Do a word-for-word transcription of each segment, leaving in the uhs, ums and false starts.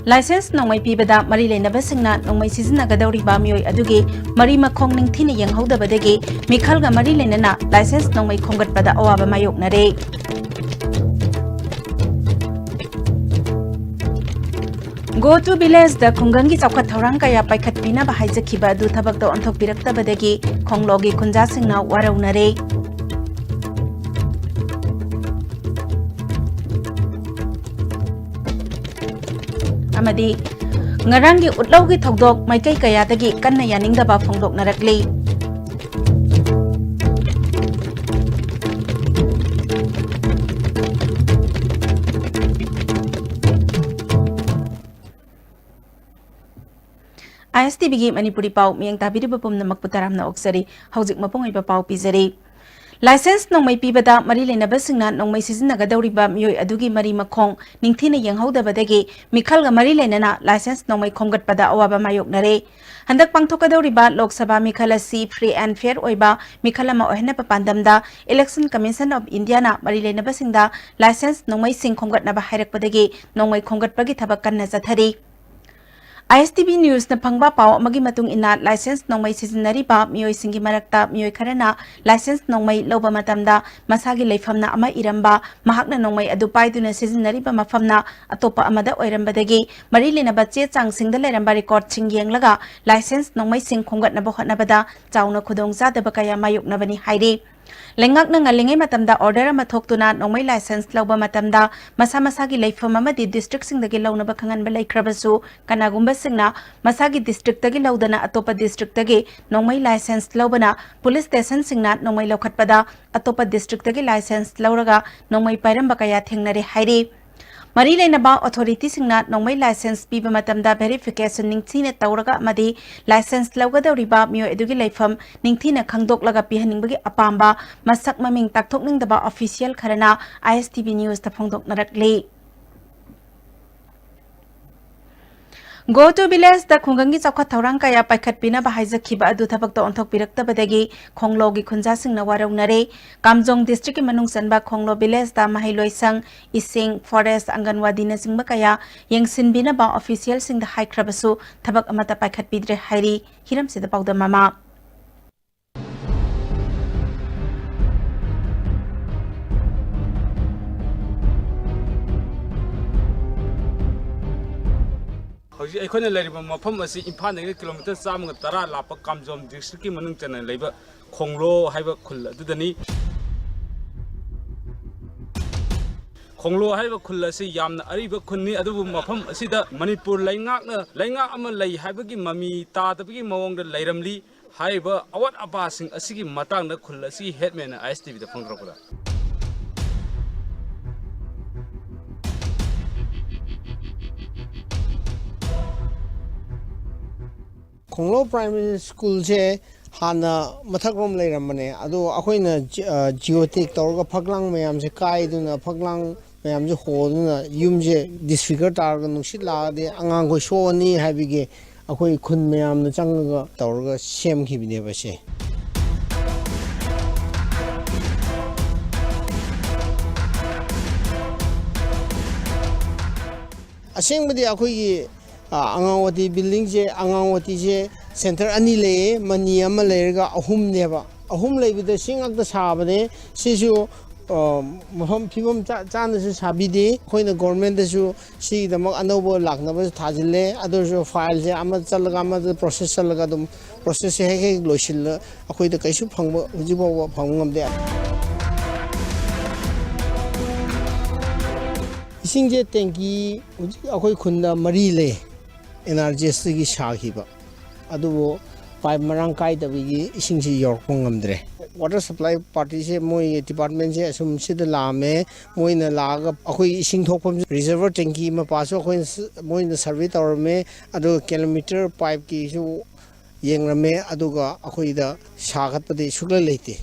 Licence ꯅꯣꯡꯃꯩ ꯄꯤꯕꯗ ꯃꯔꯤ ꯂꯩꯅꯕꯁꯤꯡꯅ ꯅꯣꯡꯃꯩ ꯁꯤꯖꯤꯟꯅꯒꯗꯧꯔꯤꯕ ꯃꯤꯑꯣꯏ ꯑꯗꯨꯒꯤ ꯃꯔꯤ ꯃꯈꯣꯡ ꯅꯤꯡꯊꯤꯅ ꯌꯦꯡꯍꯧꯗꯕꯗꯒꯤ ꯃꯤꯈꯜꯒ ꯃꯔꯤ ꯂꯩꯅꯅ ꯂꯥꯏꯁꯦꯟꯁ ꯅꯣꯡꯃꯩ ꯈꯣꯝꯒꯠꯄꯗ ꯑꯋꯥꯕ ꯃꯥꯌꯣꯛꯅꯔꯦ꯫ Go to Village ꯗ ꯈꯨꯡꯒꯪꯒꯤ ꯆꯥꯎꯈꯠ ꯊꯧꯔꯥꯡ ꯀꯌꯥ ꯄꯥꯏꯈꯠꯄꯤꯅꯕ ꯍꯥꯏꯖꯈꯤꯕ ꯑꯗꯨ ꯊꯕꯛꯇ ꯑꯣꯟꯊꯣꯛꯄꯤꯔꯛꯇꯕꯗꯒꯤ ꯈꯣꯡꯂꯣꯒꯤ ꯈꯨꯟꯖꯥꯁꯤꯡꯅ ꯋꯥꯔꯧꯅꯔꯦ꯫ ꯑꯃꯗꯤ ꯉꯔꯥꯡꯒꯤ ꯎꯠꯂꯧꯒꯤ ꯊꯧꯗꯣꯛ ꯃꯥꯏꯀꯩ ꯀꯌꯥꯗꯒꯤ ꯀꯟꯅ ꯌꯥꯅꯤꯡꯗꯕ ꯐꯣꯡꯗꯣꯛꯅꯔꯛꯂꯤ꯫ ISTV ꯒꯤ ꯃꯅꯤꯄꯨꯔꯤ ꯄꯥꯎ ꯃꯤꯠꯌꯦꯡ ꯇꯥꯕꯤꯔꯤꯕ ꯄꯨꯝꯅꯃꯛꯄꯨ ꯇꯔꯥꯝꯅ ꯑꯣꯛꯆꯔꯤ꯫ ꯍꯧꯖꯤꯛ ꯃꯄꯨꯡ ꯑꯣꯏꯕ ꯄꯥꯎ ꯄꯤꯖꯔꯤ꯫ ꯂꯥꯏꯁꯦꯟꯁ ꯅꯣꯡꯃꯩ ꯄꯤꯕꯗ ꯃꯔꯤ ꯂꯩꯅꯕꯁꯤꯡꯅ ꯅꯣꯡꯃꯩ ꯁꯤꯖꯤꯟꯅꯒꯗꯧꯔꯤꯕ ꯃꯤꯑꯣꯏ ꯑꯗꯨꯒꯤ ꯃꯔꯤ ꯃꯈꯣꯡ ꯅꯤꯡꯊꯤꯅ ꯌꯦꯡꯍꯧꯗꯕꯗꯒꯤ ꯃꯤꯈꯜꯒ ꯃꯔꯤ ꯂꯩꯅꯅ ꯂꯥꯏꯁꯦꯟꯁ ꯅꯣꯡꯃꯩ ꯈꯣꯝꯒꯠꯄꯗ ꯑꯋꯥꯕ ꯃꯥꯌꯣꯛꯅꯔꯦ꯫ ꯍꯟꯗꯛ ꯄꯥꯡꯊꯣꯛꯀꯗꯧꯔꯤꯕ ꯂꯣꯛ ꯁꯚꯥ ꯃꯤꯈꯜ ꯑꯁꯤ free and fair ꯑꯣꯏꯕ ꯃꯤꯈꯜ ꯑꯃ ꯑꯣꯏꯍꯟꯅꯕ ꯄꯥꯟꯗꯝꯗ Election Commission of India ꯅ ꯃꯔꯤ ꯂꯩꯅꯕꯁꯤꯡꯗ ꯂꯥꯏꯁꯦꯟꯁ ꯅꯣꯡꯃꯩꯁꯤꯡ ꯈꯣꯝꯒꯠꯅꯕ ꯍꯥꯏꯔꯛꯄꯗꯒꯤ ꯅꯣꯡꯃꯩ ꯈꯣꯝꯒꯠꯄꯒꯤ ꯊꯕꯛ ꯀꯟꯅ ꯆꯠꯊꯔꯤ꯫ ISTV News ꯅ ꯐꯪꯕ ꯄꯥꯎ ꯑꯃꯒꯤ ꯃꯇꯨꯡ ꯏꯟꯅ, ꯂꯥꯏꯁꯦꯟꯁ ꯅꯣꯡꯃꯩ ꯁꯤꯖꯤꯟꯅꯔꯤꯕ ꯃꯤꯑꯣꯏꯁꯤꯡꯒꯤ ꯃꯔꯛꯇ ꯃꯤꯑꯣꯏ ꯈꯔꯅ ꯂꯥꯏꯁꯦꯟꯁ ꯅꯣꯡꯃꯩ ꯂꯧꯕ ꯃꯇꯝꯗ ꯃꯁꯥꯒꯤ ꯂꯩꯐꯝꯅ ꯑꯃ ꯏꯔꯝꯕ, ꯃꯍꯥꯛꯅ ꯅꯣꯡꯃꯩ ꯑꯗꯨ ꯄꯥꯏꯗꯨꯅ ꯁꯤꯖꯤꯟꯅꯔꯤꯕ ꯃꯐꯝꯅ ꯑꯇꯣꯞꯄ ꯑꯃꯗ ꯑꯣꯏꯔꯝꯕꯗꯒꯤ ꯃꯔꯤ ꯂꯩꯅꯕ ꯆꯦ ꯆꯥꯡꯁꯤꯡꯗ ꯂꯩꯔꯝꯕ ꯔꯦꯀꯣꯔꯗꯁꯤꯡ ꯌꯦꯡꯂꯒ ꯂꯥꯏꯁꯦꯟꯁ ꯅꯣꯡꯃꯩꯁꯤꯡ ꯈꯣꯝꯒꯠꯅꯕ ꯍꯣꯠꯅꯕꯗ ꯆꯥꯎꯅ ꯈꯨꯗꯣꯡꯆꯥꯗꯕ ꯀꯌꯥ ꯃꯥꯌꯣꯛꯅꯕꯅꯤ ꯍꯥꯏꯔꯤ꯫ ꯂꯩꯉꯥꯛꯅ ꯉꯜꯂꯤꯉꯩ ꯃꯇꯝꯗ order ꯑꯃ ꯊꯣꯛꯇꯨꯅ ꯅꯣꯡꯃꯩ ꯂꯥꯏꯁꯦꯟꯁ ꯂꯧꯕ ꯃꯇꯝꯗ ꯃꯁꯥ ꯃꯁꯥꯒꯤ ꯂꯩꯐꯝ ꯑꯃꯗꯤ district ꯁꯤꯡꯗꯒꯤ ꯂꯧꯅꯕ ꯈꯪꯍꯟꯕ ꯂꯩꯈ꯭ꯔꯕꯁꯨ, ꯀꯅꯥꯒꯨꯝꯕꯁꯤꯡꯅ ꯃꯁꯥꯒꯤ district ꯇꯒꯤ ꯂꯧꯗꯅ ꯑꯇꯣꯞꯄ district ꯇꯒꯤ ꯅꯣꯡꯃꯩ ꯂꯥꯏꯁꯦꯟꯁ ꯂꯧꯕꯅ police station ꯁꯤꯡꯅ ꯅꯣꯡꯃꯩ ꯂꯧꯈꯠꯄꯗ ꯑꯇꯣꯞꯄ district ꯇꯒꯤ ꯂꯥꯏꯁꯦꯟꯁ ꯂꯧꯔꯒ ꯅꯣꯡꯃꯩ ꯄꯥꯏꯔꯝꯕ ꯀꯌꯥ ꯊꯦꯡꯅꯔꯦ ꯍꯥꯏꯔꯤ꯫ ꯃꯔꯤ ꯂꯩꯅꯕ authority ꯁꯤꯡꯅ ꯅꯣꯡꯃꯩ ꯂꯥꯏꯁꯦꯟꯁ ꯄꯤꯕ ꯃꯇꯝꯗ verification ꯅꯤꯡꯊꯤꯅ ꯇꯧꯔꯒ ꯑꯃꯗꯤ ꯂꯥꯏꯁꯦꯟꯁ ꯂꯧꯒꯗꯧꯔꯤꯕ ꯃꯤꯑꯣꯏ ꯑꯗꯨꯒꯤ ꯂꯩꯐꯝ ꯅꯤꯡꯊꯤꯅ ꯈꯪꯗꯣꯛꯂꯒ ꯄꯤꯍꯟꯅꯤꯡꯕꯒꯤ ꯑꯄꯥꯝꯕ ꯃꯁꯛ ꯃꯃꯤꯡ ꯇꯥꯛꯊꯣꯛꯅꯤꯡꯗꯕ official ꯈꯔꯅ ISTV News ꯇ ꯐꯣꯡꯗꯣꯛꯅꯔꯛꯂꯤ꯫ Go to Village ꯗ ꯈꯨꯡꯒꯪꯒꯤ ꯆꯥꯎꯈꯠ ꯊꯧꯔꯥꯡ ꯀꯌꯥ ꯄꯥꯏꯈꯠꯄꯤꯅꯕ ꯍꯥꯏꯖꯈꯤꯕ ꯑꯗꯨ ꯊꯕꯛꯇ ꯑꯣꯟꯊꯣꯛꯄꯤꯔꯛꯇꯕꯗꯒꯤ ꯈꯣꯡꯂꯣꯒꯤ ꯈꯨꯟꯖꯥꯁꯤꯡꯅ ꯋꯥꯔꯧꯅꯔꯦ꯫ ꯀꯥꯝꯖꯣꯡ district ꯀꯤ ꯃꯅꯨꯡ ꯆꯟꯕ ꯈꯣꯡꯂꯣ village ꯇ ꯃꯍꯩꯂꯣꯏꯁꯪ, ꯏꯁꯤꯡ, forest, ꯑꯪꯒꯟꯋꯥꯗꯤꯅꯆꯤꯡꯕ ꯀꯌꯥ ꯌꯦꯡꯁꯤꯟꯕꯤꯅꯕ official ꯁꯤꯡꯗ ꯍꯥꯏꯈ꯭ꯔꯕꯁꯨ ꯊꯕꯛ ꯑꯃꯠꯇ ꯄꯥꯏꯈꯠꯄꯤꯗ꯭ꯔꯦ ꯍꯥꯏꯔꯤ꯫ ꯍꯤꯔꯝꯁꯤꯗ ꯄꯥꯎꯗꯝ ꯑꯃ꯫ ꯍꯧꯖꯤꯛ ꯑꯩꯈꯣꯏꯅ ꯂꯩꯔꯤꯕ ꯃꯐꯝ ꯑꯁꯤ ꯏꯝꯐꯥꯜꯗꯒꯤ ꯀꯤꯂꯣꯃꯤꯇꯔ ꯆꯥꯝꯃꯒ ꯇꯔꯥ ꯂꯥꯞꯄ ꯀꯥꯝꯖꯣꯝ district ꯀꯤ ꯃꯅꯨꯡ ꯆꯟꯅ ꯂꯩꯕ ꯈꯣꯡꯂꯣ ꯍꯥꯏꯕ ꯈꯨꯜ ꯑꯗꯨꯗꯅꯤ꯫ ꯈꯣꯡꯂꯣ ꯍꯥꯏꯔꯤꯕ ꯈꯨꯜ ꯑꯁꯤ ꯌꯥꯝꯅ ꯑꯔꯤꯕ ꯈꯨꯜꯅꯤ, ꯑꯗꯨꯕꯨ ꯃꯐꯝ ꯑꯁꯤꯗ ꯃꯅꯤꯄꯨꯔ ꯂꯩꯉꯥꯛꯅ, ꯂꯩꯉꯥꯛ ꯑꯃ ꯂꯩ ꯍꯥꯏꯕꯒꯤ ꯃꯃꯤ ꯇꯥꯗꯕꯒꯤ ꯃꯑꯣꯡꯗ ꯂꯩꯔꯝꯂꯤ꯫ ꯍꯥꯏꯔꯤꯕ ꯑꯋꯥꯠ ꯑꯄꯥꯁꯤꯡ ꯑꯁꯤꯒꯤ ꯃꯇꯥꯡꯗ ꯈꯨꯜ ꯑꯁꯤꯒꯤ headman ꯅ I S T V the ꯐꯣꯡꯗꯣꯔꯛꯄꯗ, ꯈꯣꯡꯂꯣ primary school ꯁꯦ ꯍꯥꯟꯅ ꯃꯊꯛꯔꯣꯝ ꯂꯩꯔꯝꯕꯅꯦ, ꯑꯗꯣ ꯑꯩꯈꯣꯏꯅ ꯖꯤ-, ꯑ, geotag ꯇꯧꯔꯒ ꯐꯛꯂꯥꯡ ꯃꯌꯥꯝꯁꯦ ꯀꯥꯏꯗꯨꯅ, ꯐꯛꯂꯥꯡ ꯃꯌꯥꯝꯁꯦ ꯍꯣꯗꯨꯅ ꯌꯨꯝꯁꯦ disfigure ꯇꯥꯔꯒ ꯅꯨꯡꯁꯤꯠ ꯂꯥꯛꯑꯗꯤ ꯑꯉꯥꯡꯈꯣꯏ ꯁꯣꯛꯑꯅꯤ ꯍꯥꯏꯕꯒꯤ ꯑꯩꯈꯣꯏ ꯈꯨꯟ ꯃꯌꯥꯝꯅ ꯆꯪꯉꯒ ꯇꯧꯔꯒ ꯁꯦꯝꯈꯤꯕꯅꯦꯕ ꯁꯦ꯫ ꯑꯁꯦꯡꯕꯗꯤ ꯑꯩꯈꯣꯏꯒꯤ, ꯑ, ꯑꯉꯥꯡꯋꯥꯇꯤ building ꯁꯦ, ꯑꯉꯥꯡꯋꯥꯇꯤꯁꯦ center ꯑꯅꯤ ꯂꯩꯌꯦ, ꯃꯅꯤ ꯑꯃ ꯂꯩꯔꯒ ꯑꯍꯨꯝꯅꯦꯕ꯫ ꯑꯍꯨꯝ ꯂꯩꯕꯗ ꯁꯤ ꯉꯥꯛꯇ ꯁꯥꯕꯅꯦ꯫ ꯁꯤꯁꯨ, ꯑ, ꯃꯐꯝ ꯐꯤꯕꯝ ꯆꯥ-, ꯆꯥꯅꯁꯨ ꯁꯥꯕꯤꯗꯦ꯫ ꯑꯩꯈꯣꯏꯅ government ꯇꯁꯨ ꯁꯤꯒꯤꯗꯃꯛ ꯑꯅꯧꯕ ꯂꯥꯛꯅꯕ ꯊꯥꯖꯤꯜꯂꯦ꯫ ꯑꯗꯨ ꯑꯣꯏꯔꯁꯨ file ꯁꯦ ꯑꯃ ꯆꯠꯂꯒ ꯑꯃꯗ process ꯆꯠꯂꯒ ꯑꯗꯨꯝ process ꯁꯦ ꯍꯦꯛ ꯍꯦꯛ ꯂꯣꯏꯁꯤꯜꯂ ꯑꯩꯈꯣꯏꯗ ꯀꯩꯁꯨ ꯐꯪꯕ, ꯍꯧꯖꯤꯛ ꯐꯥꯎꯕ ꯐꯪꯕ ꯉꯝꯗꯦ꯫ ꯏꯁꯤꯡꯁꯦ tank ꯍꯧꯖꯤꯛ ꯑꯩꯈꯣꯏ ꯈꯨꯟꯗ ꯃꯔꯤ ꯂꯩ, N R G S ꯇꯒꯤ ꯁꯥꯈꯤꯕ, ꯑꯗꯨꯕꯨ pipe ꯃꯔꯥꯡ ꯀꯥꯏꯗꯕꯒꯤ ꯏꯁꯤꯡꯁꯤ ꯌꯧꯔꯛꯄ ꯉꯝꯗ꯭ꯔꯦ꯫ Water supply party ꯁꯦ, ꯃꯣꯏ department ꯁꯦ ꯑꯁꯨꯝ ꯁꯤꯗ ꯂꯥꯛꯑꯝꯃꯦ, ꯃꯣꯏꯅ ꯂꯥꯛꯑꯒ ꯑꯩꯈꯣꯏ ꯏꯁꯤꯡ ꯊꯣꯛꯐꯝ reservoir tank ꯃꯄꯥꯁꯨ ꯑꯩꯈꯣꯏꯅ ꯁ-, ꯃꯣꯏꯅ survey ꯇꯧꯔꯝꯃꯦ, ꯑꯗꯨꯒ kilometre pipe ꯀꯤꯁꯨ ꯌꯦꯡꯂꯝꯃꯦ, ꯑꯗꯨꯒ ꯑꯩꯈꯣꯏꯗ ꯁꯥꯒꯠꯄꯗꯤ ꯁꯨꯛꯂꯩ ꯂꯩꯇꯦ꯫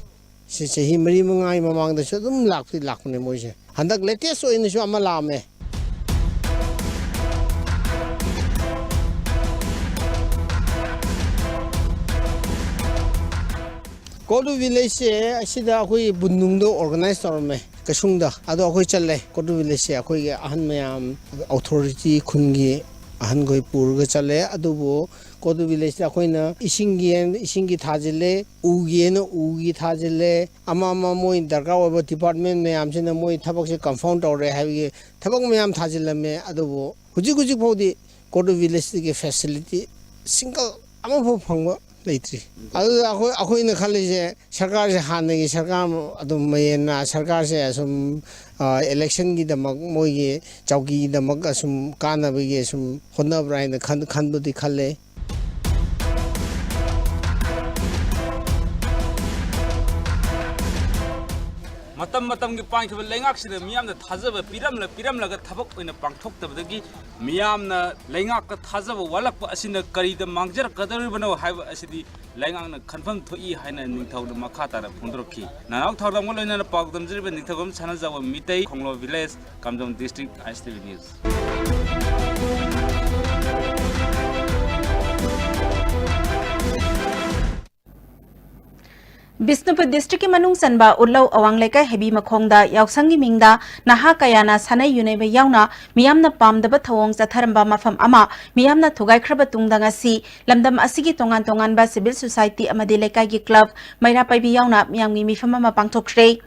ꯁꯤ ꯆꯍꯤ ꯃꯔꯤ ꯃꯉꯥꯒꯤ ꯃꯃꯥꯡꯗꯁꯨ ꯑꯗꯨꯝ ꯂꯥꯛꯇꯤ ꯂꯥꯛꯄꯅꯦ ꯃꯣꯏꯁꯦ꯫ ꯍꯟꯗꯛ latest ꯑꯣꯏꯅꯁꯨ ꯑꯃ ꯂꯥꯛꯑꯝꯃꯦ꯫ ꯀꯣꯗꯨ ꯚꯤꯂꯦꯖꯁꯦ ꯑꯁꯤꯗ ꯑꯩꯈꯣꯏ ꯕꯨꯟꯅꯨꯡꯗ ꯑꯣꯔꯒꯅꯥꯏꯖ ꯇꯧꯔꯝꯃꯦ, ꯀꯩꯁꯨꯡꯗ꯫ ꯑꯗꯣ ꯑꯩꯈꯣꯏ ꯆꯠꯂꯦ꯫ ꯀꯣꯗꯨ ꯚꯤꯂꯦꯖꯁꯦ ꯑꯩꯈꯣꯏꯒꯤ ꯑꯍꯟ ꯃꯌꯥꯝ, ꯑꯣꯊꯣꯔꯤꯇꯤ, ꯈꯨꯟꯒꯤ ꯑꯍꯟꯈꯣꯏ ꯄꯨꯔꯒ ꯆꯠꯂꯦ꯫ ꯑꯗꯨꯕꯨ ꯀꯣꯗꯨ ꯚꯤꯂꯦꯖꯇ ꯑꯩꯈꯣꯏꯅ ꯏꯁꯤꯡꯒꯤ ꯍꯥꯏꯅ ꯏꯁꯤꯡꯒꯤ ꯊꯥꯖꯤꯜꯂꯦ, ꯎꯒꯤ ꯍꯥꯏꯅ ꯎꯒꯤ ꯊꯥꯖꯤꯜꯂꯦ, ꯑꯃ ꯑꯃ ꯃꯣꯏ ꯗꯔꯀꯥꯔ ꯑꯣꯏꯕ ꯗꯤꯄꯥꯔꯠꯃꯦꯟ ꯃꯌꯥꯝꯁꯤꯅ ꯃꯣꯏ ꯊꯕꯛꯁꯦ ꯀꯟꯐꯥꯔꯝ ꯇꯧꯔꯦ ꯍꯥꯏꯕꯒꯤ ꯊꯕꯛ ꯃꯌꯥꯝ ꯊꯥꯖꯤꯜꯂꯝꯃꯦ꯫ ꯑꯗꯨꯕꯨ ꯍꯧꯖꯤꯛ ꯍꯧꯖꯤꯛ ꯐꯥꯎꯗꯤ ꯀꯣꯗꯨ ꯚꯤꯂꯦꯖꯇꯒꯤ ꯐꯦꯁꯤꯂꯤꯇꯤ ꯁꯤꯡꯒꯜ ꯑꯃꯐꯥꯎ ꯐꯪꯕ ꯂꯩꯇ꯭ꯔꯤ꯫ ꯑꯗꯨꯗ ꯑꯩꯈꯣꯏ, ꯑꯩꯈꯣꯏꯅ ꯈꯜꯂꯤꯁꯦ, ꯁꯔꯀꯥꯔꯁꯦ ꯍꯥꯟꯅꯒꯤ ꯁꯔꯀꯥꯔ ꯑꯗꯨꯝ ꯃꯌꯦꯟꯅ ꯁꯔꯀꯥꯔꯁꯦ ꯑꯁꯨꯝ, ꯑ, ꯏꯂꯦꯛꯁꯟꯒꯤꯗꯃꯛ, ꯃꯣꯏꯒꯤ ꯆꯧꯀꯤꯒꯤꯗꯃꯛ ꯑꯁꯨꯝ ꯀꯥꯟꯅꯕꯒꯤ ꯑꯁꯨꯝ ꯍꯣꯠꯅꯕ꯭ꯔꯥ ꯍꯥꯏꯅ ꯈꯟ-, ꯈꯟꯕꯗꯤ ꯈꯜꯂꯦ꯫ ꯃꯇꯝ ꯃꯇꯝꯒꯤ ꯄꯥꯟꯈꯤꯕ ꯂꯩꯉꯥꯛꯁꯤꯗ ꯃꯤꯌꯥꯝꯅ ꯊꯥꯖꯕ ꯄꯤꯔꯝꯂ-, ꯄꯤꯔꯝꯂꯒ ꯊꯕꯛ ꯑꯣꯏꯅ ꯄꯥꯡꯊꯣꯛꯇꯕꯗꯒꯤ ꯃꯤꯌꯥꯝꯅ ꯂꯩꯉꯥꯛꯇ ꯊꯥꯖꯕ ꯋꯥꯠꯂꯛꯄ ꯑꯁꯤꯅ ꯀꯔꯤꯗ ꯃꯥꯡꯖꯔꯛꯀꯗꯧꯔꯤꯕꯅꯣ ꯍꯥꯏꯕ ꯑꯁꯤꯗꯤ ꯂꯩꯉꯥꯛꯅ ꯈꯟꯐꯝ ꯊꯣꯛꯏ ꯍꯥꯏꯅ ꯅꯤꯡꯊꯧꯅ ꯃꯈꯥ ꯇꯥꯅ ꯐꯣꯡꯗꯣꯔꯛꯈꯤ꯫ ꯅꯅꯥꯎ ꯊꯧꯗꯥꯝꯒ ꯂꯣꯏꯅꯅ ꯄꯥꯎ ꯗꯝꯖꯔꯤꯕ ꯅꯤꯡꯊꯧꯖꯝ ꯁꯅꯥꯖꯥꯎꯕ ꯃꯤꯇꯩ, ꯈꯣꯡꯂꯣ ꯚꯤꯂꯦꯖ, ꯀꯥꯝꯖꯣꯡ ꯗꯤꯁꯇ꯭ꯔꯤꯛ, ꯑꯥꯏ ꯑꯦꯁ ꯇꯤ ꯚꯤ ꯅ꯭ꯌꯨꯁ꯫ ꯕꯤꯁꯅꯨꯄꯨꯔ ꯗꯤꯁꯇ꯭ꯔꯤꯛꯀꯤ ꯃꯅꯨꯡ ꯆꯟꯕ ꯎꯠꯂꯧ ꯑꯋꯥꯡ ꯂꯩꯀꯥꯏ ꯍꯩꯕꯤ ꯃꯈꯣꯡꯗ ꯌꯥꯎꯁꯪꯒꯤ ꯃꯤꯡꯗ ꯅꯍꯥ ꯀꯌꯥꯅ ꯁꯥꯟꯅꯩ ꯌꯨꯅꯩꯕ ꯌꯥꯎꯅ ꯃꯤꯌꯥꯝꯅ ꯄꯥꯝꯗꯕ ꯊꯧꯑꯣꯡ ꯆꯠꯊꯔꯝꯕ ꯃꯐꯝ ꯑꯃ ꯃꯤꯌꯥꯝꯅ ꯊꯨꯒꯥꯏꯈ꯭ꯔꯕ ꯇꯨꯡꯗ ꯉꯁꯤ ꯂꯝꯗꯝ ꯑꯁꯤꯒꯤ ꯇꯣꯉꯥꯟ ꯇꯣꯉꯥꯟꯕ ꯁꯤꯚꯤꯜ ꯁꯣꯁꯥꯏꯇꯤ ꯑꯃꯗꯤ ꯂꯩꯀꯥꯏꯒꯤ ꯀ꯭ꯂꯕ, ꯃꯩꯔꯥ ꯄꯥꯏꯕꯤ ꯌꯥꯎꯅ ꯃꯤꯌꯥꯝꯒꯤ ꯃꯤꯐꯝ ꯑꯃ ꯄꯥꯡꯊꯣꯛꯈ꯭ꯔꯦ꯫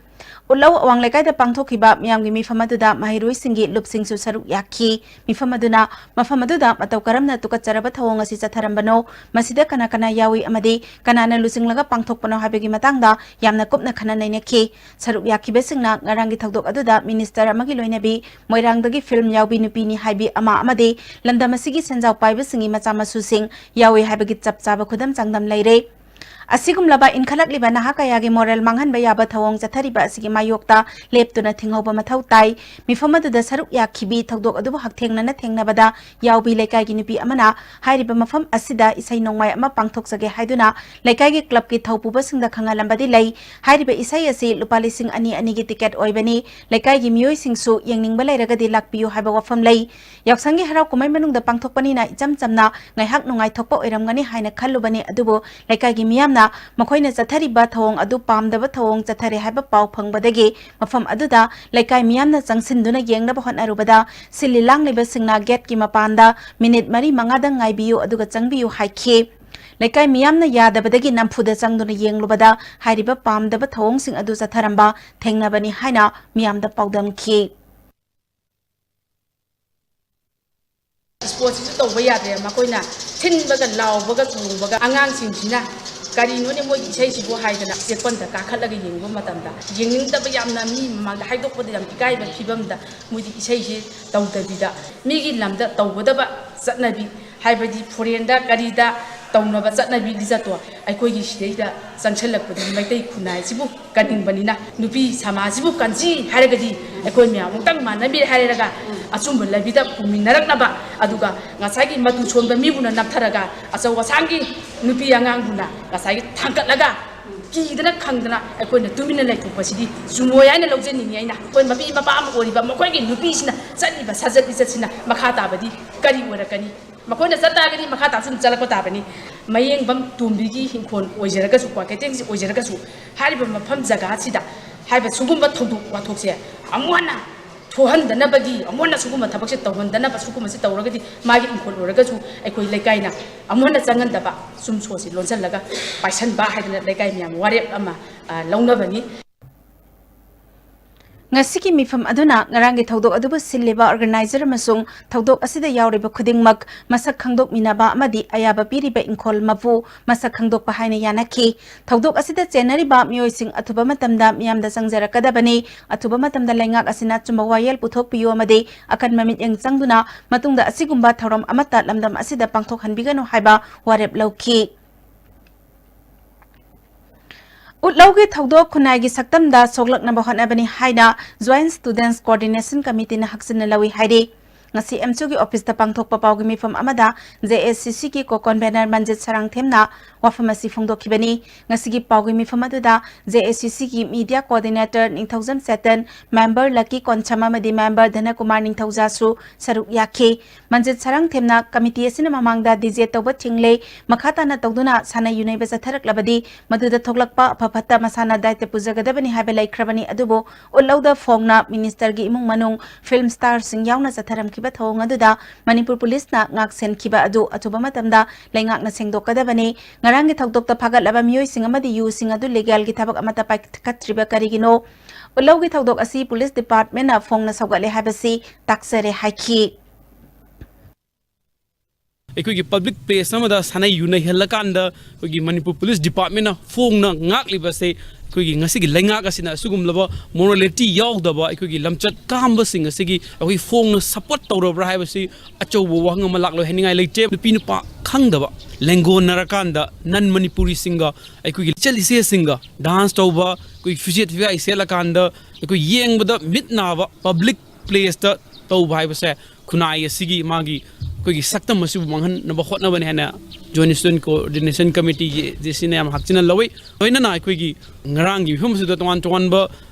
ꯎꯠꯂꯧ ꯑꯋꯥꯡ ꯂꯩꯀꯥꯏꯗ ꯄꯥꯡꯊꯣꯛꯈꯤꯕ ꯃꯤꯌꯥꯝꯒꯤ ꯃꯤꯐꯝ ꯑꯗꯨꯗ ꯃꯍꯩꯔꯣꯏꯁꯤꯡꯒꯤ ꯂꯨꯞꯁꯤꯡꯁꯨ ꯁꯔꯨꯛ ꯌꯥꯈꯤ꯫ ꯃꯤꯐꯝ ꯑꯗꯨꯅ ꯃꯐꯝ ꯑꯗꯨꯗ ꯃꯇꯧ ꯀꯔꯝꯅ ꯇꯨꯀꯠꯆꯔꯕ ꯊꯧꯑꯣꯡ ꯑꯁꯤ ꯆꯠꯊꯔꯝꯕꯅꯣ, ꯃꯁꯤꯗ ꯀꯅꯥ ꯀꯅꯥ ꯌꯥꯎꯏ ꯑꯃꯗꯤ ꯀꯅꯥꯅ ꯂꯨꯆꯤꯡꯂꯒ ꯄꯥꯡꯊꯣꯛꯄꯅꯣ ꯍꯥꯏꯕꯒꯤ ꯃꯇꯥꯡꯗ ꯌꯥꯝꯅ ꯀꯨꯞꯅ ꯈꯟꯅ ꯅꯩꯅꯈꯤ꯫ ꯁꯔꯨꯛ ꯌꯥꯈꯤꯕꯁꯤꯡꯅ ꯉꯔꯥꯡꯒꯤ ꯊꯧꯗꯣꯛ ꯑꯗꯨꯗ ꯃꯤꯅꯤꯁꯇꯔ ꯑꯃꯒꯤ ꯂꯣꯏꯅꯕꯤ, ꯃꯣꯏꯔꯥꯡꯗꯒꯤ ꯐꯤꯜꯝ ꯌꯥꯎꯕꯤ ꯅꯨꯄꯤꯅꯤ ꯍꯥꯏꯕꯤ ꯑꯃ ꯑꯃꯗꯤ ꯂꯝꯗꯝ ꯑꯁꯤꯒꯤ ꯁꯦꯟꯖꯥꯎ ꯄꯥꯏꯕꯁꯤꯡꯒꯤ ꯃꯆꯥ ꯃꯁꯨꯁꯤꯡ ꯌꯥꯎꯏ ꯍꯥꯏꯕꯒꯤ ꯆꯞ ꯆꯥꯕ ꯈꯨꯗꯝ ꯆꯥꯡꯗꯝ ꯂꯩꯔꯦ꯫ ꯑꯁꯤꯒꯨꯝꯂꯕ ꯏꯟꯈꯠꯂꯛꯂꯤꯕ ꯅꯍꯥ ꯀꯌꯥꯒꯤ ꯃꯣꯔꯦꯜ ꯃꯥꯡꯍꯟꯕ ꯌꯥꯕ ꯊꯧꯑꯣꯡ ꯆꯠꯊꯔꯤꯕ ꯑꯁꯤꯒꯤ ꯃꯥꯌꯣꯛꯇ ꯂꯦꯞꯇꯨꯅ ꯊꯤꯡꯍꯧꯕ ꯃꯊꯧ ꯇꯥꯏ꯫ ꯃꯤꯐꯝ ꯑꯗꯨꯗ ꯁꯔꯨꯛ ꯌꯥꯈꯤꯕꯤ ꯊꯧꯗꯣꯛ ꯑꯗꯨꯕꯨ ꯍꯛꯊꯦꯡꯅꯅ ꯊꯦꯡꯅꯕꯗ ꯌꯥꯎꯕꯤ ꯂꯩꯀꯥꯏꯒꯤ ꯅꯨꯄꯤ ꯑꯃꯅ ꯍꯥꯏꯔꯤꯕ ꯃꯐꯝ ꯑꯁꯤꯗ ꯏꯁꯩ ꯅꯣꯡꯃꯥꯏ ꯑꯃ ꯄꯥꯡꯊꯣꯛꯆꯒꯦ ꯍꯥꯏꯗꯨꯅ ꯂꯩꯀꯥꯏꯒꯤ ꯀ꯭ꯂꯕꯀꯤ ꯊꯧꯄꯨꯕꯁꯤꯡꯗ ꯈꯪꯍꯜꯂꯝꯕꯗꯤ ꯂꯩ꯫ ꯍꯥꯏꯔꯤꯕ ꯏꯁꯩ ꯑꯁꯤ ꯂꯨꯄꯥ ꯂꯤꯁꯤꯡ ꯑꯅꯤ ꯑꯅꯤꯒꯤ ꯇꯤꯀꯦꯠ ꯑꯣꯏꯕꯅꯤ꯫ ꯂꯩꯀꯥꯏꯒꯤ ꯃꯤꯑꯣꯏꯁꯤꯡꯁꯨ ꯌꯦꯡꯅꯤꯡꯕ ꯂꯩꯔꯒꯗꯤ ꯂꯥꯛꯄꯤꯌꯨ ꯍꯥꯏꯕ ꯋꯥꯐꯝ ꯂꯩ꯫ ꯌꯥꯎꯁꯪꯒꯤ ꯍꯔꯥꯎ ꯀꯨꯝꯍꯩ ꯃꯅꯨꯡꯗ ꯄꯥꯡꯊꯣꯛꯄꯅꯤꯅ ꯏꯆꯝ ꯆꯝꯅ ꯉꯥꯏꯍꯥꯛ ꯅꯨꯡꯉꯥꯏꯊꯣꯛꯄ ꯑꯣꯏꯔꯝꯒꯅꯤ ꯍꯥꯏꯅ ꯈꯜꯂꯨꯕꯅꯤ, ꯑꯗꯨꯕꯨ ꯂꯩꯀꯥꯏꯒꯤ ꯃꯤꯌꯥꯝ ꯃꯈꯣꯏꯅ ꯆꯠꯊꯔꯤꯕ ꯊꯧꯑꯣꯡ ꯑꯗꯨ ꯄꯥꯝꯗꯕ ꯊꯧꯑꯣꯡ ꯆꯠꯊꯔꯦ ꯍꯥꯏꯕ ꯄꯥꯎ ꯐꯪꯕꯗꯒꯤ ꯃꯐꯝ ꯑꯗꯨꯗ ꯂꯩꯀꯥꯏ ꯃꯤꯌꯥꯝꯅ ꯆꯪꯁꯤꯟꯗꯨꯅ ꯌꯦꯡꯅꯕ ꯍꯣꯠꯅꯔꯨꯕꯗ ꯁꯤꯜꯂꯤ ꯂꯥꯡꯂꯤꯕꯁꯤꯡꯅ ꯒꯦꯠꯀꯤ ꯃꯄꯥꯟꯗ ꯃꯤꯅꯤꯠ ꯃꯔꯤ ꯃꯉꯥꯗꯪ ꯉꯥꯏꯕꯤꯌꯨ ꯑꯗꯨꯒ ꯆꯪꯕꯤꯌꯨ ꯍꯥꯏꯈꯤ꯫ ꯂꯩꯀꯥꯏ ꯃꯤꯌꯥꯝꯅ ꯌꯥꯗꯕꯗꯒꯤ ꯅꯝꯐꯨꯗ ꯆꯪꯗꯨꯅ ꯌꯦꯡꯂꯨꯕꯗ ꯍꯥꯏꯔꯤꯕ ꯄꯥꯝꯗꯕ ꯊꯧꯑꯣꯡꯁꯤꯡ ꯑꯗꯨ ꯆꯠꯊꯔꯝꯕ ꯊꯦꯡꯅꯕꯅꯤ ꯍꯥꯏꯅ ꯃꯤꯌꯥꯝꯗ ꯄꯥꯎꯗꯝꯈꯤ꯫ ꯁ꯭ꯄꯣꯔꯠꯁꯤꯁꯨ ꯇꯧꯕ ꯌꯥꯗ꯭ꯔꯦ꯫ ꯃꯈꯣꯏꯅ ꯊꯤꯟꯕꯒ ꯂꯥꯎꯕꯒ ꯆꯣꯡꯕꯒ ꯑꯉꯥꯡꯁꯤꯡꯁꯤꯅ ꯀꯔꯤꯅꯣꯅꯦ ꯃꯣꯏꯒꯤ ꯏꯁꯩꯁꯤꯕꯨ ꯍꯥꯏꯗꯅ ꯆꯦꯛꯄꯟꯗ ꯀꯥꯈꯠꯂꯒ ꯌꯦꯡꯕ ꯃꯇꯝꯗ ꯌꯦꯡꯅꯤꯡꯗꯕ, ꯌꯥꯝꯅ ꯃꯤ ꯃꯃꯥꯡꯗ ꯍꯥꯏꯗꯣꯛꯄꯗ ꯌꯥꯝ ꯏꯀꯥꯏꯕ ꯐꯤꯕꯝꯗ ꯃꯣꯏꯗꯤ ꯏꯁꯩꯁꯤ ꯇꯧꯗꯕꯤꯗ ꯃꯤꯒꯤ ꯂꯝꯗ ꯇꯧꯒꯗꯕ ꯆꯠꯅꯕꯤ, ꯍꯥꯏꯕꯗꯤ ꯐꯣꯔꯦꯟꯗ ꯀꯔꯤꯗ ꯇꯧꯅꯕ ꯆꯠꯅꯕꯤ ꯂꯤꯆꯠꯇꯣ ꯑꯩꯈꯣꯏꯒꯤ ꯁꯤꯗꯩꯗ ꯆꯪꯁꯤꯜꯂꯛꯄꯗꯗꯤ ꯃꯩꯇꯩ ꯈꯨꯟꯅꯥꯏꯁꯤꯕꯨ ꯀꯟꯅꯤꯡꯕꯅꯤꯅ, ꯅꯨꯄꯤ ꯁꯃꯥꯖꯁꯤꯕꯨ ꯀꯟꯁꯤ ꯍꯥꯏꯔꯒꯗꯤ ꯑꯩꯈꯣꯏ ꯃꯌꯥꯝ ꯑꯃꯨꯛꯇꯪ ꯃꯥꯟꯅꯕꯤꯔꯦ ꯍꯥꯏꯔꯒ ꯑꯆꯨꯝꯕ ꯂꯝꯕꯤꯗ ꯄꯨꯃꯤꯟꯅꯔꯛꯅꯕ, ꯑꯗꯨꯒ ꯉꯁꯥꯏꯒꯤ ꯃꯇꯨ ꯁꯣꯟꯕ ꯃꯤꯕꯨꯅ ꯅꯞꯊꯔꯒ ꯑꯆꯧ ꯑꯁꯥꯡꯒꯤ ꯅꯨꯄꯤ ꯑꯉꯥꯡꯕꯨꯅ ꯉꯁꯥꯏꯒꯤ ꯊꯥꯡꯒꯠꯂꯒ ꯀꯤꯗꯅ ꯈꯪꯗꯅ ꯑꯩꯈꯣꯏꯅ ꯇꯨꯃꯤꯟꯅ ꯂꯩꯊꯣꯛꯄꯁꯤꯗꯤ ꯆꯨꯝꯃꯣꯏ ꯍꯥꯏꯅ ꯂꯧꯖꯅꯤꯡꯉꯤ꯫ ꯑꯩꯅ ꯑꯩꯈꯣꯏ ꯃꯄꯤ ꯃꯄꯥ ꯑꯃ ꯑꯣꯏꯔꯤꯕ ꯃꯈꯣꯏꯒꯤ ꯅꯨꯄꯤꯁꯤꯅ ꯆꯠꯂꯤꯕ ꯁꯥꯖꯠ ꯂꯤꯆꯠꯁꯤꯅ ꯃꯈꯥ ꯇꯥꯕꯗꯤ ꯀꯔꯤ ꯑꯣꯏꯔꯛꯀꯅꯤ? ꯃꯈꯣꯏꯅ ꯆꯠ ꯇꯥꯔꯒꯗꯤ ꯃꯈꯥ ꯇꯥꯕꯁꯨ ꯑꯗꯨꯝ ꯆꯠꯂꯛꯄ ꯇꯥꯕꯅꯤ꯫ ꯃꯌꯦꯡꯕꯝ ꯇꯣꯝꯕꯤꯒꯤ ꯏꯪꯈꯣꯜ ꯑꯣꯏꯖꯔꯒꯁꯨ, ꯀ꯭ꯋꯥꯀꯩꯊꯦꯜꯒꯤ ꯑꯣꯏꯖꯔꯒꯁꯨ, ꯍꯥꯏꯔꯤꯕ ꯃꯐꯝ ꯖꯒꯥꯁꯤꯗ ꯍꯥꯏꯕ ꯁꯤꯒꯨꯝꯕ ꯊꯧꯗꯣꯛ ꯋꯥꯊꯣꯛꯁꯦ ꯑꯃꯨꯛ ꯍꯟꯅ ꯊꯣꯛꯍꯟꯗꯅꯕꯒꯤ, ꯑꯃꯨꯛ ꯍꯟꯅ ꯁꯤꯒꯨꯝꯕ ꯊꯕꯛꯁꯦ ꯇꯧꯍꯟꯗꯅꯕ, ꯁꯤꯒꯨꯝꯕꯁꯦ ꯇꯧꯔꯒꯗꯤ ꯃꯥꯒꯤ ꯏꯪꯈꯣꯜ ꯑꯣꯏꯔꯒꯁꯨ ꯑꯩꯈꯣꯏ ꯂꯩꯀꯥꯏꯅ ꯑꯃꯨꯛ ꯍꯟꯅ ꯆꯪꯍꯟꯗꯕ, ꯁꯨꯝ ꯁꯣꯁꯤ ꯂꯣꯟꯁꯤꯜꯂꯒ ꯄꯥꯏꯁꯟꯕ ꯍꯥꯏꯗꯅ ꯂꯩꯀꯥꯏ ꯃꯌꯥꯝ ꯋꯥꯔꯦꯞ ꯑꯃ, ꯑ, ꯂꯧꯅꯕꯅꯤ꯫ ꯉꯁꯤꯒꯤ ꯃꯤꯐꯝ ꯑꯗꯨꯅ ꯉꯔꯥꯡꯒꯤ ꯊꯧꯗꯣꯛ ꯑꯗꯨꯕꯨ ꯁꯤꯜꯂꯤꯕ organizer ꯑꯃꯁꯨꯡ ꯊꯧꯗꯣꯛ ꯑꯁꯤꯗ ꯌꯥꯎꯔꯤꯕ ꯈꯨꯗꯤꯡꯃꯛ ꯃꯁꯛ ꯈꯪꯗꯣꯛꯃꯤꯟꯅꯕ ꯑꯃꯗꯤ ꯑꯌꯥꯕ ꯄꯤꯔꯤꯕ ꯏꯪꯈꯣꯜ ꯃꯄꯨ ꯃꯁꯛ ꯈꯪꯗꯣꯛꯄ ꯍꯥꯏꯅ ꯌꯥꯅꯈꯤ꯫ ꯊꯧꯗꯣꯛ ꯑꯁꯤꯗ ꯆꯦꯟꯅꯔꯤꯕ ꯃꯤꯑꯣꯏꯁꯤꯡ ꯑꯊꯨꯕ ꯃꯇꯝꯗ ꯃꯤꯌꯥꯝꯗ ꯆꯪꯖꯔꯛꯀꯗꯕꯅꯤ꯫ ꯑꯊꯨꯕ ꯃꯇꯝꯗ ꯂꯩꯉꯥꯛ ꯑꯁꯤꯅ ꯑꯆꯨꯝꯕ ꯋꯥꯌꯦꯜ ꯄꯨꯊꯣꯛꯄꯤꯌꯨ ꯑꯃꯗꯤ ꯑꯀꯟꯕ ꯃꯤꯠꯌꯦꯡ ꯆꯪꯗꯨꯅ ꯃꯇꯨꯡꯗ ꯑꯁꯤꯒꯨꯝꯕ ꯊꯧꯔꯝ ꯑꯃꯠꯇ ꯂꯝꯗꯝ ꯑꯁꯤꯗ ꯄꯥꯡꯊꯣꯛꯍꯟꯕꯤꯒꯅꯨ ꯍꯥꯏꯕ ꯋꯥꯔꯦꯞ ꯂꯧꯈꯤ꯫ ꯎꯠꯂꯧꯒꯤ ꯊꯧꯗꯣꯛ ꯈꯨꯟꯅꯥꯏꯒꯤ ꯁꯛꯇꯝꯗ ꯁꯣꯛꯂꯛꯅꯕ ꯍꯣꯠꯅꯕꯅꯤ ꯍꯥꯏꯅ Joint Students Coordination Committeeꯅ ꯍꯛꯆꯤꯟꯅ ꯂꯧꯏ ꯍꯥꯏꯔꯤ꯫ ꯉꯁꯤ ꯑꯦꯝꯁꯨꯒꯤ ꯑꯣꯐꯤꯁꯇ ꯄꯥꯡꯊꯣꯛꯄ ꯄꯥꯎꯒꯤ ꯃꯤꯐꯝ ꯑꯃꯗ ꯖꯦ ꯑꯦꯁ ꯁꯤ ꯁꯤꯒꯤ ꯀꯣ ꯀꯣꯟꯚꯦꯅꯔ ꯃꯟꯖꯤꯠ ꯁꯔꯥꯡꯊꯦꯝꯅ ꯋꯥꯐꯝ ꯑꯁꯤ ꯐꯣꯡꯗꯣꯛꯈꯤꯕꯅꯤ꯫ ꯉꯁꯤꯒꯤ ꯄꯥꯎꯒꯤ ꯃꯤꯐꯝ ꯑꯗꯨꯗ ꯖꯦ ꯑꯦꯁ ꯁꯤ ꯁꯤꯒꯤ ꯃꯤꯗꯤꯌꯥ ꯀꯣꯑꯣꯔꯗꯤꯅꯦꯇꯔ ꯅꯤꯡꯊꯧꯖꯝ ꯆꯦꯇꯟ, ꯃꯦꯝꯕꯔ ꯂꯛꯀꯤ ꯀꯣꯟꯁꯝ ꯑꯃꯗꯤ ꯃꯦꯝꯕꯔ ꯙꯅꯀꯨꯃꯥꯔ ꯅꯤꯡꯊꯧꯖꯥꯁꯨ ꯁꯔꯨꯛ ꯌꯥꯈꯤ꯫ ꯃꯟꯖꯤꯠ ꯁꯔꯥꯡꯊꯦꯝꯅ ꯀꯃꯤꯇꯤ ꯑꯁꯤꯅ ꯃꯃꯥꯡꯗ ꯗꯤꯖꯦ ꯇꯧꯕ ꯊꯤꯡꯂꯦ, ꯃꯈꯥ ꯇꯥꯅ ꯇꯧꯗꯨꯅ ꯁꯥꯟꯅ ꯌꯨꯅꯩꯕ ꯆꯠꯊꯔꯛꯂꯕꯗꯤ ꯃꯗꯨꯗ ꯊꯣꯛꯂꯛꯄ ꯑꯐ ꯐꯠꯇ ꯃꯁꯥꯅ ꯗꯥꯏꯇ ꯄꯨꯖꯒꯗꯕꯅꯤ ꯍꯥꯏꯕ ꯂꯩꯈ꯭ꯔꯕꯅꯤ꯫ ꯑꯗꯨꯕꯨ ꯎꯠꯂꯧꯗ ꯐꯣꯡꯅ ꯃꯤꯅꯤꯁꯇꯔꯒꯤ ꯏꯃꯨꯡ ꯃꯅꯨꯡ, ꯐꯤꯜꯝ ꯁ꯭ꯇꯥꯔꯁꯤꯡ ꯌꯥꯎꯅ ꯆꯠꯊꯔꯝꯈꯤꯕ ꯊꯧꯑꯣꯡ ꯑꯗꯨꯗ ꯃꯅꯤꯄꯨꯔ ꯄꯨꯂꯤꯁꯅ ꯉꯥꯛ ꯁꯦꯟꯈꯤꯕ ꯑꯗꯨ ꯑꯊꯨꯕ ꯃꯇꯝꯗ ꯂꯩꯉꯥꯛꯅ ꯁꯦꯡꯗꯣꯛꯀꯗꯕꯅꯤ꯫ ꯉꯔꯥꯡꯒꯤ ꯊꯧꯗꯣꯛꯇ ꯐꯥꯒꯠꯂꯕ ꯃꯤꯑꯣꯏꯁꯤꯡ ꯑꯃꯗꯤ ꯌꯨꯁꯤꯡ ꯑꯗꯨ ꯂꯤꯒꯦꯜꯒꯤ ꯊꯕꯛ ꯑꯃꯠꯇ ꯄꯥꯏꯈꯠꯇ꯭ꯔꯤꯕ ꯀꯔꯤꯒꯤꯅꯣ? ꯎꯠꯂꯧꯒꯤ ꯊꯧꯗꯣꯛ ꯑꯁꯤ ꯄꯨꯂꯤꯁ ꯗꯤꯄꯥꯔꯠꯃꯦꯟꯅ ꯐꯣꯡꯅ ꯁꯧꯒꯠꯂꯦ ꯍꯥꯏꯕꯁꯤ ꯇꯥꯛꯆꯔꯦ ꯍꯥꯏꯈꯤ꯫ ꯑꯩꯈꯣꯏꯒꯤ ꯄꯕ꯭ꯂꯤꯛ ꯄ꯭ꯂꯦꯁ ꯑꯃꯗ ꯁꯥꯟꯅ ꯌꯨꯅꯩꯍꯜꯂꯀꯥꯟꯗ ꯑꯩꯈꯣꯏꯒꯤ ꯃꯅꯤꯄꯨꯔ ꯄꯨꯂꯤꯁ ꯗꯤꯄꯥꯔꯠꯃꯦꯟꯅ ꯐꯣꯡꯅ ꯉꯥꯛꯂꯤꯕꯁꯦ, ꯑꯩꯈꯣꯏꯒꯤ ꯉꯁꯤꯒꯤ ꯂꯩꯉꯥꯛ ꯑꯁꯤꯅ ꯑꯁꯤꯒꯨꯝꯂꯕ ꯃꯣꯔꯥꯂꯤꯇꯤ ꯌꯥꯎꯗꯕ ꯑꯩꯈꯣꯏꯒꯤ ꯂꯝꯆꯠ ꯀꯥꯝꯕꯁꯤꯡ ꯑꯁꯤꯒꯤ ꯑꯩꯈꯣꯏ ꯐꯣꯡꯅ ꯁꯄꯣꯔꯠ ꯇꯧꯔꯕ꯭ꯔꯥ ꯍꯥꯏꯕꯁꯤ ꯑꯆꯧꯕ ꯋꯥꯍꯪ ꯑꯃ ꯂꯥꯛꯂꯣꯏ ꯍꯥꯏꯅꯤꯡꯉꯥꯏ ꯂꯩꯇꯦ꯫ ꯅꯨꯄꯤ ꯅꯨꯄꯥ ꯈꯪꯗꯕ ꯂꯦꯡꯒꯣꯟꯅꯔꯀꯥꯟꯗ ꯅꯟ ꯃꯅꯤꯄꯨꯔꯤꯁꯤꯡꯒ ꯑꯩꯈꯣꯏꯒꯤ ꯂꯤꯆꯠ ꯂꯤꯆꯦꯁꯤꯡꯒ ꯗꯥꯟꯁ ꯇꯧꯕ, ꯑꯩꯈꯣꯏꯒꯤ ꯐꯤꯖꯦꯠ ꯐꯤꯒꯥꯏ ꯁꯦꯠꯂꯀꯥꯟꯗ ꯑꯩꯈꯣꯏ ꯌꯦꯡꯕꯗ ꯃꯤꯠ ꯅꯥꯕ ꯄꯕ꯭ꯂꯤꯛ ꯄ꯭ꯂꯦꯁꯇ ꯇꯧꯕ ꯍꯥꯏꯕꯁꯦ ꯈꯨꯟꯅꯥꯏ ꯑꯁꯤꯒꯤ ꯃꯥꯒꯤ ꯑꯩꯈꯣꯏꯒꯤ ꯁꯛꯇꯝ ꯑꯁꯤꯕꯨ ꯃꯥꯡꯍꯟꯅꯕ ꯍꯣꯠꯅꯕꯅꯤ ꯍꯥꯏꯅ ꯖꯣꯏꯟꯠ ꯁ꯭ꯇꯨꯗꯦꯟꯠ ꯀꯣꯑꯣꯔꯗꯤꯅꯦꯁꯟ ꯀꯃꯤꯇꯤꯒꯤ ꯖꯦ ꯁꯤꯅ ꯌꯥꯝ ꯍꯛꯆꯤꯟꯅ ꯂꯧꯏ꯫ ꯂꯣꯏꯅꯅ ꯑꯩꯈꯣꯏꯒꯤ ꯉꯔꯥꯡꯒꯤ ꯃꯤꯐꯝ ꯑꯁꯤꯗ ꯇꯣꯉꯥꯟ ꯇꯣꯉꯥꯟꯕ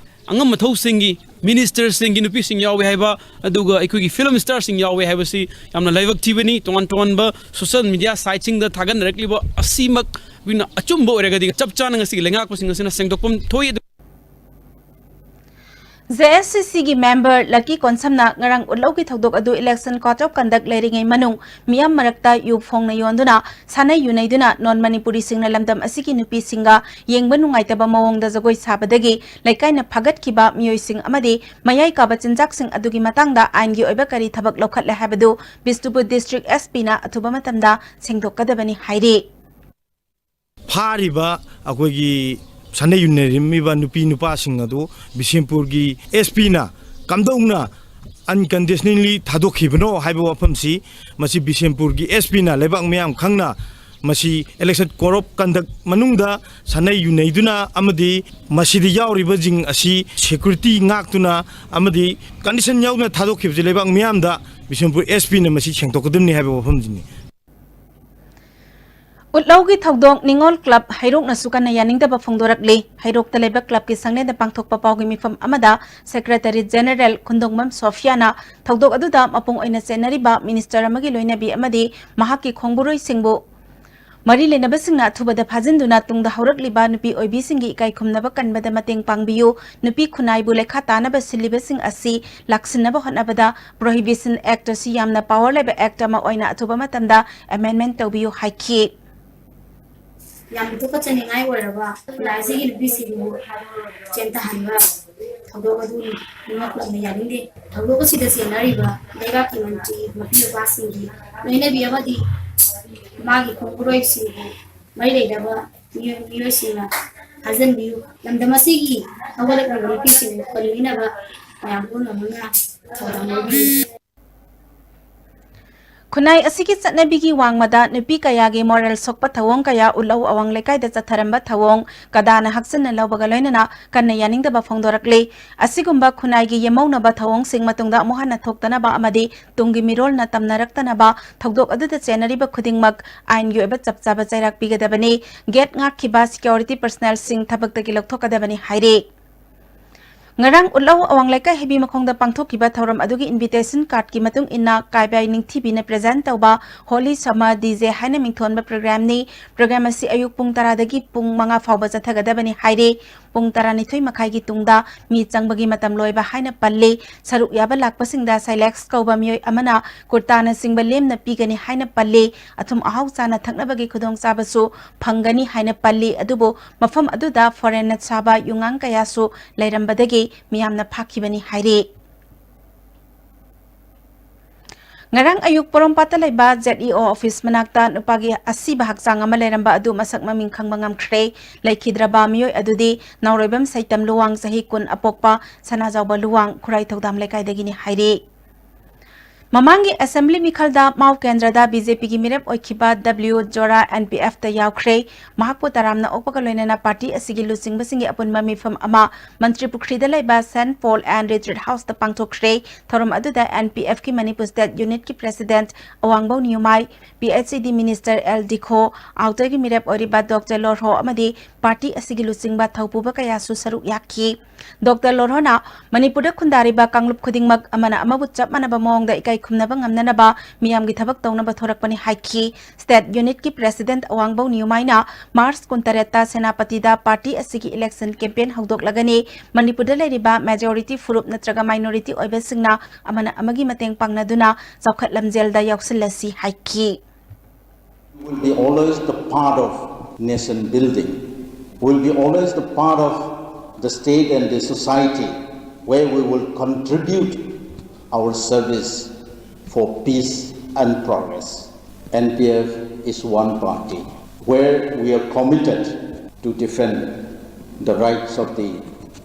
ꯑꯉꯝ ꯑꯊꯧꯁꯤꯡꯒꯤ, ꯃꯤꯅꯤꯁꯇꯔꯁꯤꯡꯒꯤ ꯅꯨꯄꯤꯁꯤꯡ ꯌꯥꯎꯏ ꯍꯥꯏꯕ, ꯑꯗꯨꯒ ꯑꯩꯈꯣꯏꯒꯤ ꯐꯤꯂꯝ ꯁ꯭ꯇꯥꯔꯁꯤꯡ ꯌꯥꯎꯏ ꯍꯥꯏꯕꯁꯤ ꯌꯥꯝꯅ ꯂꯥꯏꯕꯛ ꯊꯤꯕꯅꯤ꯫ ꯇꯣꯉꯥꯟ ꯇꯣꯉꯥꯟꯕ ꯁꯣꯁꯤꯌꯦꯜ ꯃꯤꯗꯤꯌꯥ ꯁꯥꯏꯠꯁꯤꯡꯗ ꯊꯥꯒꯠꯅꯔꯛꯂꯤꯕ ꯑꯁꯤꯃꯛ ꯑꯩꯈꯣꯏꯅ ꯑꯆꯨꯝꯕ ꯑꯣꯏꯔꯒꯗꯤ ꯆꯞ ꯆꯥꯅ ꯉꯁꯤꯒꯤ ꯂꯩꯉꯥꯛꯄꯁꯤꯡ ꯑꯁꯤꯅ ꯁꯦꯡꯗꯣꯛꯐꯝ ꯊꯣꯛꯏ꯫ ꯖꯦ ꯑꯦꯁ ꯁꯤ ꯁꯤꯒꯤ ꯃꯦꯝꯕꯔ ꯂꯛꯀꯤ ꯀꯣꯟꯁꯝꯅ ꯉꯔꯥꯡ ꯎꯠꯂꯧꯒꯤ ꯊꯧꯗꯣꯛ ꯑꯗꯨ ꯏꯂꯦꯛꯁꯟ ꯀꯣꯗ ꯑꯣꯐ ꯀꯟꯗꯛ ꯂꯩꯔꯤꯉꯩ ꯃꯅꯨꯡ ꯃꯤꯌꯥꯝ ꯃꯔꯛꯇ ꯌꯨ ꯐꯣꯡꯅ ꯌꯣꯟꯗꯨꯅ, ꯁꯥꯟꯅ ꯌꯨꯅꯩꯗꯨꯅ ꯅꯣꯟ ꯃꯅꯤꯄꯨꯔꯤꯁꯤꯡꯅ ꯂꯝꯗꯝ ꯑꯁꯤꯒꯤ ꯅꯨꯄꯤꯁꯤꯡꯒ ꯌꯦꯡꯕ ꯅꯨꯡꯉꯥꯏꯇꯕ ꯃꯑꯣꯡꯗ ꯖꯒꯣꯏ ꯁꯥꯕꯗꯒꯤ ꯂꯩꯀꯥꯏꯅ ꯐꯥꯒꯠꯈꯤꯕ ꯃꯤꯑꯣꯏꯁꯤꯡ ꯑꯃꯗꯤ ꯃꯌꯥꯏ ꯀꯥꯕ ꯆꯤꯟꯖꯥꯛꯁꯤꯡ ꯑꯗꯨꯒꯤ ꯃꯇꯥꯡꯗ ꯑꯥꯏꯟꯒꯤ ꯑꯣꯏꯕ ꯀꯔꯤ ꯊꯕꯛ ꯂꯧꯈꯠꯂꯦ ꯍꯥꯏꯕꯗꯨ ꯕꯤꯁꯅꯨꯄꯨꯔ ꯗꯤꯁꯇ꯭ꯔꯤꯛ ꯑꯦꯁ ꯄꯤꯅ ꯑꯊꯨꯕ ꯃꯇꯝꯗ ꯁꯦꯡꯗꯣꯛꯀꯗꯕꯅꯤ ꯍꯥꯏꯔꯤ꯫ ꯐꯥꯔꯤꯕ ꯑꯩꯈꯣꯏꯒꯤ ꯁꯥꯟꯅ ꯌꯨꯅꯔꯝꯃꯤꯕ ꯅꯨꯄꯤ ꯅꯨꯄꯥꯁꯤꯡ ꯑꯗꯨ ꯕꯤꯁꯦꯝꯄꯨꯔꯒꯤ ꯑꯦꯁ ꯄꯤꯅ ꯀꯝꯗꯧꯅ ꯑꯟꯀꯟꯗꯤꯁꯅꯦꯜꯂꯤ ꯊꯥꯗꯣꯛꯈꯤꯕꯅꯣ ꯍꯥꯏꯕ ꯋꯥꯐꯝꯁꯤ, ꯃꯁꯤ ꯕꯤꯁꯦꯝꯄꯨꯔꯒꯤ ꯑꯦꯁ ꯄꯤꯅ ꯂꯩꯕꯥꯛ ꯃꯤꯌꯥꯝ ꯈꯪꯅ ꯃꯁꯤ election code of conduct ꯃꯅꯨꯡꯗ ꯁꯥꯟꯅꯩ ꯌꯨꯅꯩꯗꯨꯅ ꯑꯃꯗꯤ ꯃꯁꯤꯗ ꯌꯥꯎꯔꯤꯕꯁꯤꯡ ꯑꯁꯤ security ꯉꯥꯛꯇꯨꯅ ꯑꯃꯗꯤ condition ꯌꯥꯎꯗꯅ ꯊꯥꯗꯣꯛꯈꯤꯕꯁꯤ ꯂꯩꯕꯥꯛ ꯃꯤꯌꯥꯝꯗ ꯕꯤꯁꯦꯝꯄꯨꯔ S P ꯅ ꯃꯁꯤ ꯁꯦꯡꯗꯣꯛꯀꯗꯕꯅꯤ ꯍꯥꯏꯕ ꯋꯥꯐꯝꯁꯤꯅꯤ꯫ ꯎꯠꯂꯧꯒꯤ ꯊꯧꯗꯣꯛ ꯅꯤꯉꯣꯜ club ꯍꯩꯔꯣꯛꯅꯁꯨ ꯀꯟꯅ ꯌꯥꯅꯤꯡꯗꯕ ꯐꯣꯡꯗꯣꯔꯛꯂꯤ꯫ ꯍꯩꯔꯣꯛꯇ ꯂꯩꯕ clubꯀꯤ ꯁꯪꯂꯦꯟꯗ ꯄꯥꯡꯊꯣꯛꯄ ꯄꯥꯎꯒꯤ ꯃꯤꯐꯝ ꯑꯃꯗ Secretary General ꯈꯨꯟꯗꯣꯡꯕꯝ ꯁꯣꯐꯤꯌꯥꯅ ꯊꯧꯗꯣꯛ ꯑꯗꯨꯗ ꯃꯄꯨꯡ ꯑꯣꯏꯅ ꯆꯦꯟꯅꯔꯤꯕ minister ꯑꯃꯒꯤ ꯂꯣꯏꯅꯕꯤ ꯑꯃꯗꯤ ꯃꯍꯥꯛꯀꯤ ꯈꯣꯡꯕꯨꯔꯣꯏꯁꯤꯡꯕꯨ ꯃꯔꯤ ꯂꯩꯅꯕꯁꯤꯡꯅ ꯑꯊꯨꯕꯗ ꯐꯥꯖꯤꯟꯗꯨꯅ ꯇꯨꯡꯗ ꯍꯧꯔꯛꯂꯤꯕ ꯅꯨꯄꯤ ꯑꯣꯏꯕꯤꯁꯤꯡꯒꯤ ꯏꯀꯥꯏ ꯈꯨꯝꯅꯕ ꯀꯟꯕꯗ ꯃꯇꯦꯡ ꯄꯥꯡꯕꯤꯌꯨ꯫ ꯅꯨꯄꯤ ꯈꯨꯟꯅꯥꯏꯕꯨ ꯂꯩꯈꯥ ꯇꯥꯅꯕ ꯁꯤꯜꯂꯤꯕꯁꯤꯡ ꯑꯁꯤ ꯂꯥꯛꯁꯤꯟꯅꯕ ꯍꯣꯠꯅꯕꯗ Prohibition Act ꯑꯁꯤ ꯌꯥꯝꯅ power ꯂꯩꯕ act ꯑꯃ ꯑꯣꯏꯅ ꯑꯊꯨꯕ ꯃꯇꯝꯗ amendment ꯇꯧꯕꯤꯌꯨ ꯍꯥꯏꯈꯤ꯫ ꯌꯥꯝꯅ ꯇꯨꯀꯠꯆꯅꯤꯡꯉꯥꯏ ꯑꯣꯏꯔꯕ ꯈꯨꯟꯅꯥꯏ ꯑꯁꯤꯒꯤ ꯅꯨꯄꯤꯁꯤꯡꯕꯨ ꯆꯦꯟꯊꯍꯟꯕ ꯊꯧꯗꯣꯛ ꯑꯗꯨ ꯅꯤꯡꯉꯛꯂꯝꯅ ꯌꯥꯅꯤꯡꯗꯦ꯫ ꯊꯧꯗꯣꯛ ꯑꯁꯤꯗ ꯆꯦꯟꯅꯔꯤꯕ ꯂꯩꯕꯥꯛꯀꯤ ꯃꯟꯇ꯭ꯔꯤ, ꯃꯄꯤ ꯃꯄꯥꯁꯤꯡꯒꯤ ꯂꯣꯏꯅꯕꯤ ꯑꯃꯗꯤ ꯃꯥꯒꯤ ꯈꯣꯡꯕꯨꯔꯣꯏꯁꯤꯡꯕꯨ ꯃꯔꯤ ꯂꯩꯅꯕ ꯃꯤꯑꯣꯏ-, ꯃꯤꯑꯣꯏꯁꯤꯡꯅ ꯊꯥꯖꯤꯟꯕꯤꯌꯨ꯫ ꯂꯝꯗꯝ ꯑꯁꯤꯒꯤ ꯍꯧꯒꯠꯂꯛꯂꯤꯕ ꯅꯨꯄꯤꯁꯤꯡꯕꯨ ꯀꯟꯕꯤꯅꯕ ꯃꯌꯥꯝ ꯄꯨꯝꯅꯃꯛꯅ ꯊꯧꯗꯥꯡ ꯂꯧꯕꯤꯌꯨ꯫ ꯈꯨꯟꯅꯥꯏ ꯑꯁꯤꯒꯤ ꯆꯠꯅꯕꯤꯒꯤ ꯋꯥꯡꯃꯗ ꯅꯨꯄꯤ ꯀꯌꯥꯒꯤ moral ꯁꯣꯛꯄ ꯊꯧꯑꯣꯡ ꯀꯌꯥ ꯎꯠꯂꯧ ꯑꯋꯥꯡ ꯂꯩꯀꯥꯏꯗ ꯆꯠꯊꯔꯝꯕ ꯊꯧꯑꯣꯡ ꯀꯗꯥꯅ ꯍꯛꯆꯤꯟꯅ ꯂꯧꯕꯒ ꯂꯣꯏꯅꯅ ꯀꯟꯅ ꯌꯥꯅꯤꯡꯗꯕ ꯐꯣꯡꯗꯣꯔꯛꯂꯤ꯫ ꯑꯁꯤꯒꯨꯝꯕ ꯈꯨꯟꯅꯥꯏꯒꯤ ꯌꯦꯃꯧꯅꯕ ꯊꯧꯑꯣꯡꯁꯤꯡ ꯃꯇꯨꯡꯗ ꯑꯃꯨꯛ ꯍꯟꯅ ꯊꯣꯛꯇꯅꯕ ꯑꯃꯗꯤ ꯇꯨꯡꯒꯤ ꯃꯤꯔꯣꯜꯅ ꯇꯝꯅꯔꯛꯇꯅꯕ ꯊꯧꯗꯣꯛ ꯑꯗꯨꯗ ꯆꯦꯟꯅꯔꯤꯕ ꯈꯨꯗꯤꯡꯃꯛ ꯑꯥꯏꯟꯒꯤ ꯑꯣꯏꯕ ꯆꯞ ꯆꯥꯕ ꯆꯩꯔꯥꯛ ꯄꯤꯒꯗꯕꯅꯤ꯫ Gate ꯉꯥꯛꯈꯤꯕ security personnelꯁꯤꯡ ꯊꯕꯛꯇꯒꯤ ꯂꯧꯊꯣꯛꯀꯗꯕꯅꯤ ꯍꯥꯏꯔꯤ꯫ ꯉꯔꯥꯡ ꯎꯠꯂꯧ ꯑꯋꯥꯡ ꯂꯩꯀꯥꯏ ꯍꯩꯕꯤ ꯃꯈꯣꯡꯗ ꯄꯥꯡꯊꯣꯛꯈꯤꯕ ꯊꯧꯔꯝ ꯑꯗꯨꯒꯤ invitation cardꯀꯤ ꯃꯇꯨꯡ ꯏꯟꯅ ꯀꯥꯏꯕꯥꯏ ꯅꯤꯡꯊꯤꯕꯤꯅ present ꯇꯧꯕ Holy Summer D J ꯍꯥꯏꯅ ꯃꯤꯡꯊꯣꯟꯕ programꯅꯤ꯫ Program ꯑꯁꯤ ꯑꯌꯨꯛ ꯄꯨꯡ ꯇꯔꯥꯗꯒꯤ ꯄꯨꯡ ꯃꯉꯥ ꯐꯥꯎꯕ ꯆꯠꯊꯒꯗꯕꯅꯤ ꯍꯥꯏꯔꯤ꯫ ꯄꯨꯡ ꯇꯔꯥꯅꯤꯊꯣꯏ ꯃꯈꯥꯏꯒꯤ ꯇꯨꯡꯗ ꯃꯤ ꯆꯪꯕꯒꯤ ꯃꯇꯝ ꯂꯣꯏꯕ ꯍꯥꯏꯅ ꯄꯜꯂꯤ꯫ ꯁꯔꯨꯛ ꯌꯥꯕ ꯂꯥꯛꯄꯁꯤꯡꯗ Silex ꯀꯧꯕ ꯃꯤꯑꯣꯏ ꯑꯃꯅ ꯀꯨꯔꯇꯥꯅꯆꯤꯡꯕ ꯂꯦꯝꯅ ꯄꯤꯒꯅꯤ ꯍꯥꯏꯅ ꯄꯜꯂꯤ꯫ ꯑꯊꯨꯝ ꯑꯍꯥꯎ ꯆꯥꯅ ꯊꯛꯅꯕꯒꯤ ꯈꯨꯗꯣꯡꯆꯥꯕꯁꯨ ꯐꯪꯒꯅꯤ ꯍꯥꯏꯅ ꯄꯜꯂꯤ꯫ ꯑꯗꯨꯕꯨ ꯃꯐꯝ ꯑꯗꯨꯗ foreignꯅ ꯁꯥꯕ ꯌꯨꯉꯥꯡ ꯀꯌꯥꯁꯨ ꯂꯩꯔꯝꯕꯗꯒꯤ ꯃꯤꯌꯥꯝꯅ ꯐꯥꯈꯤꯕꯅꯤ ꯍꯥꯏꯔꯤ꯫ ꯉꯔꯥꯡ ꯑꯌꯨꯛ ꯄꯣꯔꯣꯝꯄꯥꯠꯇ ꯂꯩꯕ Z E O office ꯃꯅꯥꯛꯇ ꯅꯨꯄꯥꯒꯤ ꯑꯁꯤꯕ ꯍꯛꯆꯥꯡ ꯑꯃ ꯂꯩꯔꯝꯕ ꯑꯗꯨ ꯃꯁꯛ ꯃꯃꯤꯡ ꯈꯪꯕ ꯉꯝꯈ꯭ꯔꯦ꯫ ꯂꯩꯈꯤꯗ꯭ꯔꯕ ꯃꯤꯑꯣꯏ ꯑꯗꯨꯗꯤ ꯅꯥꯎꯔꯣꯏꯕꯝ ꯁꯩꯇꯝ ꯂꯨꯋꯥꯡ, ꯆꯍꯤ ꯀꯨꯟ ꯑꯄꯣꯛꯄ ꯁꯅꯥꯖꯥꯎꯕ ꯂꯨꯋꯥꯡ, ꯈꯨꯔꯥꯏ ꯊꯧꯗꯥꯝ ꯂꯩꯀꯥꯏꯗꯒꯤꯅꯤ ꯍꯥꯏꯔꯤ꯫ ꯃꯃꯥꯡꯒꯤ ꯑꯦꯁꯦꯝꯕ꯭ꯂꯤ ꯃꯤꯈꯜꯗ ꯃꯥꯎ ꯀꯦꯟꯗ꯭ꯔꯗ ꯕꯤ ꯖꯦ ꯄꯤꯒꯤ ꯃꯤꯔꯦꯞ ꯑꯣꯏꯈꯤꯕ ꯗꯕ꯭ꯂꯤꯌꯨ ꯖꯣꯔꯥ ꯑꯦꯟ ꯄꯤ ꯑꯦꯐꯇ ꯌꯥꯎꯈ꯭ꯔꯦ꯫ ꯃꯍꯥꯛꯄꯨ ꯇꯔꯥꯝꯅ ꯑꯣꯛꯄꯒ ꯂꯣꯏꯅꯅ ꯄꯥꯔꯇꯤ ꯑꯁꯤꯒꯤ ꯂꯨꯆꯤꯡꯕꯁꯤꯡꯒꯤ ꯑꯄꯨꯟꯕ ꯃꯤꯐꯝ ꯑꯃ ꯃꯟꯇ꯭ꯔꯤ ꯄꯨꯈ꯭ꯔꯤꯗ ꯂꯩꯕ ꯁꯦꯟꯠ ꯄꯣꯜ ꯑꯦꯟ ꯔꯤꯇ꯭ꯔꯤꯠ ꯍꯥꯎꯁꯇ ꯄꯥꯡꯊꯣꯛꯈ꯭ꯔꯦ꯫ ꯊꯧꯔꯝ ꯑꯗꯨꯗ ꯑꯦꯟ ꯄꯤ ꯑꯦꯐꯀꯤ ꯃꯅꯤꯄꯨꯔ ꯁ꯭ꯇꯦꯠ ꯌꯨꯅꯤꯠꯀꯤ president Awangbou Newmai, P H E D minister L Dikho, ꯑꯥꯎꯇꯔꯒꯤ ꯃꯤꯔꯦꯞ ꯑꯣꯏꯔꯤꯕ ꯗꯣꯛꯇꯔ ꯂꯣꯔꯍꯣ ꯑꯃꯗꯤ ꯄꯥꯔꯇꯤ ꯑꯁꯤꯒꯤ ꯂꯨꯆꯤꯡꯕ ꯊꯧꯄꯨꯕ ꯀꯌꯥꯁꯨ ꯁꯔꯨꯛ ꯌꯥꯈꯤ꯫ ꯗꯣꯛꯇꯔ ꯂꯣꯔꯍꯣꯅ ꯃꯅꯤꯄꯨꯔꯗ ꯈꯨꯟꯗꯥꯔꯤꯕ ꯀꯥꯡꯂꯨꯞ ꯈꯨꯗꯤꯡꯃꯛ ꯑꯃꯅ ꯑꯃꯕꯨ ꯆꯞ ꯃꯥꯟꯅꯕ ꯃꯑꯣꯡꯗ ꯏꯀꯥꯏ ꯈꯨꯝꯅꯕ ꯉꯝꯅꯅꯕ ꯃꯤꯌꯥꯝꯒꯤ ꯊꯕꯛ ꯇꯧꯅꯕ ꯊꯣꯔꯛꯄꯅꯤ ꯍꯥꯏꯈꯤ꯫ ꯁ꯭ꯇꯦꯠ ꯌꯨꯅꯤꯠꯀꯤ ꯄ꯭ꯔꯦꯁꯤꯗꯦꯟꯠ ꯑꯋꯥꯡꯕꯧ ꯅꯤꯌꯨꯃꯥꯏꯅ ꯃꯥꯔꯆ ꯀꯨꯟꯇꯔꯦꯠꯇ ꯁꯦꯅꯥꯄꯇꯤꯗ ꯄꯥꯔꯇꯤ ꯑꯁꯤꯒꯤ ꯏꯂꯦꯛꯁꯟ ꯀꯦꯝꯄꯦꯟ ꯍꯧꯗꯣꯛꯂꯒꯅꯤ꯫ ꯃꯅꯤꯄꯨꯔꯗ ꯂꯩꯔꯤꯕ ꯃꯦꯖꯣꯔꯤꯇꯤ ꯐꯨꯔꯨꯞ ꯅꯠꯇ꯭ꯔꯒ ꯃꯥꯏꯅꯣꯔꯤꯇꯤ ꯑꯣꯏꯕꯁꯤꯡꯅ ꯑꯃꯅ ꯑꯃꯒꯤ ꯃꯇꯦꯡ ꯄꯥꯡꯅꯗꯨꯅ ꯆꯥꯎꯈꯠ ꯂꯝꯖꯦꯜꯗ ꯌꯥꯎꯁꯤꯜꯂꯁꯤ ꯍꯥꯏꯈꯤ꯫ Will be always the part of nation building, will be always the part of the state and the society where we will contribute our service for peace and progress. N P F is one party where we are committed to defend the rights of the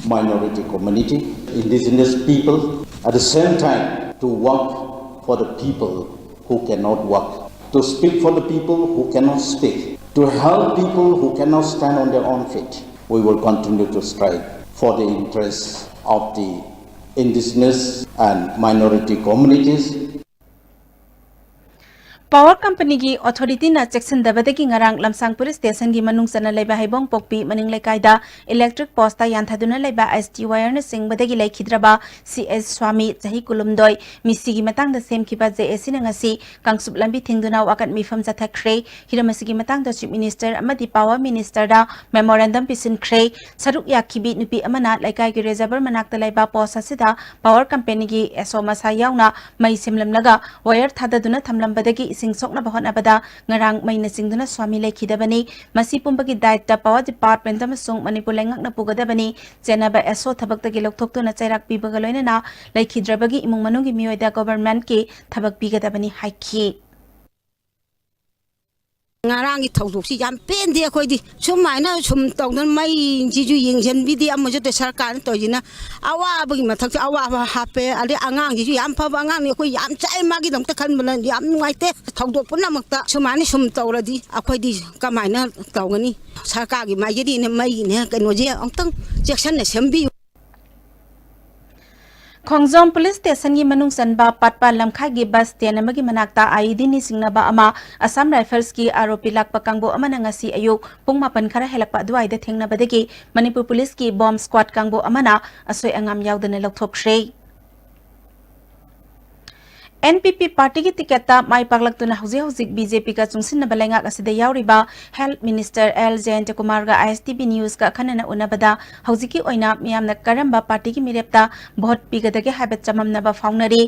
minority community, indigenous people, at the same time to work for the people who cannot work, to speak for the people who cannot speak, to help people who cannot stand on their own feet. We will continue to strive for the interests of the indigenous and minority communities. Power ꯀꯝꯄꯅꯤꯒꯤ ꯑꯣꯊꯣꯔꯤꯇꯤꯅ ꯆꯦꯛꯁꯤꯟꯗꯕꯗꯒꯤ ꯉꯔꯥꯡ ꯂꯝꯁꯥꯡ police ꯁ꯭ꯇꯦꯁꯟꯒꯤ ꯃꯅꯨꯡ ꯆꯟꯅ ꯂꯩꯕ ꯍꯩꯕꯣꯡ ꯄꯣꯛꯄꯤ ꯃꯅꯤꯡ ꯂꯩꯀꯥꯏꯗ electric post ꯌꯥꯟꯊꯗꯨꯅ ꯂꯩꯕ ꯑꯦꯁ T ꯋꯥꯌꯔꯅ ꯆꯤꯡꯕꯗꯒꯤ ꯂꯩꯈꯤꯗ꯭ꯔꯕ ꯁꯤ ꯑꯦꯁ ꯁ꯭ꯋꯥꯃꯤ, ꯆꯍꯤ ꯀꯨꯟꯍꯨꯝꯗꯣꯏ, ꯃꯤꯁꯤꯒꯤ ꯃꯇꯥꯡꯗ ꯁꯦꯝꯈꯤꯕ ꯖꯦ ꯑꯦ ꯁꯤꯅ ꯉꯁꯤ ꯀꯥꯡꯆꯨꯞ ꯂꯝꯕꯤ ꯊꯤꯡꯗꯨꯅ ꯋꯥꯀꯠ ꯃꯤꯐꯝ ꯆꯠꯊꯈ꯭ꯔꯦ꯫ ꯍꯤꯔꯝ ꯑꯁꯤꯒꯤ ꯃꯇꯥꯡꯗ ꯆꯤꯐ ꯃꯤꯅꯤꯁꯇꯔ ꯑꯃꯗꯤ ꯄꯥꯋꯔ ꯃꯤꯅꯤꯁꯇꯔꯗ ꯃꯦꯃꯣꯔꯦꯟꯗꯝ ꯄꯤꯁꯤꯟꯈ꯭ꯔꯦ꯫ ꯁꯔꯨꯛ ꯌꯥꯈꯤꯕꯤ ꯅꯨꯄꯤ ꯑꯃꯅ ꯂꯩꯀꯥꯏꯒꯤ ꯔꯤꯖꯔꯚꯔ ꯃꯅꯥꯛꯇ ꯂꯩꯕ ꯄꯣꯁ ꯑꯁꯤꯗ ꯄꯥꯋꯔ ꯀꯝꯄꯦꯅꯤꯒꯤ ꯑꯦꯁ ꯑꯣ ꯃꯁꯥ ꯌꯥꯎꯅ ꯃꯩ ꯁꯦꯝꯂꯝꯂꯒ ꯋꯥꯌꯔ ꯊꯥꯗꯗꯨꯅ ꯊꯝꯂꯝꯕꯗꯒꯤ ꯏꯁꯤꯡ ꯁꯣꯛꯅꯕ ꯍꯣꯠꯅꯕꯗ ꯉꯔꯥꯡ ꯃꯩꯅ ꯆꯤꯡꯗꯨꯅ ꯁ꯭ꯋꯥꯃꯤ ꯂꯩꯈꯤꯗꯕꯅꯤ꯫ ꯃꯁꯤ ꯄꯨꯝꯕꯒꯤ ꯗꯥꯏꯠꯇ ꯄꯥꯋꯔ ꯗꯤꯄꯥꯔꯠꯃꯦꯟꯠ ꯑꯃꯁꯨꯡ ꯃꯅꯤꯄꯨꯔ ꯂꯩꯉꯥꯛꯅ ꯄꯨꯒꯗꯕꯅꯤ꯫ ꯆꯦꯟꯅꯕ ꯑꯦꯁ ꯑꯣ ꯊꯕꯛꯇꯒꯤ ꯂꯧꯊꯣꯛꯇꯨꯅ ꯆꯩꯔꯥꯛ ꯄꯤꯕꯒ ꯂꯣꯏꯅꯅ ꯂꯩꯈꯤꯗ꯭ꯔꯕꯒꯤ ꯏꯃꯨꯡ ꯃꯅꯨꯡꯒꯤ ꯃꯤꯑꯣꯏꯗ ꯒꯣꯚꯔꯟꯃꯦꯟꯠꯀꯤ ꯊꯕꯛ ꯄꯤꯒꯗꯕꯅꯤ ꯍꯥꯏꯈꯤ꯫ ꯉꯔꯥꯡꯒꯤ ꯊꯧꯗꯣꯛꯁꯤ ꯌꯥꯝ ꯄꯦꯟꯗꯦ ꯑꯩꯈꯣꯏꯗꯤ꯫ ꯁꯨꯃꯥꯏꯅ ꯁꯨꯝ ꯇꯧꯗꯅ ꯃꯩꯁꯤꯁꯨ ꯌꯦꯡꯁꯤꯟꯕꯤꯗꯦ, ꯑꯃꯁꯨ ꯅꯠꯇꯦ꯫ ꯁꯔꯀꯥꯔꯅ ꯇꯧꯔꯤꯁꯤꯅ ꯑꯋꯥꯕꯒꯤ ꯃꯊꯛꯇ ꯑꯋꯥꯕ ꯍꯥꯞꯄꯦ꯫ ꯑꯗꯩ ꯑꯉꯥꯡꯁꯤꯁꯨ ꯌꯥꯝ ꯐꯕ ꯑꯉꯥꯡꯅꯤ, ꯑꯩꯈꯣꯏ ꯌꯥꯝ ꯆꯥꯛꯑꯦ꯫ ꯃꯥꯒꯤꯗꯃꯛꯇ ꯈꯟꯕꯅ ꯌꯥꯝ ꯅꯨꯡꯉꯥꯏꯇꯦ꯫ ꯊꯧꯗꯣꯛ ꯄꯨꯝꯅꯃꯛꯇ ꯁꯨꯃꯥꯏꯅ ꯁꯨꯝ ꯇꯧꯔꯗꯤ ꯑꯩꯈꯣꯏꯗꯤ ꯀꯃꯥꯏꯅ ꯇꯧꯒꯅꯤ? ꯁꯔꯀꯥꯔꯒꯤ ꯃꯥꯏꯀꯩꯗꯒꯤꯅꯦ ꯃꯩꯒꯤꯅꯦ ꯀꯩꯅꯣꯁꯦ ꯑꯃꯨꯛꯇꯪ ꯆꯦꯛꯁꯤꯟꯅ ꯁꯦꯝꯕꯤꯌꯨ꯫ ꯈꯣꯡꯖꯣꯝ ꯄꯨꯂꯤꯁ ꯁ꯭ꯇꯦꯁꯟꯒꯤ ꯃꯅꯨꯡ ꯆꯟꯕ ꯄꯥꯠꯄ ꯂꯝꯈꯥꯏꯒꯤ ꯕꯁ ꯁ꯭ꯇꯦꯟ ꯑꯃꯒꯤ ꯃꯅꯥꯛꯇ IED ꯅꯤꯡꯁꯤꯡꯅꯕ ꯑꯃ ꯑꯁꯥꯝ ꯔꯥꯏꯐꯜꯁꯀꯤ ꯑꯥꯔꯣꯄꯤ ꯂꯥꯛꯄ ꯀꯥꯡꯕꯨ ꯑꯃꯅ ꯉꯁꯤ ꯑꯌꯨꯛ ꯄꯨꯡ ꯃꯥꯄꯟ ꯈꯔ ꯍꯦꯜꯂꯛꯄ ꯑꯗꯨꯋꯥꯏꯗ ꯊꯦꯡꯅꯕꯗꯒꯤ ꯃꯅꯤꯄꯨꯔ ꯄꯨꯂꯤꯁꯀꯤ ꯕꯣꯝ ꯁ꯭ꯀ꯭ꯋꯥꯗ ꯀꯥꯡꯕꯨ ꯑꯃꯅ ꯑꯁꯣꯏ ꯑꯉꯥꯝ ꯌꯥꯎꯗꯅ ꯂꯧꯊꯣꯛꯈ꯭ꯔꯦ꯫ NPP ꯄꯥꯔꯇꯤꯒꯤ ꯇꯤꯀꯦꯠꯇ ꯃꯥꯏ ꯄꯥꯛꯂꯛꯇꯨꯅ ꯍꯧꯖꯤꯛ ꯍꯧꯖꯤꯛ BJPꯒ ꯆꯨꯡꯁꯤꯟꯅꯕ ꯂꯩꯉꯥꯛ ꯑꯁꯤꯗ ꯌꯥꯎꯔꯤꯕ ꯍꯦꯜꯊ ꯃꯤꯅꯤꯁꯇꯔ ꯑꯦꯜ ꯖꯌꯟꯇꯀꯨꯃꯥꯔꯒ ISTV ꯅ꯭ꯌꯨꯁꯀ ꯑꯈꯟꯅꯅ ꯎꯅꯕꯗ ꯍꯧꯖꯤꯛꯀꯤ ꯑꯣꯏꯅ ꯃꯤꯌꯥꯝꯅ ꯀꯔꯝꯕ ꯄꯥꯔꯇꯤꯒꯤ ꯃꯤꯔꯦꯞꯇ ꯚꯣꯠ ꯄꯤꯒꯗꯒꯦ ꯍꯥꯏꯕ ꯆꯃꯝꯅꯕ ꯐꯥꯎꯅꯔꯤ꯫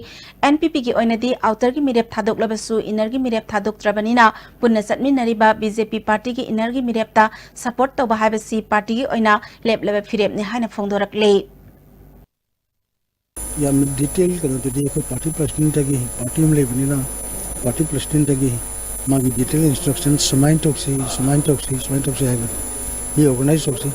NPPꯒꯤ ꯑꯣꯏꯅꯗꯤ ꯑꯥꯎꯇꯔꯒꯤ ꯃꯤꯔꯦꯞ ꯊꯥꯗꯣꯛꯂꯕꯁꯨ ꯏꯟꯅꯔꯒꯤ ꯃꯤꯔꯦꯞ ꯊꯥꯗꯣꯛꯇ꯭ꯔꯕꯅꯤꯅ ꯄꯨꯟꯅ ꯆꯠꯃꯤꯟꯅꯔꯤꯕ BJP ꯄꯥꯔꯇꯤꯒꯤ ꯏꯟꯅꯔꯒꯤ ꯃꯤꯔꯦꯞꯇ ꯁꯄꯣꯔꯠ ꯇꯧꯕ ꯍꯥꯏꯕꯁꯤ ꯄꯥꯔꯇꯤꯒꯤ ꯑꯣꯏꯅ ꯂꯦꯞꯂꯕ ꯐꯤꯔꯦꯞꯅꯤ ꯍꯥꯏꯅ ꯐꯣꯡꯗꯣꯔꯛꯂꯤ꯫ ꯌꯥꯝꯅ ꯗꯤꯇꯦꯜ ꯀꯩꯅꯣꯗꯨꯗꯤ ꯑꯩꯈꯣꯏ ꯄꯥꯔꯇꯤ ꯄ꯭ꯔꯁꯤꯗꯦꯟꯠꯇꯒꯤ, ꯄꯥꯔꯇꯤ ꯑꯃ ꯂꯩꯕꯅꯤꯅ ꯄꯥꯔꯇꯤ ꯄ꯭ꯔꯁꯤꯗꯦꯟꯠꯇꯒꯤ ꯃꯥꯒꯤ ꯗꯤꯇꯦꯜ ꯏꯟꯁꯇ꯭ꯔꯛꯁꯟ ꯁꯨꯃꯥꯏꯅ ꯇꯧꯁꯤ, ꯁꯨꯃꯥꯏꯅ ꯇꯧꯁꯤ, ꯁꯨꯃꯥꯏꯅ ꯇꯧꯁꯤ ꯍꯥꯏꯕ, ꯔꯤꯑꯣꯔꯒꯅꯥꯏꯖ ꯇꯧꯁꯤ,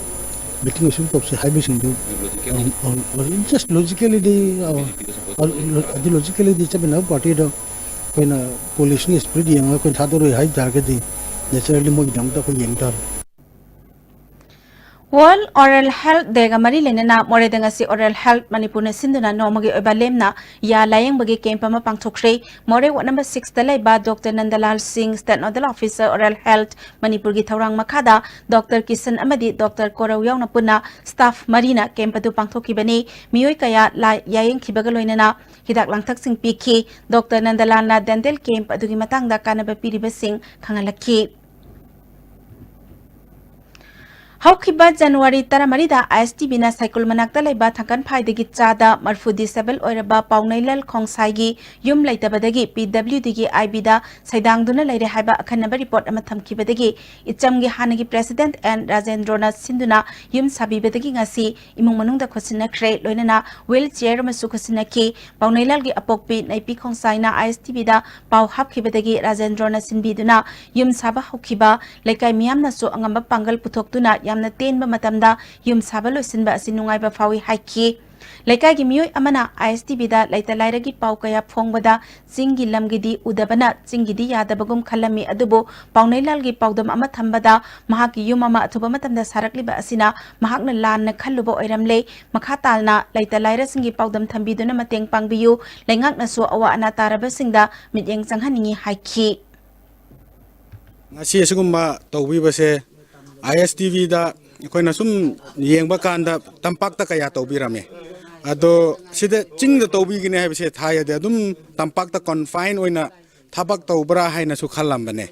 ꯃꯤꯇꯤꯡ ꯑꯁꯨꯛ ꯇꯧꯁꯤ ꯍꯥꯏꯕꯁꯤꯡꯗꯨ, ꯂꯣꯖꯤꯀꯦꯜꯂꯤ ꯑ, ꯑ, ꯑ, ꯖꯁ ꯂꯣꯖꯤꯀꯦꯜꯂꯤꯗꯤ, ꯑ, ꯕꯤꯖꯦꯄꯤꯗ ꯁꯄꯣꯔꯠ ꯑ, ꯇꯧꯕ ꯂꯣ-, ꯑꯗꯨ ꯂꯣꯖꯤꯀꯦꯜꯂꯤꯗꯤ ꯆꯠꯃꯤꯟꯅꯕ ꯄꯥꯔꯇꯤꯗꯣ ꯑꯩꯈꯣꯏꯅ ꯀꯣꯂꯤꯁꯟꯒꯤ ꯁ꯭ꯄꯤꯔꯤꯠ ꯌꯦꯡꯉꯒ ꯑꯩꯈꯣꯏꯅ ꯊꯥꯗꯣꯔꯛꯑꯣꯏ ꯍꯥꯏ ꯇꯥꯔꯒꯗꯤ ꯅꯦꯆꯔꯦꯜꯂꯤ ꯃꯣꯏꯒꯤꯗꯃꯛꯇ ꯑꯩꯈꯣꯏ ꯌꯦꯡ ꯇꯥꯔꯦ꯫ World Oral Health Dayꯒ ꯃꯔꯤ ꯂꯩꯅꯅ ꯃꯣꯔꯦꯗ ꯉꯁꯤ Oral Health ꯃꯅꯤꯄꯨꯔꯅ ꯁꯤꯟꯗꯨꯅ ꯅꯣꯡꯃꯒꯤ ꯑꯣꯏꯕ ꯂꯦꯝꯅ ꯌꯥ ꯂꯥꯌꯦꯡꯕꯒꯤ ꯀꯦꯝꯞ ꯑꯃ ꯄꯥꯡꯊꯣꯛꯈ꯭ꯔꯦ꯫ ꯃꯣꯔꯦ ꯋꯥꯔꯗ ꯅꯝꯕꯔ ꯁꯤꯛꯁꯇ ꯂꯩꯕ ꯗꯣꯛꯇꯔ ꯅꯟꯗꯂꯥꯜ ꯁꯤꯡ, state nodal officer Oral Health ꯃꯅꯤꯄꯨꯔꯒꯤ ꯊꯧꯔꯥꯡ ꯃꯈꯥꯗ ꯗꯣꯛꯇꯔ ꯀꯤꯁꯟ ꯑꯃꯗꯤ ꯗꯣꯛꯇꯔ ꯀꯣꯔꯧ ꯌꯥꯎꯅ ꯄꯨꯟꯅ ꯁ꯭ꯇꯥꯐ ꯃꯔꯤꯅ ꯀꯦꯝꯞ ꯑꯗꯨ ꯄꯥꯡꯊꯣꯛꯈꯤꯕꯅꯤ꯫ ꯃꯤꯑꯣꯏ ꯀꯌꯥ ꯂꯥ-, ꯌꯥꯌꯦꯡꯈꯤꯕꯒ ꯂꯣꯏꯅꯅ ꯍꯤꯗꯥꯛ ꯂꯥꯡꯊꯛꯁꯤꯡ ꯄꯤꯈꯤ꯫ ꯗꯣꯛꯇꯔ ꯅꯟꯗꯂꯥꯜꯅ ꯗꯦꯟꯇꯦꯜ ꯀꯦꯝꯞ ꯑꯗꯨꯒꯤ ꯃꯇꯥꯡꯗ ꯀꯥꯟꯅꯕ ꯄꯤꯔꯤꯕꯁꯤꯡ ꯈꯪꯍꯜꯂꯛꯈꯤ꯫ ꯍꯧꯈꯤꯕ ꯖꯅꯋꯥꯔꯤ ꯇꯔꯥꯃꯔꯤꯗ ꯑꯥꯏ ꯑꯦꯁ ꯇꯤ ꯚꯤꯅ ꯁꯥꯏꯀꯨꯜ ꯃꯅꯥꯛꯇ ꯂꯩꯕ ꯊꯥꯡꯀꯟꯐꯥꯏꯗꯒꯤ ꯆꯥꯗ ꯃꯔꯐꯨ disabled ꯑꯣꯏꯔꯕ ꯄꯥꯎꯅꯩꯂꯥꯜ ꯈꯣꯡꯁꯥꯏꯒꯤ ꯌꯨꯝ ꯂꯩꯇꯕꯗꯒꯤ ꯄꯤ ꯗꯕ꯭ꯂꯤꯎ ꯗꯤꯒꯤ ꯑꯥꯏ ꯕꯤꯗ ꯁꯩꯗꯥꯡꯗꯨꯅ ꯂꯩꯔꯦ ꯍꯥꯏꯕ ꯑꯈꯟꯅꯕ report ꯑꯃ ꯊꯝꯈꯤꯕꯗꯒꯤ ꯏꯆꯝꯒꯤ ꯍꯥꯟꯅꯒꯤ president ꯑꯦꯟ ꯔꯥꯖꯦꯟꯗ꯭ꯔꯣꯅ ꯁꯤꯟꯗꯨꯅ ꯌꯨꯝ ꯁꯥꯕꯤꯕꯗꯒꯤ ꯉꯁꯤ ꯏꯃꯨꯡ ꯃꯅꯨꯡꯗ ꯈꯨꯠꯁꯤꯟꯅꯈ꯭ꯔꯦ, ꯂꯣꯏꯅꯅ wheelchair ꯑꯃꯁꯨ ꯈꯨꯠꯁꯤꯟꯅꯈꯤ꯫ ꯄꯥꯎꯅꯩꯂꯥꯜꯒꯤ ꯑꯄꯣꯛꯄꯤ ꯅꯩꯄꯤ ꯈꯣꯡꯁꯥꯏꯅ ꯑꯥꯏ ꯑꯦꯁ ꯇꯤ ꯚꯤꯗ ꯄꯥꯎ ꯍꯥꯞꯈꯤꯕꯗꯒꯤ ꯔꯥꯖꯦꯟꯗ꯭ꯔꯣꯅ ꯁꯤꯟꯕꯤꯗꯨꯅ ꯌꯨꯝ ꯁꯥꯕ ꯍꯧꯈꯤꯕ ꯂꯩꯀꯥꯏ ꯃꯤꯌꯥꯝꯅꯁꯨ ꯑꯉꯝꯕ ꯄꯥꯡꯒꯜ ꯄꯨꯊꯣꯛꯇꯨꯅ ꯌꯥꯝꯅ ꯇꯦꯟꯕ ꯃꯇꯝꯗ ꯌꯨꯝ ꯁꯥꯕ ꯂꯣꯏꯁꯤꯟꯕ ꯑꯁꯤ ꯅꯨꯡꯉꯥꯏꯕ ꯐꯥꯎꯏ ꯍꯥꯏꯈꯤ꯫ ꯂꯩꯀꯥꯏꯒꯤ ꯃꯤꯑꯣꯏ ꯑꯃꯅ ꯑꯥꯏ ꯑꯦꯁ ꯇꯤ ꯚꯤꯗ ꯂꯩꯇ ꯂꯥꯏꯔꯒꯤ ꯄꯥꯎ ꯀꯌꯥ ꯐꯣꯡꯕꯗ ꯆꯤꯡꯒꯤ ꯂꯝꯒꯤꯗꯤ ꯎꯗꯕꯅ ꯆꯤꯡꯒꯤꯗꯤ ꯌꯥꯗꯕꯒꯨꯝ ꯈꯜꯂꯝꯃꯤ, ꯑꯗꯨꯕꯨ ꯄꯥꯎꯅꯩꯂꯥꯜꯒꯤ ꯄꯥꯎꯗꯝ ꯑꯃ ꯊꯝꯕꯗ ꯃꯍꯥꯛꯀꯤ ꯌꯨꯝ ꯑꯃ ꯑꯊꯨꯕ ꯃꯇꯝꯗ ꯁꯥꯔꯛꯂꯤꯕ ꯑꯁꯤꯅ ꯃꯍꯥꯛꯅ ꯂꯥꯟꯅ ꯈꯜꯂꯨꯕ ꯑꯣꯏꯔꯝꯂꯦ꯫ ꯃꯈꯥ ꯇꯥꯅ ꯂꯩꯇ ꯂꯥꯏꯔꯁꯤꯡꯒꯤ ꯄꯥꯎꯗꯝ ꯊꯝꯕꯤꯗꯨꯅ ꯃꯇꯦꯡ ꯄꯥꯡꯕꯤꯌꯨ, ꯂꯩꯉꯥꯛꯅꯁꯨ ꯑꯋꯥ ꯑꯅꯥ ꯇꯥꯔꯕꯁꯤꯡꯗ ꯃꯤꯠꯌꯦꯡ ꯆꯪꯍꯟꯅꯤꯡꯏ ꯍꯥꯏꯈꯤ꯫ ꯉꯁꯤ ꯑꯁꯤꯒꯨꯝꯕ ꯇꯧꯕꯤꯕꯁꯦ ꯑꯥꯏ ꯑꯦꯁ ꯇꯤ ꯚꯤꯗ ꯑꯩꯈꯣꯏꯅ ꯁꯨꯝ ꯌꯦꯡꯕ ꯀꯥꯟꯗ ꯇꯝꯄꯥꯛꯇ ꯀꯌꯥ ꯇꯧꯕꯤꯔꯝꯃꯦ꯫ ꯑꯗꯣ ꯁꯤꯗ ꯆꯤꯡꯗ ꯇꯧꯕꯤꯒꯅꯤ ꯍꯥꯏꯕꯁꯦ ꯊꯥꯖꯗꯦ꯫ ꯑꯗꯨꯝ ꯇꯝꯄꯥꯛꯇ confine ꯑꯣꯏꯅ ꯊꯕꯛ ꯇꯧꯕ꯭ꯔꯥ ꯍꯥꯏꯅꯁꯨ ꯈꯜꯂꯝꯕꯅꯦ꯫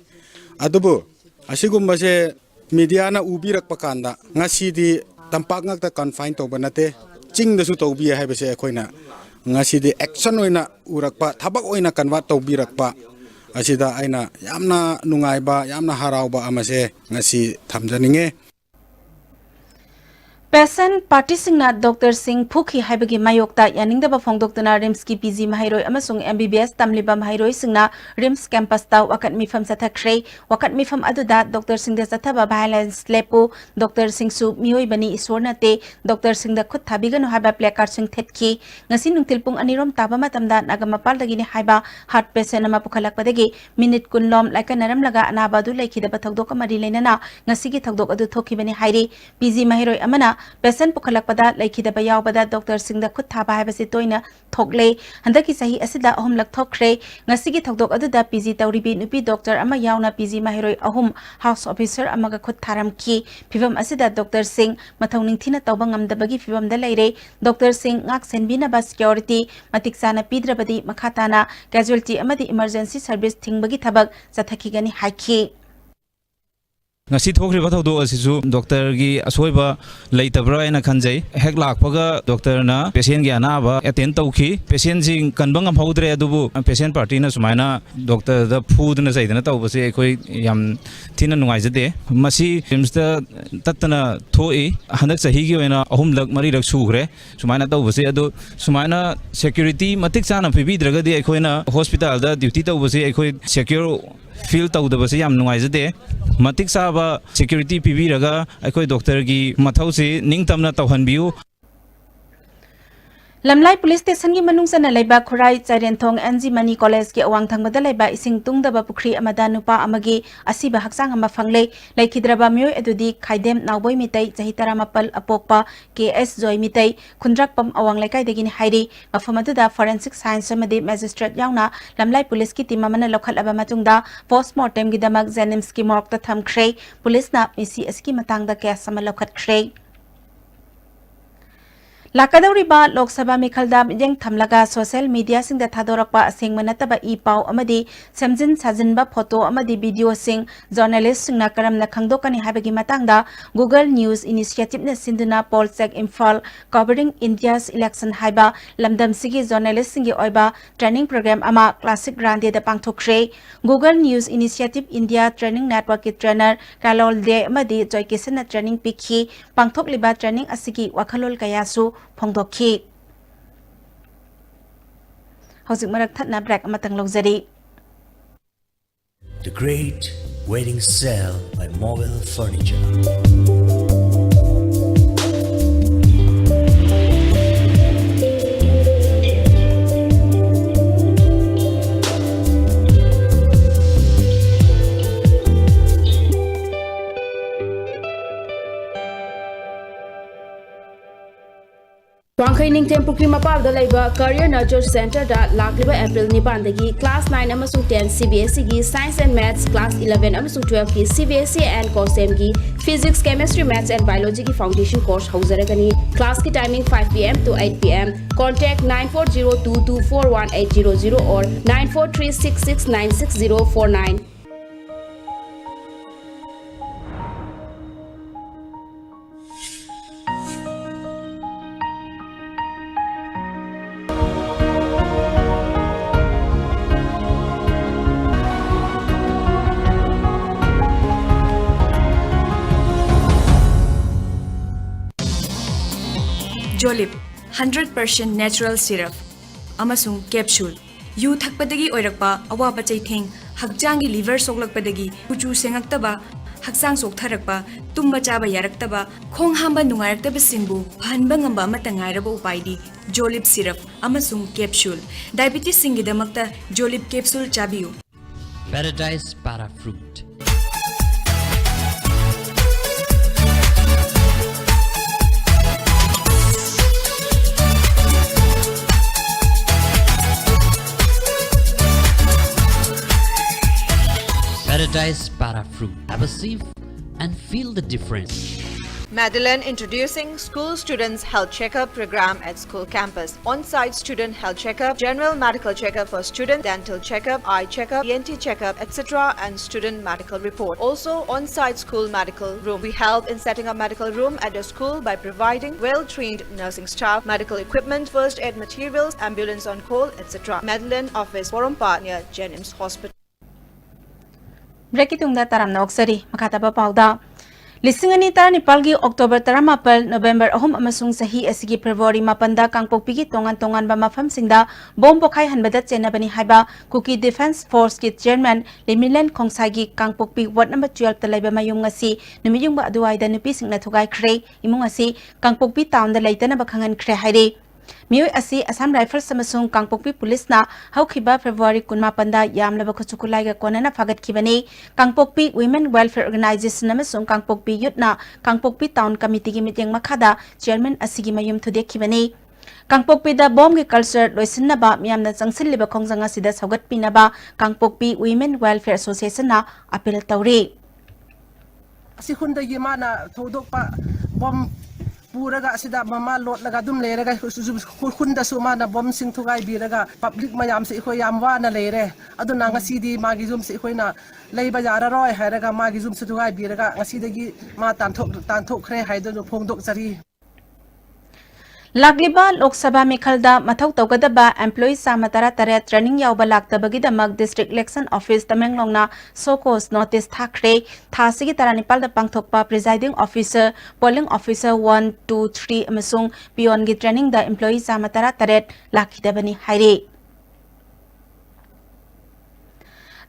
ꯑꯗꯨꯕꯨ ꯑꯁꯤꯒꯨꯝꯕꯁꯦ ꯃꯤꯗꯤꯌꯥꯅ ꯎꯕꯤꯔꯛꯄ ꯀꯥꯟꯗ ꯉꯁꯤꯗꯤ ꯇꯝꯄꯥꯛ ꯉꯥꯛꯇ confine ꯇꯧꯕ ꯅꯠꯇꯦ, ꯆꯤꯡꯗꯁꯨ ꯇꯧꯕꯤ ꯍꯥꯏꯕꯁꯦ ꯑꯩꯈꯣꯏꯅ ꯉꯁꯤꯗꯤ action ꯑꯣꯏꯅ ꯎꯔꯛꯄ, ꯊꯕꯛ ꯑꯣꯏꯅ convert ꯇꯧꯕꯤꯔꯛꯄ ꯑꯁꯤꯗ ꯑꯩꯅ ꯌꯥꯝꯅ ꯅꯨꯡꯉꯥꯏꯕ, ꯌꯥꯝꯅ ꯍꯔꯥꯎꯕ ꯑꯃꯁꯦ ꯉꯁꯤ ꯊꯝꯖꯅꯤꯡꯉꯦ꯫ Patient partyꯁꯤꯡꯅ doctorꯁꯤꯡ ꯐꯨꯈꯤ ꯍꯥꯏꯕꯒꯤ ꯃꯥꯌꯣꯛꯇ ꯌꯥꯅꯤꯡꯗꯕ ꯐꯣꯡꯗꯣꯛꯇꯨꯅ RIMSꯀꯤ P G ꯃꯍꯩꯔꯣꯏ ꯑꯃꯁꯨꯡ M B B S ꯇꯝꯂꯤꯕ ꯃꯍꯩꯔꯣꯏꯁꯤꯡꯅ RIMS campusꯇ ꯋꯥꯀꯠ ꯃꯤꯐꯝ ꯆꯠꯊꯈ꯭ꯔꯦ꯫ ꯋꯥꯀꯠ ꯃꯤꯐꯝ ꯑꯗꯨꯗ doctorꯁꯤꯡꯗ ꯆꯠꯊꯕ violence ꯂꯦꯞꯄꯨ, doctorꯁꯤꯡꯁꯨ ꯃꯤꯑꯣꯏꯕꯅꯤ, ꯏꯁꯣꯔ ꯅꯠꯇꯦ, doctorꯁꯤꯡꯗ ꯈꯨꯠ ꯊꯥꯕꯤꯒꯅꯨ ꯍꯥꯏꯕ placardꯁꯤꯡ ꯊꯦꯠꯈꯤ꯫ ꯉꯁꯤ ꯅꯨꯡꯊꯤꯜ ꯄꯨꯡ ꯑꯅꯤꯔꯣꯝ ꯇꯥꯕ ꯃꯇꯝꯗ ꯅꯥꯒꯥꯃꯄꯥꯜꯗꯒꯤꯅꯤ ꯍꯥꯏꯕ heart patient ꯑꯃ ꯄꯨꯈꯠꯂꯛꯄꯗꯒꯤ minute ꯀꯨꯟ ꯂꯣꯝ ꯂꯥꯏꯀꯠꯅꯔꯝꯂꯒ ꯑꯅꯥꯕ ꯑꯗꯨ ꯂꯩꯈꯤꯗꯕ ꯊꯧꯗꯣꯛꯀ ꯃꯔꯤ ꯂꯩꯅꯅ ꯉꯁꯤꯒꯤ ꯊꯧꯗꯣꯛ ꯑꯗꯨ ꯊꯣꯛꯈꯤꯕꯅꯤ ꯍꯥꯏꯔꯤ꯫ P G ꯃꯍꯩꯔꯣꯏ ꯑꯃꯅ patient ꯄꯨꯈꯠꯂꯛꯄꯗ ꯂꯩꯈꯤꯗꯕ ꯌꯥꯎꯕꯗ doctorꯁꯤꯡꯗ ꯈꯨꯠ ꯊꯥꯕ ꯍꯥꯏꯕꯁꯤ ꯇꯣꯏꯅ ꯊꯣꯛꯂꯦ꯫ ꯍꯟꯗꯛꯀꯤ ꯆꯍꯤ ꯑꯁꯤꯗ ꯑꯍꯨꯝꯂꯛ ꯊꯣꯛꯈ꯭ꯔꯦ꯫ ꯉꯁꯤꯒꯤ ꯊꯧꯗꯣꯛ ꯑꯗꯨꯗ P G ꯇꯧꯔꯤꯕꯤ ꯅꯨꯄꯤ doctor ꯑꯃ ꯌꯥꯎꯅ P G ꯃꯍꯩꯔꯣꯏ ꯑꯍꯨꯝ, house officer ꯑꯃꯒ ꯈꯨꯠ ꯊꯥꯔꯝꯈꯤ꯫ ꯐꯤꯚꯝ ꯑꯁꯤꯗ doctorꯁꯤꯡ ꯃꯊꯧ ꯅꯤꯡꯊꯤꯅ ꯇꯧꯕ ꯉꯝꯗꯕꯒꯤ ꯐꯤꯚꯝꯗ ꯂꯩꯔꯦ꯫ Doctorꯁꯤꯡ ꯉꯥꯛ ꯁꯦꯟꯕꯤꯅꯕ security ꯃꯇꯤꯛ ꯆꯥꯅ ꯄꯤꯗ꯭ꯔꯕꯗꯤ ꯃꯈꯥ ꯇꯥꯅ casualty ꯑꯃꯗꯤ emergency service ꯊꯤꯡꯕꯒꯤ ꯊꯕꯛ ꯆꯠꯊꯈꯤꯒꯅꯤ ꯍꯥꯏꯈꯤ꯫ ꯉꯁꯤ ꯊꯣꯛꯈ꯭ꯔꯤꯕ ꯊꯧꯗꯣꯛ ꯑꯁꯤꯁꯨ ꯗꯣꯛꯇꯔꯒꯤ ꯑꯁꯣꯏꯕ ꯂꯩꯇꯕ꯭ꯔꯥ ꯍꯥꯏꯅ ꯈꯟꯖꯩ꯫ ꯍꯦꯛ ꯂꯥꯛꯄꯒ ꯗꯣꯛꯇꯔꯅ ꯄꯦꯁꯦꯟꯒꯤ ꯑꯅꯥꯕ ꯑꯦꯇꯦꯟ ꯇꯧꯈꯤ꯫ ꯄꯦꯁꯦꯟꯁꯤ ꯀꯟꯕ ꯉꯝꯍꯧꯗ꯭ꯔꯦ, ꯑꯗꯨꯕꯨ ꯄꯦꯁꯦꯟ ꯄꯥꯔꯇꯤꯅ ꯁꯨꯃꯥꯏꯅ ꯗꯣꯛꯇꯔꯗ ꯐꯨꯗꯅ ꯆꯩꯗꯅ ꯇꯧꯕꯁꯦ ꯑꯩꯈꯣꯏ ꯌꯥꯝ ꯊꯤꯅ ꯅꯨꯡꯉꯥꯏꯖꯗꯦ꯫ ꯃꯁꯤ ꯔꯤꯝꯁꯇ ꯇꯠꯇꯅ ꯊꯣꯛꯏ꯫ ꯍꯟꯗꯛ ꯆꯍꯤꯒꯤ ꯑꯣꯏꯅ ꯑꯍꯨꯝꯂꯛ ꯃꯔꯤꯔꯛ ꯁꯨꯈ꯭ꯔꯦ ꯁꯨꯃꯥꯏꯅ ꯇꯧꯕꯁꯦ꯫ ꯑꯗꯣ ꯁꯨꯃꯥꯏꯅ ꯁꯦꯀ꯭ꯌꯨꯔꯤꯇꯤ ꯃꯇꯤꯛ ꯆꯥꯅ ꯄꯤꯕꯤꯗ꯭ꯔꯒꯗꯤ ꯑꯩꯈꯣꯏꯅ ꯍꯣꯁꯄꯤꯇꯥꯜꯗ ꯗ꯭ꯌꯨꯇꯤ ꯇꯧꯕꯁꯦ ꯑꯩꯈꯣꯏ ꯁꯦꯀ꯭ꯌꯨꯔ ꯐꯤꯜ ꯇꯧꯗꯕꯁꯦ ꯌꯥꯝ ꯅꯨꯡꯉꯥꯏꯖꯗꯦ꯫ ꯃꯇꯤꯛ ꯆꯥꯕ ꯁꯦꯀ꯭ꯌꯨꯔꯤꯇꯤ ꯄꯤꯕꯤꯔꯒ ꯑꯩꯈꯣꯏ ꯗꯣꯛꯇꯔꯒꯤ ꯃꯊꯧꯁꯤ ꯅꯤꯡꯇꯝꯅ ꯇꯧꯍꯟꯕꯤꯌꯨ꯫ ꯂꯝꯂꯥꯏ ꯄꯨꯂꯤꯁ ꯁ꯭ꯇꯦꯁꯟꯒꯤ ꯃꯅꯨꯡ ꯆꯟꯅ ꯂꯩꯕ ꯈꯨꯔꯥꯏ ꯆꯥꯏꯔꯦꯟꯊꯣꯡ ꯑꯦꯟ ꯖꯤ ꯃꯅꯤ ꯀꯣꯂꯦꯖꯀꯤ ꯑꯋꯥꯡ ꯊꯪꯕꯗ ꯂꯩꯕ ꯏꯁꯤꯡ ꯇꯨꯡꯗꯕ ꯄꯨꯈ꯭ꯔꯤ ꯑꯃꯗ ꯅꯨꯄꯥ ꯑꯃꯒꯤ ꯑꯁꯤꯕ ꯍꯛꯆꯥꯡ ꯑꯃ ꯐꯪꯂꯦ꯫ ꯂꯩꯈꯤꯗ꯭ꯔꯕ ꯃꯤꯑꯣꯏ ꯑꯗꯨꯗꯤ ꯈꯥꯏꯗꯦꯝ ꯅꯥꯎꯕꯣꯏ ꯃꯤꯇꯩ, ꯆꯍꯤ ꯇꯔꯥꯃꯥꯄꯜ, ꯑꯄꯣꯛꯄ ꯀꯦ ꯑꯦꯁ ꯖꯣꯏ ꯃꯤꯇꯩ, ꯈꯨꯟꯗ꯭ꯔꯥꯛꯄꯝ ꯑꯋꯥꯡ ꯂꯩꯀꯥꯏꯗꯒꯤꯅꯤ ꯍꯥꯏꯔꯤ꯫ ꯃꯐꯝ ꯑꯗꯨꯗ ꯐꯣꯔꯦꯟꯁꯤꯛ ꯁꯥꯏꯟꯁ ꯑꯃꯗꯤ ꯃꯦꯖꯤꯁꯇ꯭ꯔꯦꯠ ꯌꯥꯎꯅ ꯂꯝꯂꯥꯏ ꯄꯨꯂꯤꯁꯀꯤ ꯇꯤꯝ ꯑꯃꯅ ꯂꯧꯈꯠꯂꯕ ꯃꯇꯨꯡꯗ ꯄꯣꯁꯃꯣꯔꯇꯦꯝꯒꯤꯗꯃꯛ ꯖꯦꯅꯤꯝꯁꯀꯤ ꯃꯣꯔꯒꯇ ꯊꯝꯈ꯭ꯔꯦ꯫ ꯄꯨꯂꯤꯁꯅ ꯃꯤꯁꯤ ꯑꯁꯤꯒꯤ ꯃꯇꯥꯡꯗ ꯀꯦꯁ ꯑꯃ ꯂꯧꯈꯠꯈ꯭ꯔꯦ꯫ ꯂꯥꯛꯀꯗꯧꯔꯤꯕ ꯂꯣꯛ ꯁꯚꯥ ꯃꯤꯈꯜꯗ ꯃꯤꯠꯌꯦꯡ ꯊꯝꯂꯒ ꯁꯣꯁꯤꯌꯦꯜ ꯃꯤꯗꯤꯌꯥꯁꯤꯡꯗ ꯊꯥꯗꯣꯔꯛꯄ ꯑꯁꯦꯡꯕ ꯅꯠꯇꯕ ꯏ ꯄꯥꯎ ꯑꯃꯗꯤ ꯁꯦꯝꯖꯤꯟ ꯁꯥꯖꯤꯟꯕ ꯐꯣꯇꯣ ꯑꯃꯗꯤ ꯚꯤꯗꯤꯑꯣꯁꯤꯡ ꯖꯔꯅꯦꯂꯤꯁꯁꯤꯡꯅ ꯀꯔꯝꯅ ꯈꯪꯗꯣꯛꯀꯅꯤ ꯍꯥꯏꯕꯒꯤ ꯃꯇꯥꯡꯗ Google News Initiativeꯅ ꯁꯤꯟꯗꯨꯅ Poll Check Imphal, Covering India's Election ꯍꯥꯏꯕ ꯂꯝꯗꯝꯁꯤꯒꯤ ꯖꯔꯅꯦꯂꯤꯁꯁꯤꯡꯒꯤ ꯑꯣꯏꯕ ꯇ꯭ꯔꯦꯅꯤꯡ ꯄ꯭ꯔꯣꯒ꯭ꯔꯥꯝ ꯑꯃ ꯀ꯭ꯂꯥꯁꯤꯛ ꯔꯥꯟꯗꯦꯗ ꯄꯥꯡꯊꯣꯛꯈ꯭ꯔꯦ꯫ Google News Initiative India Training Networkꯀꯤ ꯇ꯭ꯔꯦꯅꯔ ꯀꯥꯂꯣꯜ ꯗꯦ ꯑꯃꯗꯤ ꯖꯣꯏ ꯀꯤꯁꯟꯅ ꯇ꯭ꯔꯦꯅꯤꯡ ꯄꯤꯈꯤ꯫ ꯄꯥꯡꯊꯣꯛꯂꯤꯕ ꯇ꯭ꯔꯦꯅꯤꯡ ꯑꯁꯤꯒꯤ ꯋꯥꯈꯜꯂꯣꯟ ꯀꯌꯥꯁꯨ ꯐꯣꯡꯗꯣꯛꯈꯤ꯫ ꯍꯧꯖꯤꯛ ꯃꯔꯛ ꯊꯠꯅ ꯕ꯭ꯔꯦꯛ ꯑꯃꯇꯪ ꯂꯧꯖꯔꯤ꯫ The Great Wedding Sale by Mobile Furniture. ꯋꯥꯡꯈꯩ ꯅꯤꯡꯊꯦꯝ ꯄꯨꯈ꯭ꯔꯤ ꯃꯄꯥꯜꯗ ꯂꯩꯕ Career Nurture Centreꯗ ꯂꯥꯛꯂꯤꯕ ꯑꯦꯄ꯭ꯔꯤꯜ ꯅꯤꯄꯥꯟꯗꯒꯤ class nine ꯑꯃꯁꯨꯡ ten C B S Eꯒꯤ Science and Maths, class eleven ꯑꯃꯁꯨꯡ twelveꯀꯤ C B S E and COSEMꯒꯤ Physics, Chemistry, Maths and Biologyꯒꯤ foundation course ꯍꯧꯖꯔꯒꯅꯤ꯫ Classꯀꯤ timing five P M to eight P M. Contact nine four zero two two four one eight zero zero or nine four three six six nine six zero four nine. Jolib, hundred percent natural syrup ꯑꯃꯁꯨꯡ capsule꯫ U ꯊꯛꯄꯗꯒꯤ ꯑꯣꯏꯔꯛꯄ ꯑꯋꯥꯕ ꯆꯩꯊꯦꯡ, ꯍꯛꯆꯥꯡꯒꯤ liver ꯁꯣꯛꯂꯛꯄꯗꯒꯤ ꯀꯨꯆꯨ ꯁꯦꯡꯉꯛꯇꯕ, ꯍꯛꯆꯥꯡ ꯆꯣꯛꯊꯔꯛꯄ, ꯇꯨꯝꯕ ꯆꯥꯕ ꯌꯥꯔꯛꯇꯕ, ꯈꯣꯡ ꯍꯥꯝꯕ ꯅꯨꯡꯉꯥꯏꯔꯛꯇꯕꯁꯤꯡꯕꯨ ꯐꯍꯟꯕ ꯉꯝꯕ ꯑꯃꯠꯇ ꯉꯥꯏꯔꯕ ꯎꯄꯥꯏꯗꯤ Jolib syrup ꯑꯃꯁꯨꯡ capsule꯫ Diabetesꯁꯤꯡꯒꯤꯗꯃꯛꯇ Jolib capsule ꯆꯥꯕꯤꯌꯨ꯫ Paradise Para Fruit. Paradise Para Fruit. Have a sip and feel the difference. Madeline introducing School Students Health Checkup program at school campus. On-site student health checkup, general medical checkup for student, dental checkup, eye checkup, E N T checkup, et cetera, and student medical report. Also, on-site school medical room. We help in setting up medical room at your school by providing well-trained nursing staff, medical equipment, first aid materials, ambulance on call, et cetera. Madeline office, Porompat near Jennings Hospital. Breakꯀꯤ ꯇꯨꯡꯗ ꯇꯔꯥꯝꯅ ꯑꯣꯛꯆꯔꯤ꯫ ꯃꯈꯥ ꯇꯥꯕ ꯄꯥꯎꯗ, ꯂꯤꯁꯤꯡ ꯑꯅꯤ ꯇꯔꯥꯅꯤꯄꯥꯜꯒꯤ October ꯇꯔꯥꯃꯥꯄꯜ, November ꯑꯍꯨꯝ ꯑꯃꯁꯨꯡ ꯆꯍꯤ ꯑꯁꯤꯒꯤ February ꯃꯥꯄꯟꯗ ꯀꯥꯡꯄꯣꯛꯄꯤꯒꯤ ꯇꯣꯉꯥꯟ ꯇꯣꯉꯥꯟꯕ ꯃꯐꯝꯁꯤꯡꯗ ꯕꯣꯝ ꯄꯣꯈꯥꯏꯍꯟꯕꯗ ꯆꯦꯟꯅꯕꯅꯤ ꯍꯥꯏꯕ Kuki Defence Forceꯀꯤ chairman ꯂꯤꯃꯤꯂꯦꯟ ꯈꯣꯡꯁꯥꯏꯒꯤ ꯀꯥꯡꯄꯣꯛꯄꯤ ward number twelveꯇ ꯂꯩꯕ ꯃꯌꯨꯝ ꯑꯁꯤ ꯅꯨꯃꯤꯠ ꯌꯨꯡꯕ ꯑꯗꯨꯋꯥꯏꯗ ꯅꯨꯄꯤꯁꯤꯡꯅ ꯊꯨꯒꯥꯏꯈ꯭ꯔꯦ꯫ ꯏꯃꯨꯡ ꯑꯁꯤ ꯀꯥꯡꯄꯣꯛꯄꯤ townꯗ ꯂꯩꯇꯅꯕ ꯈꯪꯍꯟꯈ꯭ꯔꯦ ꯍꯥꯏꯔꯤ꯫ ꯃꯤꯑꯣꯏ ꯑꯁꯤ Assam Rifles ꯑꯃꯁꯨꯡ ꯀꯥꯡꯄꯣꯛꯄꯤ ꯄꯨꯂꯤꯁꯅ ꯍꯧꯈꯤꯕ February ꯀꯨꯟꯃꯥꯄꯟꯗ ꯌꯥꯝꯂꯕ ꯈꯨꯠꯁꯨ ꯈꯨꯠꯂꯥꯏꯒ ꯀꯣꯟꯅꯅ ꯐꯥꯒꯠꯈꯤꯕꯅꯤ꯫ ꯀꯥꯡꯄꯣꯛꯄꯤ Women Welfare Organisation ꯑꯃꯁꯨꯡ ꯀꯥꯡꯄꯣꯛꯄꯤ youthꯅ ꯀꯥꯡꯄꯣꯛꯄꯤ town committeeꯒꯤ ꯃꯤꯠꯌꯦꯡ ꯃꯈꯥꯗ chairman ꯑꯁꯤꯒꯤ ꯃꯌꯨꯝ ꯊꯨꯗꯦꯛꯈꯤꯕꯅꯤ꯫ ꯀꯥꯡꯄꯣꯛꯄꯤꯗ ꯕꯣꯝꯒꯤ culture ꯂꯣꯏꯁꯤꯟꯅꯕ ꯃꯤꯌꯥꯝꯅ ꯆꯪꯁꯤꯜꯂꯤꯕ ꯈꯣꯡꯖꯪ ꯑꯁꯤꯗ ꯁꯧꯒꯠꯄꯤꯅꯕ ꯀꯥꯡꯄꯣꯛꯄꯤ Women Welfare Associationꯅ appeal ꯇꯧꯔꯤ꯫ ꯑꯁꯤ ꯈꯨꯟꯗꯒꯤ ꯃꯥꯅ ꯊꯧꯗꯣꯛꯄ ꯕꯣꯝ ꯄꯨꯔꯒ ꯑꯁꯤꯗ ꯃꯃꯥ ꯂꯣꯠꯂꯒ ꯑꯗꯨꯝ ꯂꯩꯔꯒ ꯈꯨꯟꯗꯁꯨ ꯃꯥꯅ ꯕꯣꯝꯁꯤꯡ ꯊꯨꯒꯥꯏꯕꯤꯔꯒ public ꯃꯌꯥꯝꯁꯦ ꯑꯩꯈꯣꯏ ꯌꯥꯝ ꯋꯥꯅ ꯂꯩꯔꯦ꯫ ꯑꯗꯨꯅ ꯉꯁꯤꯗꯤ ꯃꯥꯒꯤ ꯌꯨꯝꯁꯦ ꯑꯩꯈꯣꯏꯅ ꯂꯩꯕ ꯌꯥꯔꯔꯣꯏ ꯍꯥꯏꯔꯒ ꯃꯥꯒꯤ ꯌꯨꯝꯁꯦ ꯊꯨꯒꯥꯏꯕꯤꯔꯒ ꯉꯁꯤꯗꯒꯤ ꯃꯥ ꯇꯥꯟꯊꯣꯛ-, ꯇꯥꯟꯊꯣꯛꯈ꯭ꯔꯦ ꯍꯥꯏꯗꯨꯅ ꯐꯣꯡꯗꯣꯛꯆꯔꯤ꯫ ꯂꯥꯛꯂꯤꯕ ꯂꯣꯛ ꯁꯚꯥ ꯃꯤꯈꯜꯗ ꯃꯊꯧ ꯇꯧꯒꯗꯕ employee ꯆꯥꯃ ꯇꯔꯥ ꯇꯔꯦꯠ training ꯌꯥꯎꯕ ꯂꯥꯛꯇꯕꯒꯤꯗꯃꯛ District Election Office ꯇꯃꯦꯡꯂꯣꯡꯅ show cause notice ꯊꯥꯈ꯭ꯔꯦ꯫ ꯊꯥ ꯑꯁꯤꯒꯤ ꯇꯔꯥꯅꯤꯄꯥꯜꯗ ꯄꯥꯡꯊꯣꯛꯄ Presiding Officer, Polling Officer one, two, three ꯑꯃꯁꯨꯡ peon ꯒꯤ training ꯗ employee ꯆꯥꯃ ꯇꯔꯥ ꯇꯔꯦꯠ ꯂꯥꯛꯈꯤꯗꯕꯅꯤ ꯍꯥꯏꯔꯤ꯫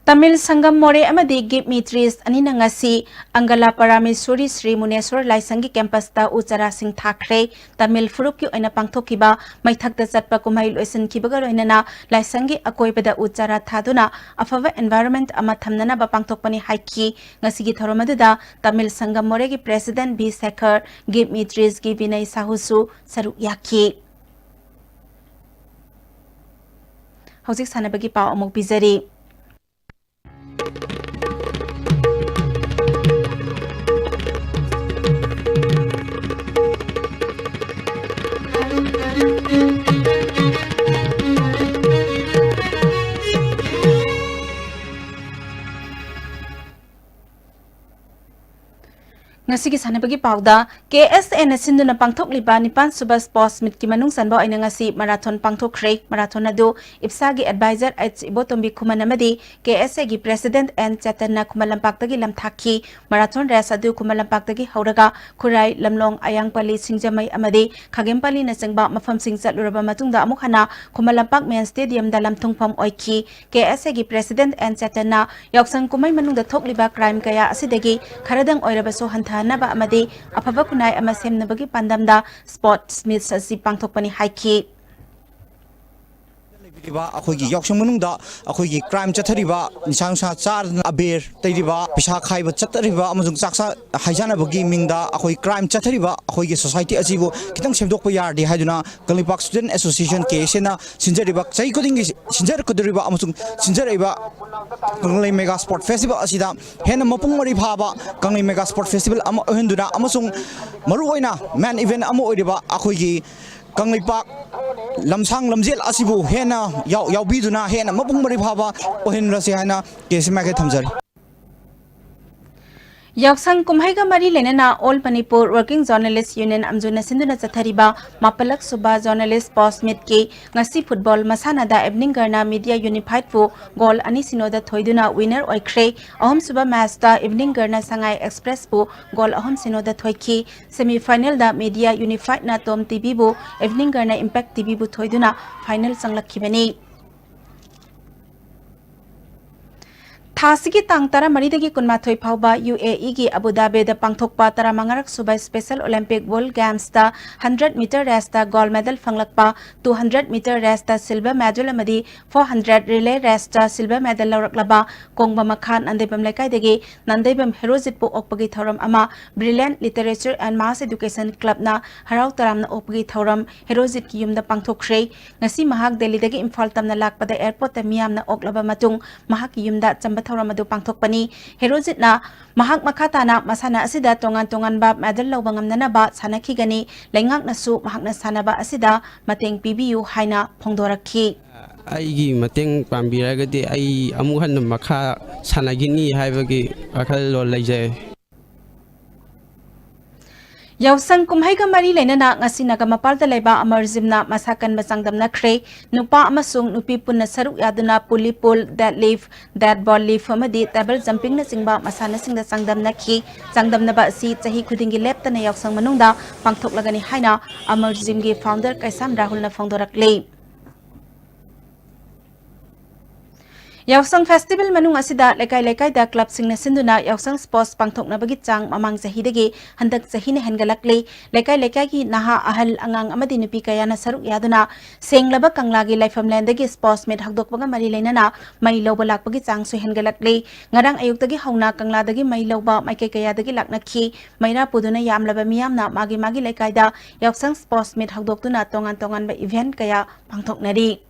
ꯇꯥꯃꯤꯜ ꯁꯪꯒꯝ ꯃꯣꯔꯦ ꯑꯃꯗꯤ ꯒꯤꯞ ꯃꯤ ꯇ꯭ꯔꯤꯁ ꯑꯅꯤꯅ ꯉꯁꯤ ꯑꯪꯒꯂꯥ ꯄꯔꯥꯃꯦꯁꯣꯔꯤ ꯁ꯭ꯔꯤ ꯃꯨꯅꯦꯁꯣꯔ ꯂꯥꯏꯁꯪꯒꯤ campus ꯇ ꯎ ꯆꯥꯔꯥꯁꯤꯡ ꯊꯥꯈ꯭ꯔꯦ꯫ ꯇꯥꯃꯤꯜ ꯐꯨꯔꯨꯞꯀꯤ ꯑꯣꯏꯅ ꯄꯥꯡꯊꯣꯛꯈꯤꯕ ꯃꯩꯊꯛꯇ ꯆꯠꯄ ꯀꯨꯝꯍꯩ ꯂꯣꯏꯁꯤꯟꯈꯤꯕꯒ ꯂꯣꯏꯅꯅ ꯂꯥꯏꯁꯪꯒꯤ ꯑꯀꯣꯏꯕꯗ ꯎ ꯆꯥꯔꯥ ꯊꯥꯗꯨꯅ ꯑꯐꯕ environment ꯑꯃ ꯊꯝꯅꯅꯕ ꯄꯥꯡꯊꯣꯛꯄꯅꯤ ꯍꯥꯏꯈꯤ꯫ ꯉꯁꯤꯒꯤ ꯊꯧꯔꯝ ꯑꯗꯨꯗ ꯇꯥꯃꯤꯜ ꯁꯪꯒꯝ ꯃꯣꯔꯦꯒꯤ President ꯕꯤ ꯁꯦꯈꯔ, ꯒꯤꯞ ꯃꯤ ꯇ꯭ꯔꯤꯁꯀꯤ ꯕꯤꯅꯩ ꯁꯥꯍꯨꯁꯨ ꯁꯔꯨꯛ ꯌꯥꯈꯤ꯫ ꯍꯧꯖꯤꯛ ꯁꯥꯟꯅꯕꯒꯤ ꯄꯥꯎ ꯑꯃꯨꯛ ꯄꯤꯖꯔꯤ꯫ ꯉꯁꯤꯒꯤ ꯁꯥꯟꯅꯕꯒꯤ ꯄꯥꯎꯗ, ꯀꯦ ꯑꯦꯁ ꯑꯦꯅ ꯁꯤꯟꯗꯨꯅ ꯄꯥꯡꯊꯣꯛꯂꯤꯕ ꯅꯤꯄꯥꯟ ꯁꯨꯕ Sports Meet ꯀꯤ ꯃꯅꯨꯡ ꯆꯟꯕ ꯑꯣꯏꯅ ꯉꯁꯤ marathon ꯄꯥꯡꯊꯣꯛꯈ꯭ꯔꯦ꯫ Marathon ꯑꯗꯨ ꯏꯞꯁꯥꯒꯤ advisor ꯑꯩꯆ ꯏꯕꯣꯇꯣꯝꯕꯤ ꯈꯨꯃꯟ ꯑꯃꯗꯤ ꯀꯦ ꯑꯦꯁ ꯑꯦꯒꯤ President ꯑꯦꯟ ꯆꯦꯇꯟꯅ ꯈꯨꯃꯟ ꯂꯝꯄꯥꯛꯇꯒꯤ ꯂꯝꯊꯥꯛꯈꯤ꯫ Marathon race ꯑꯗꯨ ꯈꯨꯃꯟ ꯂꯝꯄꯥꯛꯇꯒꯤ ꯍꯧꯔꯒ ꯈꯨꯔꯥꯏ, ꯂꯝꯂꯣꯡ, ꯑꯌꯥꯡꯄꯜꯂꯤ, ꯁꯤꯡꯖꯃꯩ ꯑꯃꯗꯤ ꯈꯥꯒꯦꯝꯄꯜꯂꯤꯅꯆꯤꯡꯕ ꯃꯐꯝꯁꯤꯡ ꯆꯠꯂꯨꯔꯕ ꯃꯇꯨꯡꯗ ꯑꯃꯨꯛ ꯍꯟꯅ ꯈꯨꯃꯟ ꯂꯝꯄꯥꯛ main stadium ꯗ ꯂꯝꯊꯨꯡꯐꯝ ꯑꯣꯏꯈꯤ꯫ ꯀꯦ ꯑꯦꯁ ꯑꯦꯒꯤ President ꯑꯦꯟ ꯆꯦꯇꯟꯅ ꯌꯥꯎꯁꯪ ꯀꯨꯝꯍꯩ ꯃꯅꯨꯡꯗ ꯊꯣꯛꯂꯤꯕ crime ꯀꯌꯥ ꯑꯁꯤꯗꯒꯤ ꯈꯔꯗꯪ ꯑꯣꯏꯔꯕꯁꯨ ꯍꯟꯊꯍꯟꯅꯕ ꯑꯃꯗꯤ ꯑꯐꯕ ꯈꯨꯟꯅꯥꯏ ꯑꯃ ꯁꯦꯝꯅꯕꯒꯤ ꯄꯥꯟꯗꯝꯗ Sports Meet ꯑꯁꯤ ꯄꯥꯡꯊꯣꯛꯄꯅꯤ ꯍꯥꯏꯈꯤ꯫ ꯂꯩꯕꯤꯔꯤꯕ ꯑꯩꯈꯣꯏꯒꯤ ꯌꯥꯎꯁꯪ ꯃꯅꯨꯡꯗ ꯑꯩꯈꯣꯏꯒꯤ crime ꯆꯠꯊꯔꯤꯕ, ꯅꯤꯁꯥ ꯅꯨꯡꯁꯥ ꯆꯥꯗꯅ ꯑꯕꯦꯔ ꯇꯩꯔꯤꯕ, ꯄꯩꯁꯥ ꯈꯥꯏꯕ ꯆꯠꯇꯔꯤꯕ ꯑꯃꯁꯨꯡ ꯆꯥꯛ ꯆꯥ ꯍꯥꯏꯖꯅꯕꯒꯤ ꯃꯤꯡꯗ ꯑꯩꯈꯣꯏ crime ꯆꯠꯊꯔꯤꯕ ꯑꯩꯈꯣꯏꯒꯤ society ꯑꯁꯤꯕꯨ ꯈꯤꯇꯪ ꯁꯦꯝꯗꯣꯛꯄ ꯌꯥꯔꯗꯤ ꯍꯥꯏꯗꯨꯅ ꯀꯪꯂꯩꯄꯥꯛ Student Association, ꯀꯦ ꯑꯦꯁ ꯑꯦꯅ ꯁꯤꯟꯖꯔꯤꯕ, ꯆꯍꯤ ꯈꯨꯗꯤꯡꯒꯤ ꯁꯤꯟꯖꯔꯛꯀꯗꯧꯔꯤꯕ ꯑꯃꯁꯨꯡ ꯁꯤꯟꯖꯔꯛꯏꯕ ꯀꯪꯂꯩ Mega Sport Festival ꯑꯁꯤꯗ ꯍꯦꯟꯅ ꯃꯄꯨꯡ ꯃꯔꯩ ꯐꯥꯕ ꯀꯪꯂꯩ Mega Sport Festival ꯑꯃ ꯑꯣꯏꯍꯟꯗꯨꯅ ꯑꯃꯁꯨꯡ ꯃꯔꯨꯑꯣꯏꯅ main event ꯑꯃ ꯑꯣꯏꯔꯤꯕ ꯑꯩꯈꯣꯏꯒꯤ ꯀꯪꯂꯩꯄꯥꯛ ꯂꯝꯁꯥꯡ ꯂꯝꯖꯦꯜ ꯑꯁꯤꯕꯨ ꯍꯦꯟꯅ ꯌꯥꯎ-, ꯌꯥꯎꯕꯤꯗꯨꯅ ꯍꯦꯟꯅ ꯃꯄꯨꯡ ꯃꯔꯩ ꯐꯥꯕ ꯑꯣꯏꯍꯟꯂꯁꯤ ꯍꯥꯏꯅ ꯀꯦ ꯑꯦꯁ ꯑꯦ ꯃꯥꯏꯀꯩ ꯊꯝꯖꯔꯤ꯫ ꯌꯥꯎꯁꯪ ꯀꯨꯝꯍꯩꯒ ꯃꯔꯤ ꯂꯩꯅꯅ All Manipur Working Journalist Union ꯑꯝꯖꯨꯅ ꯁꯤꯟꯗꯨꯅ ꯆꯠꯊꯔꯤꯕ ꯃꯥꯄꯜꯂꯛ ꯁꯨꯕ Journalist Sports Meetꯀꯤ ꯉꯁꯤ football ꯃꯁꯥꯟꯅꯗ Evening Girlꯅ Media Unifiedꯄꯨ goal ꯑꯅꯤ ꯁꯤꯅꯣꯗ ꯊꯣꯏꯗꯨꯅ winner ꯑꯣꯏꯈ꯭ꯔꯦ꯫ ꯑꯍꯨꯝꯁꯨꯕ matchꯇ Evening Girlꯅ Sangai Expressꯄꯨ goal ꯑꯍꯨꯝ ꯁꯤꯅꯣꯗ ꯊꯣꯏꯈꯤ꯫ Semifinalꯗ Media Unifiedꯅ Tom TVꯕꯨ, Evening Girlꯅ Impact TVꯕꯨ ꯊꯣꯏꯗꯨꯅ final ꯆꯪꯂꯛꯈꯤꯕꯅꯤ꯫ ꯊꯥ ꯑꯁꯤꯒꯤ ꯇꯥꯡ ꯇꯔꯥꯃꯔꯤꯗꯒꯤ ꯀꯨꯟꯃꯥꯊꯣꯏ ꯐꯥꯎꯕ UAEꯒꯤ ꯑꯕꯨ ꯙꯥꯕꯤꯗ ꯄꯥꯡꯊꯣꯛꯄ ꯇꯔꯥꯃꯉꯥꯔꯛ ꯁꯨꯕ Special Olympic World Gamesꯇ hundred meter raceꯇ gold medal ꯐꯪꯂꯛꯄ, two hundred meter raceꯇ silver medal ꯑꯃꯗꯤ four hundred relay raceꯇ silver medal ꯂꯧꯔꯛꯂꯕ ꯀꯣꯡꯕ ꯃꯈꯥ ꯅꯥꯟꯗꯩꯕꯝ ꯂꯩꯀꯥꯏꯗꯒꯤ ꯅꯥꯟꯗꯩꯕꯝ ꯍꯦꯔꯣꯖꯤꯠꯄꯨ ꯑꯣꯛꯄꯒꯤ ꯊꯧꯔꯝ ꯑꯃ Brilliant Literature and Mass Education Clubꯅ ꯍꯔꯥꯎ ꯇꯔꯥꯝꯅ ꯑꯣꯛꯄꯒꯤ ꯊꯧꯔꯝ ꯍꯦꯔꯣꯖꯤꯠꯀꯤ ꯌꯨꯝꯗ ꯄꯥꯡꯊꯣꯛꯈ꯭ꯔꯦ꯫ ꯉꯁꯤ ꯃꯍꯥꯛ ꯗꯦꯜꯂꯤꯗꯒꯤ ꯏꯝꯐꯥꯜ ꯇꯝꯅ ꯂꯥꯛꯄꯗ airportꯇ ꯃꯤꯌꯥꯝꯅ ꯑꯣꯛꯂꯕ ꯃꯇꯨꯡ ꯃꯍꯥꯛꯀꯤ ꯌꯨꯝꯗ ꯆꯝꯕ ꯊꯧꯔꯝ ꯑꯗꯨ ꯄꯥꯡꯊꯣꯛꯄꯅꯤ꯫ ꯍꯦꯔꯣꯖꯤꯠꯅ ꯃꯍꯥꯛ ꯃꯈꯥ ꯇꯥꯅ ꯃꯁꯥꯟꯅ ꯑꯁꯤꯗ ꯇꯣꯉꯥꯟ ꯇꯣꯉꯥꯟꯕ medal ꯂꯧꯕ ꯉꯝꯅꯅꯕ ꯁꯥꯟꯅꯈꯤꯒꯅꯤ, ꯂꯩꯉꯥꯛꯅꯁꯨ ꯃꯍꯥꯛꯅ ꯁꯥꯟꯅꯕ ꯑꯁꯤꯗ ꯃꯇꯦꯡ ꯄꯤꯕꯤꯌꯨ ꯍꯥꯏꯅ ꯐꯣꯡꯗꯣꯔꯛꯈꯤ꯫ ꯑꯩꯒꯤ ꯃꯇꯦꯡ ꯄꯥꯡꯕꯤꯔꯒꯗꯤ ꯑꯩ ꯑꯃꯨꯛ ꯍꯟꯅ ꯃꯈꯥ ꯁꯥꯟꯅꯈꯤꯅꯤ ꯍꯥꯏꯕꯒꯤ ꯋꯥꯈꯜꯂꯣꯟ ꯂꯩꯖꯩ꯫ ꯌꯥꯎꯁꯪ ꯀꯨꯝꯍꯩꯒ ꯃꯔꯤ ꯂꯩꯅꯅ ꯉꯁꯤ ꯅꯥꯒꯥꯃꯄꯥꯜꯗ ꯂꯩꯕ ꯑꯃꯔ ꯖꯤꯝꯅ ꯃꯁꯥ ꯀꯟꯕ ꯆꯥꯡꯗꯝꯅꯈ꯭ꯔꯦ꯫ ꯅꯨꯄꯥ ꯑꯃꯁꯨꯡ ꯅꯨꯄꯤ ꯄꯨꯟꯅ ꯁꯔꯨꯛ ꯌꯥꯗꯨꯅ pulley pull, deadlift, dead ball lift ꯑꯃꯗꯤ table jumpingꯅꯆꯤꯡꯕ ꯃꯁꯥꯟꯅꯁꯤꯡꯗ ꯆꯥꯡꯗꯝꯅꯈꯤ꯫ ꯆꯥꯡꯗꯝꯅꯕ ꯑꯁꯤ ꯆꯍꯤ ꯈꯨꯗꯤꯡꯒꯤ ꯂꯦꯞꯇꯅ ꯌꯥꯎꯁꯪ ꯃꯅꯨꯡꯗ ꯄꯥꯡꯊꯣꯛꯂꯒꯅꯤ ꯍꯥꯏꯅ ꯑꯃꯔ ꯖꯤꯝꯒꯤ founder ꯀꯩꯁꯥꯝ ꯔꯥꯍꯨꯜꯅ ꯐꯣꯡꯗꯣꯔꯛꯂꯤ꯫ ꯌꯥꯎꯁꯪ festival ꯃꯅꯨꯡ ꯑꯁꯤꯗ ꯂꯩꯀꯥꯏ ꯂꯩꯀꯥꯏꯗ clubꯁꯤꯡꯅ ꯁꯤꯟꯗꯨꯅ ꯌꯥꯎꯁꯪ sports ꯄꯥꯡꯊꯣꯛꯅꯕꯒꯤ ꯆꯥꯡ ꯃꯃꯥꯡ ꯆꯍꯤꯗꯒꯤ ꯍꯟꯗꯛ ꯆꯍꯤꯅ ꯍꯦꯟꯒꯠꯂꯛꯂꯤ꯫ ꯂꯩꯀꯥꯏ ꯂꯩꯀꯥꯏꯒꯤ ꯅꯍꯥ ꯑꯍꯜ ꯑꯉꯥꯡ ꯑꯃꯗꯤ ꯅꯨꯄꯤ ꯀꯌꯥꯅ ꯁꯔꯨꯛ ꯌꯥꯗꯨꯅ ꯁꯦꯡꯂꯕ ꯀꯪꯂꯥꯒꯤ ꯂꯥꯏꯐꯝꯂꯦꯟꯗꯒꯤ sports meet ꯍꯧꯗꯣꯛꯄꯒ ꯃꯔꯤ ꯂꯩꯅꯅ ꯃꯩ ꯂꯧꯕ ꯂꯥꯛꯄꯒꯤ ꯆꯥꯡꯁꯨ ꯍꯦꯟꯒꯠꯂꯛꯂꯤ꯫ ꯉꯔꯥꯡ ꯑꯌꯨꯛꯇꯒꯤ ꯍꯧꯅ ꯀꯪꯂꯥꯗꯒꯤ ꯃꯩ ꯂꯧꯕ ꯃꯥꯏꯀꯩ ꯀꯌꯥꯗꯒꯤ ꯂꯥꯛꯅꯈꯤ꯫ ꯃꯩꯔꯥ ꯄꯨꯗꯨꯅ ꯌꯥꯝꯂꯕ ꯃꯤꯌꯥꯝꯅ ꯃꯥꯒꯤ ꯃꯥꯒꯤ ꯂꯩꯀꯥꯏꯗ ꯌꯥꯎꯁꯪ sports meet ꯍꯧꯗꯣꯛꯇꯨꯅ ꯇꯣꯉꯥꯟ ꯇꯣꯉꯥꯟꯕ event ꯀꯌꯥ ꯄꯥꯡꯊꯣꯛꯅꯔꯤ꯫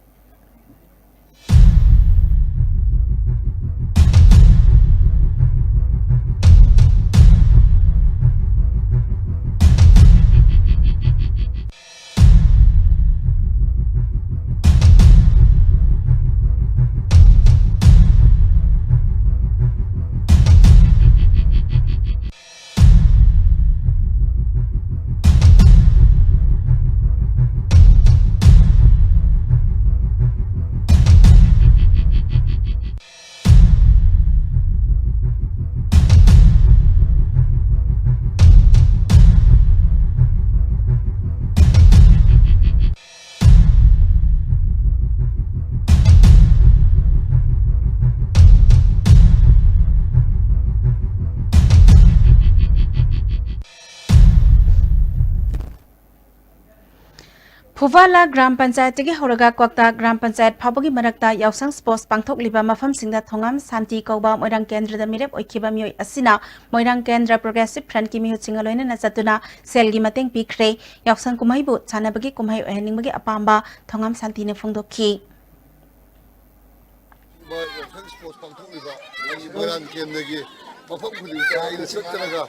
ꯎꯕꯥꯂꯥ ꯒ꯭ꯔꯥꯝ ꯄꯟꯆꯥꯌꯠꯇꯒꯤ ꯍꯧꯔꯒ ꯀ꯭ꯋꯥꯛꯇꯥ ꯒ꯭ꯔꯥꯝ ꯄꯟꯆꯥꯌꯠ ꯐꯥꯎꯕꯒꯤ ꯃꯔꯛꯇ ꯌꯥꯎꯁꯪ ꯁ꯭ꯄꯣꯔꯠꯁ ꯄꯥꯡꯊꯣꯛꯂꯤꯕ ꯃꯐꯝꯁꯤꯡꯗ ꯊꯣꯉꯥꯝ ꯁꯥꯟꯇꯤ ꯀꯧꯕ ꯃꯣꯏꯔꯥꯡ ꯀꯦꯟꯗ꯭ꯔꯗ ꯃꯤꯔꯦꯞ ꯑꯣꯏꯈꯤꯕ ꯃꯤꯑꯣꯏ ꯑꯁꯤꯅ ꯃꯣꯏꯔꯥꯡ ꯀꯦꯟꯗ꯭ꯔ ꯄ꯭ꯔꯣꯒ꯭ꯔꯦꯁꯤꯚ ꯐ꯭ꯔꯟꯠꯀꯤ ꯃꯤꯍꯨꯠꯁꯤꯡꯒ ꯂꯣꯏꯅꯅ ꯆꯠꯇꯨꯅ ꯁꯦꯜꯒꯤ ꯃꯇꯦꯡ ꯄꯤꯈ꯭ꯔꯦ꯫ ꯌꯥꯎꯁꯪ ꯀꯨꯝꯍꯩꯕꯨ ꯁꯥꯟꯅꯕꯒꯤ ꯀꯨꯝꯍꯩ ꯑꯣꯏꯍꯟꯅꯤꯡꯕꯒꯤ ꯑꯄꯥꯝꯕ ꯊꯣꯉꯥꯝ ꯁꯥꯟꯇꯤꯅ ꯐꯣꯡꯗꯣꯛꯈꯤ꯫ ꯌꯥꯎꯁꯪ ꯁ꯭ꯄꯣꯔꯠꯁ ꯄꯥꯡꯊꯣꯛꯂꯤꯕ ꯑꯩꯒꯤ ꯃꯣꯏꯔꯥꯡ ꯀꯦꯟꯗ꯭ꯔꯒꯤ ꯃꯐꯝ ꯈꯨꯗꯤꯡꯃꯛꯇ ꯑꯩꯅ ꯆꯠꯆꯔꯒ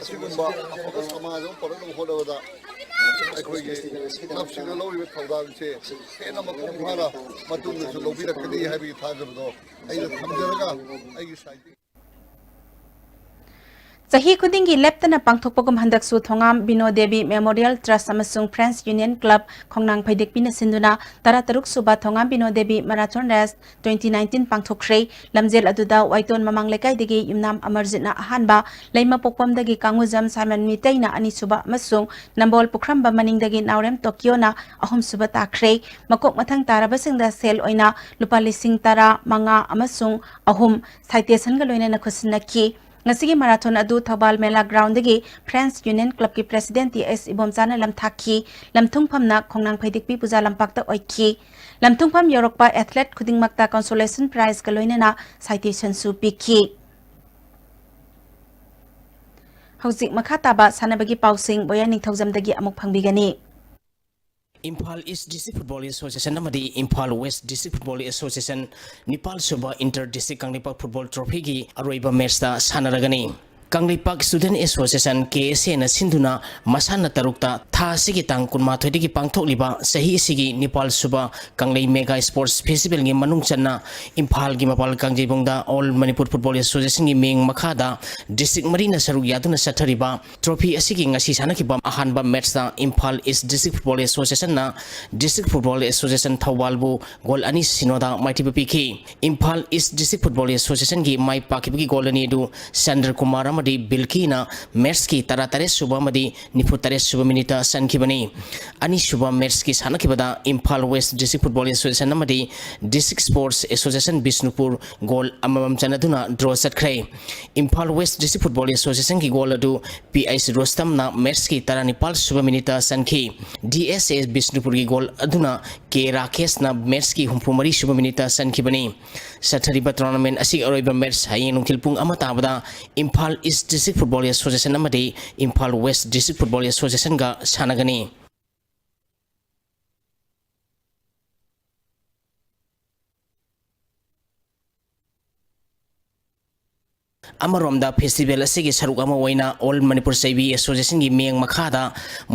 ꯑꯁꯤꯒꯨꯝꯕ ꯑꯐꯕ ꯁꯃꯥꯖ ꯑꯃ ꯄꯨꯔꯛꯅꯕ ꯍꯣꯠꯅꯕꯗ ꯑꯩꯈꯣꯏꯒꯤ ꯀ꯭ꯂꯕꯁꯤꯡꯅ ꯂꯧꯔꯤꯕ ꯊꯧꯗꯥꯡꯁꯦ ꯍꯦꯟꯅ ꯃꯄꯨꯡ ꯐꯥꯅ ꯃꯇꯨꯡꯗꯁꯨ ꯂꯧꯕꯤꯔꯛꯀꯅꯤ ꯍꯥꯏꯕꯒꯤ ꯊꯥꯖꯕꯗꯣ ꯑꯩꯅ ꯊꯝꯖꯔꯒ ꯑꯩꯒꯤ ꯁꯥꯏꯠꯇꯒꯤ ꯆꯍꯤ ꯈꯨꯗꯤꯡꯒꯤ ꯂꯦꯞꯇꯅ ꯄꯥꯡꯊꯣꯛꯄꯒꯨꯝ ꯍꯟꯗꯛꯁꯨ ꯊꯣꯉꯥꯝ ꯕꯤꯅꯣ ꯗꯦꯕꯤ ꯃꯦꯃꯣꯔꯤꯌꯦꯜ ꯇ꯭ꯔꯁ ꯑꯃꯁꯨꯡ ꯐ꯭ꯔꯦꯟꯁ ꯌꯨꯅꯤꯌꯟ ꯀ꯭ꯂꯕ ꯈꯣꯡꯅꯥꯡ ꯐꯩꯗꯦꯛꯄꯤꯅ ꯁꯤꯟꯗꯨꯅ ꯇꯔꯥꯇꯔꯨꯛ ꯁꯨꯕ Thongam Bino Devi marathon race twenty nineteen ꯄꯥꯡꯊꯣꯛꯈ꯭ꯔꯦ꯫ ꯂꯝꯖꯦꯜ ꯑꯗꯨꯗ ꯋꯥꯏꯇꯣꯟ ꯃꯃꯥꯡ ꯂꯩꯀꯥꯏꯗꯒꯤ ꯌꯨꯝꯅꯥꯝ ꯑꯃꯔꯖꯤꯠꯅ ꯑꯍꯥꯟꯕ, ꯂꯩꯃꯄꯣꯛꯄꯝꯗꯒꯤ ꯀꯥꯡꯉꯨꯖꯝ ꯁꯥꯏꯃꯟ ꯃꯤꯇꯩꯅ ꯑꯅꯤꯁꯨꯕ ꯑꯃꯁꯨꯡ ꯅꯝꯕꯣꯜ ꯄꯨꯈ꯭ꯔꯝꯕ ꯃꯅꯤꯡꯗꯒꯤ ꯅꯥꯎꯔꯦꯝ ꯇꯣꯀꯤꯌꯣꯅ ꯑꯍꯨꯝꯁꯨꯕ ꯇꯥꯈ꯭ꯔꯦ꯫ ꯃꯀꯣꯛ ꯃꯊꯪ ꯇꯥꯔꯕꯁꯤꯡꯗ ꯁꯦꯜ ꯑꯣꯏꯅ ꯂꯨꯄꯥ ꯂꯤꯁꯤꯡ ꯇꯔꯥ ꯃꯉꯥ ꯑꯃꯁꯨꯡ ꯑꯍꯨꯝ ꯁꯥꯏꯇꯦꯁꯟꯒ ꯂꯣꯏꯅꯅ ꯈꯨꯠꯁꯤꯟꯅꯈꯤ꯫ ꯉꯁꯤꯒꯤ ꯃꯔꯥꯊꯣꯟ ꯑꯗꯨ ꯊꯧꯕꯥꯜ ꯃꯦꯂꯥ ꯒ꯭ꯔꯥꯎꯟꯗꯒꯤ ꯐ꯭ꯔꯦꯟꯁ ꯌꯨꯅꯤꯌꯟ ꯀ꯭ꯂꯕꯀꯤ ꯄ꯭ꯔꯦꯁꯤꯗꯦꯟꯠ ꯇꯤ ꯑꯦꯁ ꯏꯕꯣꯝꯆꯥꯅ ꯂꯝꯊꯥꯛꯈꯤ꯫ ꯂꯝꯊꯨꯡꯐꯝꯅ ꯈꯣꯡꯅꯥꯡ ꯐꯩꯗꯤꯛꯄꯤ ꯄꯨꯖꯥ ꯂꯝꯄꯥꯛꯇ ꯑꯣꯏꯈꯤ꯫ ꯂꯝꯊꯨꯡꯐꯝ ꯌꯧꯔꯛꯄ ꯑꯦꯊꯂꯦꯠ ꯈꯨꯗꯤꯡꯃꯛꯇ ꯀꯟꯁꯣꯂꯦꯁꯟ ꯄ꯭ꯔꯥꯏꯖꯀ ꯂꯣꯏꯅꯅ ꯁꯥꯏꯇꯦꯁꯟꯁꯨ ꯄꯤꯈꯤ꯫ ꯍꯧꯖꯤꯛ ꯃꯈꯥ ꯇꯥꯕ ꯁꯥꯟꯅꯕꯒꯤ ꯄꯥꯎꯁꯤꯡ ꯕꯣꯌꯥ ꯅꯤꯡꯊꯧꯖꯝꯗꯒꯤ ꯑꯃꯨꯛ ꯐꯪꯕꯤꯒꯅꯤ꯫ Imphal east district football association ꯑꯃꯗꯤ Imphal west district football association ꯅꯤꯄꯥꯜ ꯁꯨꯕ ꯏꯟꯇꯔ ꯗꯤꯁꯇ꯭ꯔꯤꯛ ꯀꯪꯂꯩꯄꯥꯛ ꯐꯨꯠꯕꯣꯜ ꯇ꯭ꯔꯣꯐꯤꯒꯤ ꯑꯔꯣꯏꯕ ꯃꯦꯆꯇ ꯁꯥꯟꯅꯔꯒꯅꯤ꯫ Kangleipak student association, K S ꯑꯦꯅ ꯁꯤꯟꯗꯨꯅ ꯃꯁꯥꯟꯅ ꯇꯔꯨꯛꯇ ꯊꯥ ꯑꯁꯤꯒꯤ ꯇꯥꯡ ꯀꯨꯟꯃꯥꯊꯣꯏꯗꯒꯤ ꯄꯥꯡꯊꯣꯛꯂꯤꯕ ꯆꯍꯤ ꯑꯁꯤꯒꯤ ꯅꯤꯄꯥꯜ ꯁꯨꯕ ꯀꯪꯂꯩ ꯃꯦꯒꯥ ꯁ꯭ꯄꯣꯔꯠꯁ ꯐꯦꯁꯇꯤꯚꯦꯜꯒꯤ ꯃꯅꯨꯡ ꯆꯟꯅ ꯏꯝꯐꯥꯜꯒꯤ ꯃꯄꯥꯜ ꯀꯥꯡꯖꯩꯕꯨꯡꯗ ꯑꯣꯜ ꯃꯅꯤꯄꯨꯔ ꯐꯨꯠꯕꯣꯜ ꯑꯦꯁꯣꯁꯤꯌꯦꯁꯟꯒꯤ ꯃꯤꯡ ꯃꯈꯥꯗ ꯗꯤꯁꯇ꯭ꯔꯤꯛ ꯃꯔꯤꯅ ꯁꯔꯨꯛ ꯌꯥꯗꯨꯅ ꯆꯠꯊꯔꯤꯕ ꯇ꯭ꯔꯣꯐꯤ ꯑꯁꯤꯒꯤ ꯉꯁꯤ ꯁꯥꯟꯅꯈꯤꯕ ꯑꯍꯥꯟꯕ ꯃꯦꯆꯇ ꯏꯝꯐꯥꯜ ꯏꯁ ꯗꯤꯁꯇ꯭ꯔꯤꯛ ꯐꯨꯠꯕꯣꯜ ꯑꯦꯁꯣꯁꯤꯌꯦꯁꯟꯅ ꯗꯤꯁꯇ꯭ꯔꯤꯛ ꯐꯨꯠꯕꯣꯜ ꯑꯦꯁꯣꯁꯤꯌꯦꯁꯟ ꯊꯧꯕꯥꯜꯕꯨ ꯒꯣꯜ ꯑꯅꯤ ꯁꯤꯅꯣꯗ ꯃꯥꯏꯊꯤꯕ ꯄꯤꯈꯤ꯫ ꯏꯝꯐꯥꯜ ꯏꯁ ꯗꯤꯁꯇ꯭ꯔꯤꯛ ꯐꯨꯠꯕꯣꯜ ꯑꯦꯁꯣꯁꯤꯌꯦꯁꯟꯒꯤ ꯃꯥꯏ ꯄꯥꯛꯈꯤꯕꯒꯤ ꯒꯣꯜ ꯑꯅꯤ ꯑꯗꯨ ꯆꯟꯗ꯭ꯔ ꯀꯨꯃꯥꯔ ꯑꯃꯗꯤ ꯗꯤ ꯕꯤꯜꯀꯤꯅ ꯃꯦꯠꯁꯀꯤ ꯇꯔꯥꯇꯔꯦꯠ ꯁꯨꯕ ꯑꯃꯗꯤ ꯅꯤꯐꯨ ꯇꯔꯦꯠ ꯁꯨꯕ ꯃꯤꯅꯤꯠꯇ ꯆꯟꯈꯤꯕꯅꯤ꯫ ꯑꯅꯤꯁꯨꯕ ꯃꯦꯠꯁꯀꯤ ꯁꯥꯟꯅꯈꯤꯕꯗ Imphal west district football association ꯑꯃꯗꯤ district sports association Bishnupur goal ꯑꯃꯃꯝ ꯆꯟꯅꯗꯨꯅ ꯗ꯭ꯔꯣ ꯆꯠꯈ꯭ꯔꯦ꯫ ꯏꯝꯐꯥꯜ ꯋꯦꯁ ꯗꯤꯁꯇ꯭ꯔꯤꯛ ꯐꯨꯠꯕꯣꯜ ꯑꯦꯁꯣꯁꯤꯌꯦꯁꯟꯒꯤ ꯒꯣꯜ ꯑꯗꯨ ꯄꯤ ꯑꯩꯆ ꯔꯣꯁꯇꯝꯅ ꯃꯦꯠꯁꯀꯤ ꯇꯔꯥꯅꯤꯄꯥꯜ ꯁꯨꯕ ꯃꯤꯅꯤꯠꯇ ꯆꯟꯈꯤ꯫ ꯗꯤ ꯑꯦꯁ ꯑꯦ ꯕꯤꯁꯅꯨꯄꯨꯔꯒꯤ ꯒꯣꯜ ꯑꯗꯨꯅ ꯀꯦ ꯔꯥꯀꯦꯁꯅ ꯃꯦꯠꯁꯀꯤ ꯍꯨꯝꯐꯨ ꯃꯔꯤ ꯁꯨꯕ ꯃꯤꯅꯤꯠꯇ ꯆꯟꯈꯤꯕꯅꯤ꯫ ꯆꯠꯊꯔꯤꯕ ꯇꯣꯔꯅꯥꯃꯦꯟ ꯑꯁꯤꯒꯤ ꯑꯔꯣꯏꯕ ꯃꯦꯠꯁ ꯍꯌꯦꯡ ꯅꯨꯡꯊꯤꯜ ꯄꯨꯡ ꯑꯃ ꯇꯥꯕꯗ Imphal east district football association ꯑꯃꯗꯤ ꯏꯝꯐꯥꯜ ꯋꯦꯁ ꯗꯤꯁꯇ꯭ꯔꯤꯛ ꯐꯨꯠꯕꯣꯜ ꯑꯦꯁꯣꯁꯤꯌꯦꯁꯟꯒ ꯁꯥꯟꯅꯒꯅꯤ꯫ ꯑꯃꯔꯣꯝꯗ, ꯐꯦꯁꯇꯤꯚꯦꯜ ꯑꯁꯤꯒꯤ ꯁꯔꯨꯛ ꯑꯃ ꯑꯣꯏꯅ ꯑꯣꯜ ꯃꯅꯤꯄꯨꯔ ꯆꯩꯕꯤ ꯑꯦꯁꯣꯁꯤꯌꯦꯁꯟꯒꯤ ꯃꯤꯠꯌꯦꯡ ꯃꯈꯥꯗ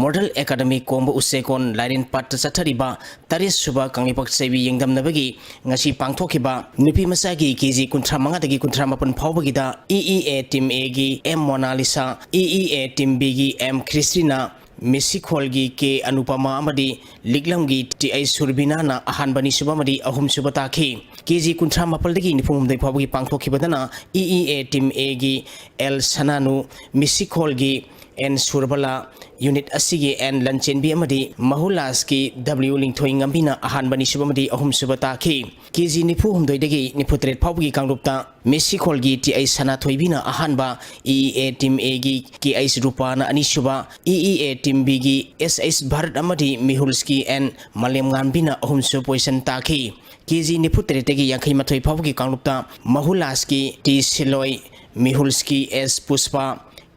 ꯃꯣꯗꯦꯜ ꯑꯦꯀꯥꯗꯃꯤ ꯀꯣꯝꯕ ꯎꯆꯦꯀꯣꯟ ꯂꯥꯏꯔꯦꯟ ꯄꯥꯠꯇ ꯆꯠꯊꯔꯤꯕ ꯇꯔꯦꯠ ꯁꯨꯕ ꯀꯪꯂꯩꯄꯥꯛ ꯆꯩꯕꯤ ꯌꯦꯡꯗꯝꯅꯕꯒꯤ ꯉꯁꯤ ꯄꯥꯡꯊꯣꯛꯈꯤꯕ ꯅꯨꯄꯤ ꯃꯆꯥꯒꯤ ꯀꯦ ꯖꯤ ꯀꯨꯟꯊ꯭ꯔꯥ ꯃꯉꯥꯗꯒꯤ ꯀꯨꯟꯊ꯭ꯔꯥ ꯃꯥꯄꯟ ꯐꯥꯎꯕꯒꯤꯗ ꯏ ꯏ ꯑꯦ ꯇꯤꯝ ꯑꯦꯒꯤ M Mona Lisa, E E A team ꯕꯤꯒꯤ M ꯈ꯭ꯔꯤꯁꯇꯤꯅꯥ, ꯃꯤꯁꯤꯈꯣꯜꯒꯤ ꯀꯦ ꯑꯅꯨꯄꯃꯥ ꯑꯃꯗꯤ ꯂꯤꯛꯂꯝꯒꯤ ꯇꯤ ꯑꯩꯆ ꯁꯨꯔꯕꯤꯅꯥꯅ ꯑꯍꯥꯟꯕ, ꯑꯅꯤꯁꯨꯕ ꯑꯃꯗꯤ ꯑꯍꯨꯝꯁꯨꯕ ꯇꯥꯈꯤ꯫ ꯀꯦ ꯖꯤ ꯀꯨꯟꯊ꯭ꯔꯥ ꯃꯥꯄꯜꯗꯒꯤ ꯅꯤꯐꯨ ꯍꯨꯝꯗꯣꯏ ꯐꯥꯎꯕꯒꯤ ꯄꯥꯡꯊꯣꯛꯈꯤꯕꯗꯅ ꯏ ꯏ ꯑꯦ ꯇꯤꯝ ꯑꯦꯒꯤ ꯑꯦꯜ ꯁꯅꯥꯅꯨ, ꯃꯤꯁꯤꯈꯣꯜꯒꯤ ꯑꯦꯟ ꯁꯨꯔꯕꯂꯥ, ꯌꯨꯅꯤꯠ ꯑꯁꯤꯒꯤ ꯑꯦꯟ ꯂꯟꯆꯦꯟꯕꯤ ꯑꯃꯗꯤ ꯃꯍꯨꯂꯥꯁꯀꯤ ꯗꯕ꯭ꯂꯤꯎ ꯂꯤꯡꯊꯣꯏ ꯉꯝꯕꯤꯅ ꯑꯍꯥꯟꯕ, ꯑꯅꯤꯁꯨꯕ ꯑꯃꯗꯤ ꯑꯍꯨꯝꯁꯨꯕ ꯇꯥꯈꯤ꯫ ꯀꯦ ꯖꯤ ꯅꯤꯐꯨ ꯍꯨꯝꯗꯣꯏꯗꯒꯤ ꯅꯤꯐꯨ ꯇꯔꯦꯠ ꯐꯥꯎꯕꯒꯤ ꯀꯥꯡꯂꯨꯞꯇ ꯃꯤꯁꯤꯈꯣꯜꯒꯤ ꯇꯤ ꯑꯩꯆ ꯁꯅꯥꯊꯣꯏꯕꯤꯅ ꯑꯍꯥꯟꯕ, ꯏ ꯏ ꯑꯦ ꯇꯤꯝ ꯑꯦꯒꯤ ꯀꯦ ꯑꯩꯆ ꯔꯨꯄꯥꯅ ꯑꯅꯤꯁꯨꯕ, E E A team ꯕꯤꯒꯤ S H Bharat ꯑꯃꯗꯤ ꯃꯤꯍꯨꯜꯁꯀꯤ ꯑꯦꯟ ꯃꯥꯂꯦꯝꯉꯥꯟꯕꯤꯅ ꯑꯍꯨꯝꯁꯨꯕ ꯄꯣꯖꯤꯁꯟ ꯇꯥꯈꯤ꯫ ꯀꯦ ꯖꯤ ꯅꯤꯐꯨ ꯇꯔꯦꯠꯇꯒꯤ ꯌꯥꯡꯈꯩ ꯃꯥꯊꯣꯏ ꯐꯥꯎꯕꯒꯤ ꯀꯥꯡꯂꯨꯞꯇ ꯃꯍꯨꯂꯥꯁꯀꯤ T ꯁꯤꯂꯣꯏ, ꯃꯤꯍꯨꯜꯁꯀꯤ S Pushpa,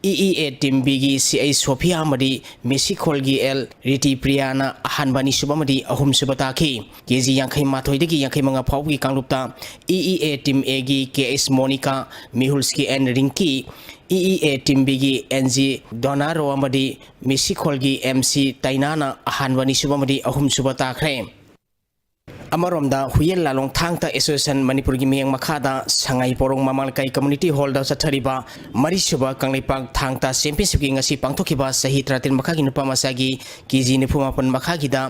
E E A team ꯕꯤꯒꯤ ꯁꯤ ꯑꯩꯆ ꯁꯣꯐꯤꯌꯥ ꯑꯃꯗꯤ ꯃꯦꯁꯤꯈꯣꯜꯒꯤ ꯑꯦꯜ ꯔꯤꯇꯤ ꯄ꯭ꯔꯤꯌꯥꯅ ꯑꯍꯥꯟꯕ, ꯑꯅꯤꯁꯨꯕ ꯑꯃꯗꯤ ꯑꯍꯨꯝꯁꯨꯕ ꯇꯥꯈꯤ꯫ ꯀꯦ ꯖꯤ ꯌꯥꯡꯈꯩ ꯃꯥꯊꯣꯏꯗꯒꯤ ꯌꯥꯡꯈꯩ ꯃꯉꯥ ꯐꯥꯎꯕꯒꯤ ꯀꯥꯡꯂꯨꯞꯇ ꯏ ꯏ ꯑꯦ ꯇꯤꯝ ꯑꯦꯒꯤ ꯀꯦ ꯑꯩꯆ ꯃꯣꯅꯤꯀꯥ, ꯃꯤꯍꯨꯜꯁꯀꯤ N Rinki, E E A team ꯕꯤꯒꯤ ꯑꯦꯟ ꯖꯤ ꯗꯣꯅꯥꯔꯣ ꯑꯃꯗꯤ ꯃꯦꯁꯤꯈꯣꯜꯒꯤ ꯑꯦꯝ ꯁꯤ ꯇꯩꯅꯥꯅ ꯑꯍꯥꯟꯕ, ꯑꯅꯤꯁꯨꯕ ꯑꯃꯗꯤ ꯑꯍꯨꯝꯁꯨꯕ ꯇꯥꯈ꯭ꯔꯦ꯫ ꯑꯃꯔꯣꯝꯗ, ꯍꯨꯌꯦꯟ ꯂꯥꯂꯣꯡ ꯊꯥꯡ ꯇꯥ ꯑꯦꯁꯣꯁꯤꯌꯦꯁꯟ ꯃꯅꯤꯄꯨꯔꯒꯤ ꯃꯤꯠꯌꯦꯡ ꯃꯈꯥꯗ ꯁꯉꯥꯏ ꯄꯣꯔꯣꯡ ꯃꯃꯥꯜ ꯂꯩꯀꯥꯏ ꯀꯝꯃ꯭ꯌꯨꯅꯤꯇꯤ ꯍꯣꯜꯗ ꯆꯠꯊꯔꯤꯕ ꯃꯔꯤꯁꯨꯕ ꯀꯪꯂꯩꯄꯥꯛ ꯊꯥꯡ ꯇꯥ ꯆꯦꯝꯄꯤꯌꯟꯁꯤꯞꯀꯤ ꯉꯁꯤ ꯄꯥꯡꯊꯣꯛꯈꯤꯕ ꯆꯍꯤ ꯇꯔꯥꯇꯔꯦꯠ ꯃꯈꯥꯒꯤ ꯅꯨꯄꯥ ꯃꯆꯥꯒꯤ ꯀꯦ ꯖꯤ ꯅꯤꯐꯨ ꯃꯥꯄꯟ ꯃꯈꯥꯒꯤꯗ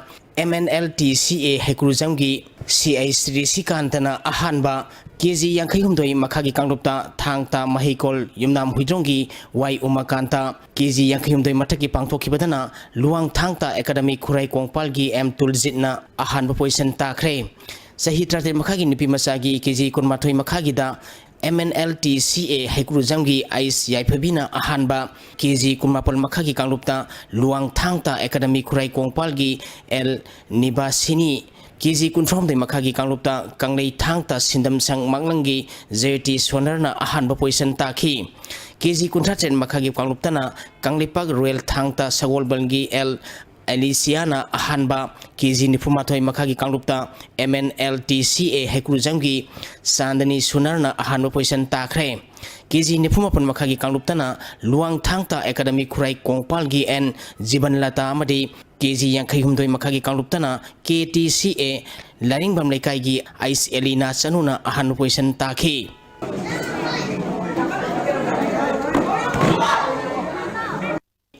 M N L T C A ꯍꯩꯀ꯭ꯔꯨꯖꯝꯒꯤ C H ꯔꯤꯁꯤꯀꯥꯟꯇꯅ ꯑꯍꯥꯟꯕ ꯀꯦ ꯖꯤ ꯌꯥꯡꯈꯩ ꯍꯨꯝꯗꯣꯏ ꯃꯈꯥꯒꯤ ꯀꯥꯡꯂꯨꯞꯇ ꯊꯥꯡ ꯇꯥ ꯃꯍꯩꯀꯣꯜ ꯌꯨꯝꯅꯥꯝ ꯍꯨꯏꯗ꯭ꯔꯣꯝꯒꯤ ꯋꯥꯏ ꯎꯃꯥꯀꯥꯟꯇ ꯀꯦ ꯖꯤ ꯌꯥꯡꯈꯩ ꯍꯨꯝꯗꯣꯏ ꯃꯊꯛꯀꯤ ꯄꯥꯡꯊꯣꯛꯈꯤꯕꯗꯅ ꯂꯨꯋꯥꯡ ꯊꯥꯡ ꯇꯥ ꯑꯦꯀꯥꯗꯃꯤ ꯈꯨꯔꯥꯏ ꯀꯣꯡꯄꯥꯜꯒꯤ ꯑꯦꯝ ꯇꯨꯜꯖꯤꯠꯅ ꯑꯍꯥꯟꯕ ꯄꯣꯖꯤꯁꯟ ꯇꯥꯈ꯭ꯔꯦ꯫ ꯆꯍꯤ ꯇꯔꯥꯇꯔꯦꯠ ꯃꯈꯥꯒꯤ ꯅꯨꯄꯤ ꯃꯆꯥꯒꯤ ꯀꯦ ꯖꯤ ꯀꯨꯟꯃꯥꯊꯣꯏ ꯃꯈꯥꯒꯤꯗ M N L T C A ꯍꯩꯀ꯭ꯔꯨꯖꯝꯒꯤ ꯑꯩꯁ ꯌꯥꯏꯐꯕꯤꯅ ꯑꯍꯥꯟꯕ, ꯀꯦ ꯖꯤ ꯀꯨꯟꯃꯥꯄꯜ ꯃꯈꯥꯒꯤ ꯀꯥꯡꯂꯨꯞꯇ ꯂꯨꯋꯥꯡ ꯊꯥꯡ ꯇꯥ ꯑꯦꯀꯥꯗꯃꯤ ꯈꯨꯔꯥꯏ ꯀꯣꯡꯄꯥꯜꯒꯤ ꯑꯦꯜ ꯅꯤꯕꯥꯁꯤꯅꯤ, ꯀꯦ ꯖꯤ ꯀꯨꯟꯊ꯭ꯔꯥꯍꯨꯝꯗꯣꯏ ꯃꯈꯥꯒꯤ ꯀꯥꯡꯂꯨꯞꯇ ꯀꯪꯂꯩ ꯊꯥꯡ ꯇꯥ ꯁꯤꯟꯗꯝꯁꯪ ꯃꯥꯛꯂꯪꯒꯤ ꯖꯦ ꯇꯤ ꯁꯣꯅꯔꯅ ꯑꯍꯥꯟꯕ ꯄꯣꯖꯤꯁꯟ ꯇꯥꯈꯤ꯫ ꯀꯦ ꯖꯤ ꯀꯨꯟꯊ꯭ꯔꯥ ꯇꯔꯦꯠ ꯃꯈꯥꯒꯤ ꯀꯥꯡꯂꯨꯞꯇꯅ ꯀꯪꯂꯩꯄꯥꯛ ꯔꯣꯌꯦꯜ ꯊꯥꯡ ꯇꯥ ꯁꯒꯣꯜꯕꯟꯒꯤ ꯑꯦꯜ ꯑꯦꯂꯤꯁꯤꯌꯥꯅ ꯑꯍꯥꯟꯕ, ꯀꯦ ꯖꯤ ꯅꯤꯐꯨꯃꯥꯊꯣꯏ ꯃꯈꯥꯒꯤ ꯀꯥꯡꯂꯨꯞꯇ M N L T C A ꯍꯩꯀ꯭ꯔꯨꯖꯝꯒꯤ Chandni ꯁꯨꯅꯔꯅ ꯑꯍꯥꯟꯕ ꯄꯣꯖꯤꯁꯟ ꯇꯥꯈ꯭ꯔꯦ꯫ ꯀꯦ ꯖꯤ ꯅꯤꯐꯨꯃꯥꯄꯜ ꯃꯈꯥꯒꯤ ꯀꯥꯡꯂꯨꯞꯇꯅ ꯂꯨꯋꯥꯡ ꯊꯥꯡ ꯇꯥ ꯑꯦꯀꯥꯗꯃꯤ ꯈꯨꯔꯥꯏ ꯀꯣꯡꯄꯥꯜꯒꯤ ꯑꯦꯟ ꯖꯤꯕꯟꯂꯇꯥ ꯑꯃꯗꯤ ꯀꯦ ꯖꯤ ꯌꯥꯡꯈꯩ ꯍꯨꯝꯗꯣꯏ ꯃꯈꯥꯒꯤ ꯀꯥꯡꯂꯨꯞꯇꯅ K T C A ꯂꯥꯏꯔꯤꯡꯕꯝ ꯂꯩꯀꯥꯏꯒꯤ ꯑꯩꯁ ꯑꯦꯂꯤꯅꯥ ꯆꯅꯨꯅ ꯑꯍꯥꯟꯕ ꯄꯣꯖꯤꯁꯟ ꯇꯥꯈꯤ꯫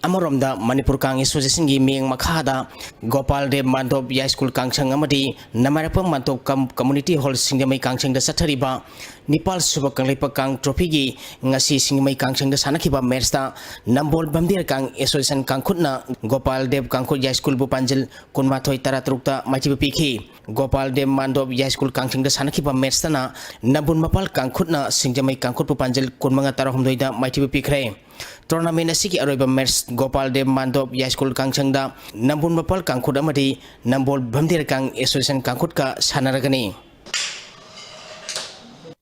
ꯑꯃꯔꯣꯝꯗ ꯃꯅꯤꯄꯨꯔ ꯀꯥꯡ ꯑꯦꯁꯣꯁꯤꯌꯦꯁꯟꯒꯤ ꯃꯤꯠꯌꯦꯡ ꯃꯈꯥꯗ ꯒꯣꯄꯥꯜ ꯗꯦꯕ ꯃꯥꯟꯗꯣꯞ ꯌꯥꯏꯁ꯭ꯀꯨꯜ ꯀꯥꯡꯁꯪ ꯑꯃꯗꯤ ꯅꯃꯥꯏꯔꯛꯄꯝ ꯃꯥꯟꯗꯣꯞ ꯀꯝ-, ꯀꯝꯃ꯭ꯌꯨꯅꯤꯇꯤ ꯍꯣꯜ ꯁꯤꯡꯖꯃꯩ ꯀꯥꯡꯁꯪꯗ ꯆꯠꯊꯔꯤꯕ ꯅꯤꯄꯥꯜ ꯁꯨꯕ ꯀꯪꯂꯩꯄꯥꯛ ꯀꯥꯡ ꯇ꯭ꯔꯣꯐꯤꯒꯤ ꯉꯁꯤ ꯁꯤꯡꯖꯃꯩ ꯀꯥꯡꯁꯪꯗ ꯁꯥꯟꯅꯈꯤꯕ ꯃꯦꯠꯁꯇ ꯅꯝꯕꯣꯜ ꯚꯝꯗꯦꯔ ꯀꯥꯡ ꯑꯦꯁꯣꯁꯤꯌꯦꯁꯟ ꯀꯥꯡꯈꯨꯠꯅ ꯒꯣꯄꯥꯜ ꯗꯦꯕ ꯀꯥꯡꯈꯨꯠ ꯌꯥꯏꯁ꯭ꯀꯨꯜꯕꯨ ꯄꯥꯟꯖꯤꯜ ꯀꯨꯟꯃꯥꯊꯣꯏ ꯇꯔꯥꯇꯔꯨꯛꯇ ꯃꯥꯏꯊꯤꯕ ꯄꯤꯈꯤ꯫ ꯒꯣꯄꯥꯜ ꯗꯦꯕ ꯃꯥꯟꯗꯣꯞ ꯌꯥꯏꯁ꯭ꯀꯨꯜ ꯀꯥꯡꯁꯪꯗ ꯁꯥꯟꯅꯈꯤꯕ ꯃꯦꯠꯁꯇꯅ ꯅꯝꯕꯣꯜ ꯃꯄꯥꯜ ꯀꯥꯡꯈꯨꯠꯅ ꯁꯤꯡꯖꯃꯩ ꯀꯥꯡꯈꯨꯠꯄꯨ ꯄꯥꯟꯖꯤꯜ ꯀꯨꯟꯃꯉꯥ ꯇꯔꯥꯍꯨꯝꯗꯣꯏꯗ ꯃꯥꯏꯊꯤꯕ ꯄꯤꯈ꯭ꯔꯦ꯫ ꯇꯣꯔꯅꯥꯃꯦꯟ ꯑꯁꯤꯒꯤ ꯑꯔꯣꯏꯕ ꯃꯦꯠꯁ ꯒꯣꯄꯥꯜ ꯗꯦꯕ ꯃꯥꯟꯗꯣꯞ ꯌꯥꯏꯁ꯭ꯀꯨꯜ ꯀꯥꯡꯁꯪꯗ ꯅꯝꯕꯣꯜ ꯃꯄꯥꯜ ꯀꯥꯡꯈꯨꯠ ꯑꯃꯗꯤ ꯅꯝꯕꯣꯜ ꯚꯝꯗꯦꯔ ꯀꯥꯡ ꯑꯦꯁꯣꯁꯤꯌꯦꯁꯟ ꯀꯥꯡꯈꯨꯠꯀ ꯁꯥꯟꯅꯔꯒꯅꯤ꯫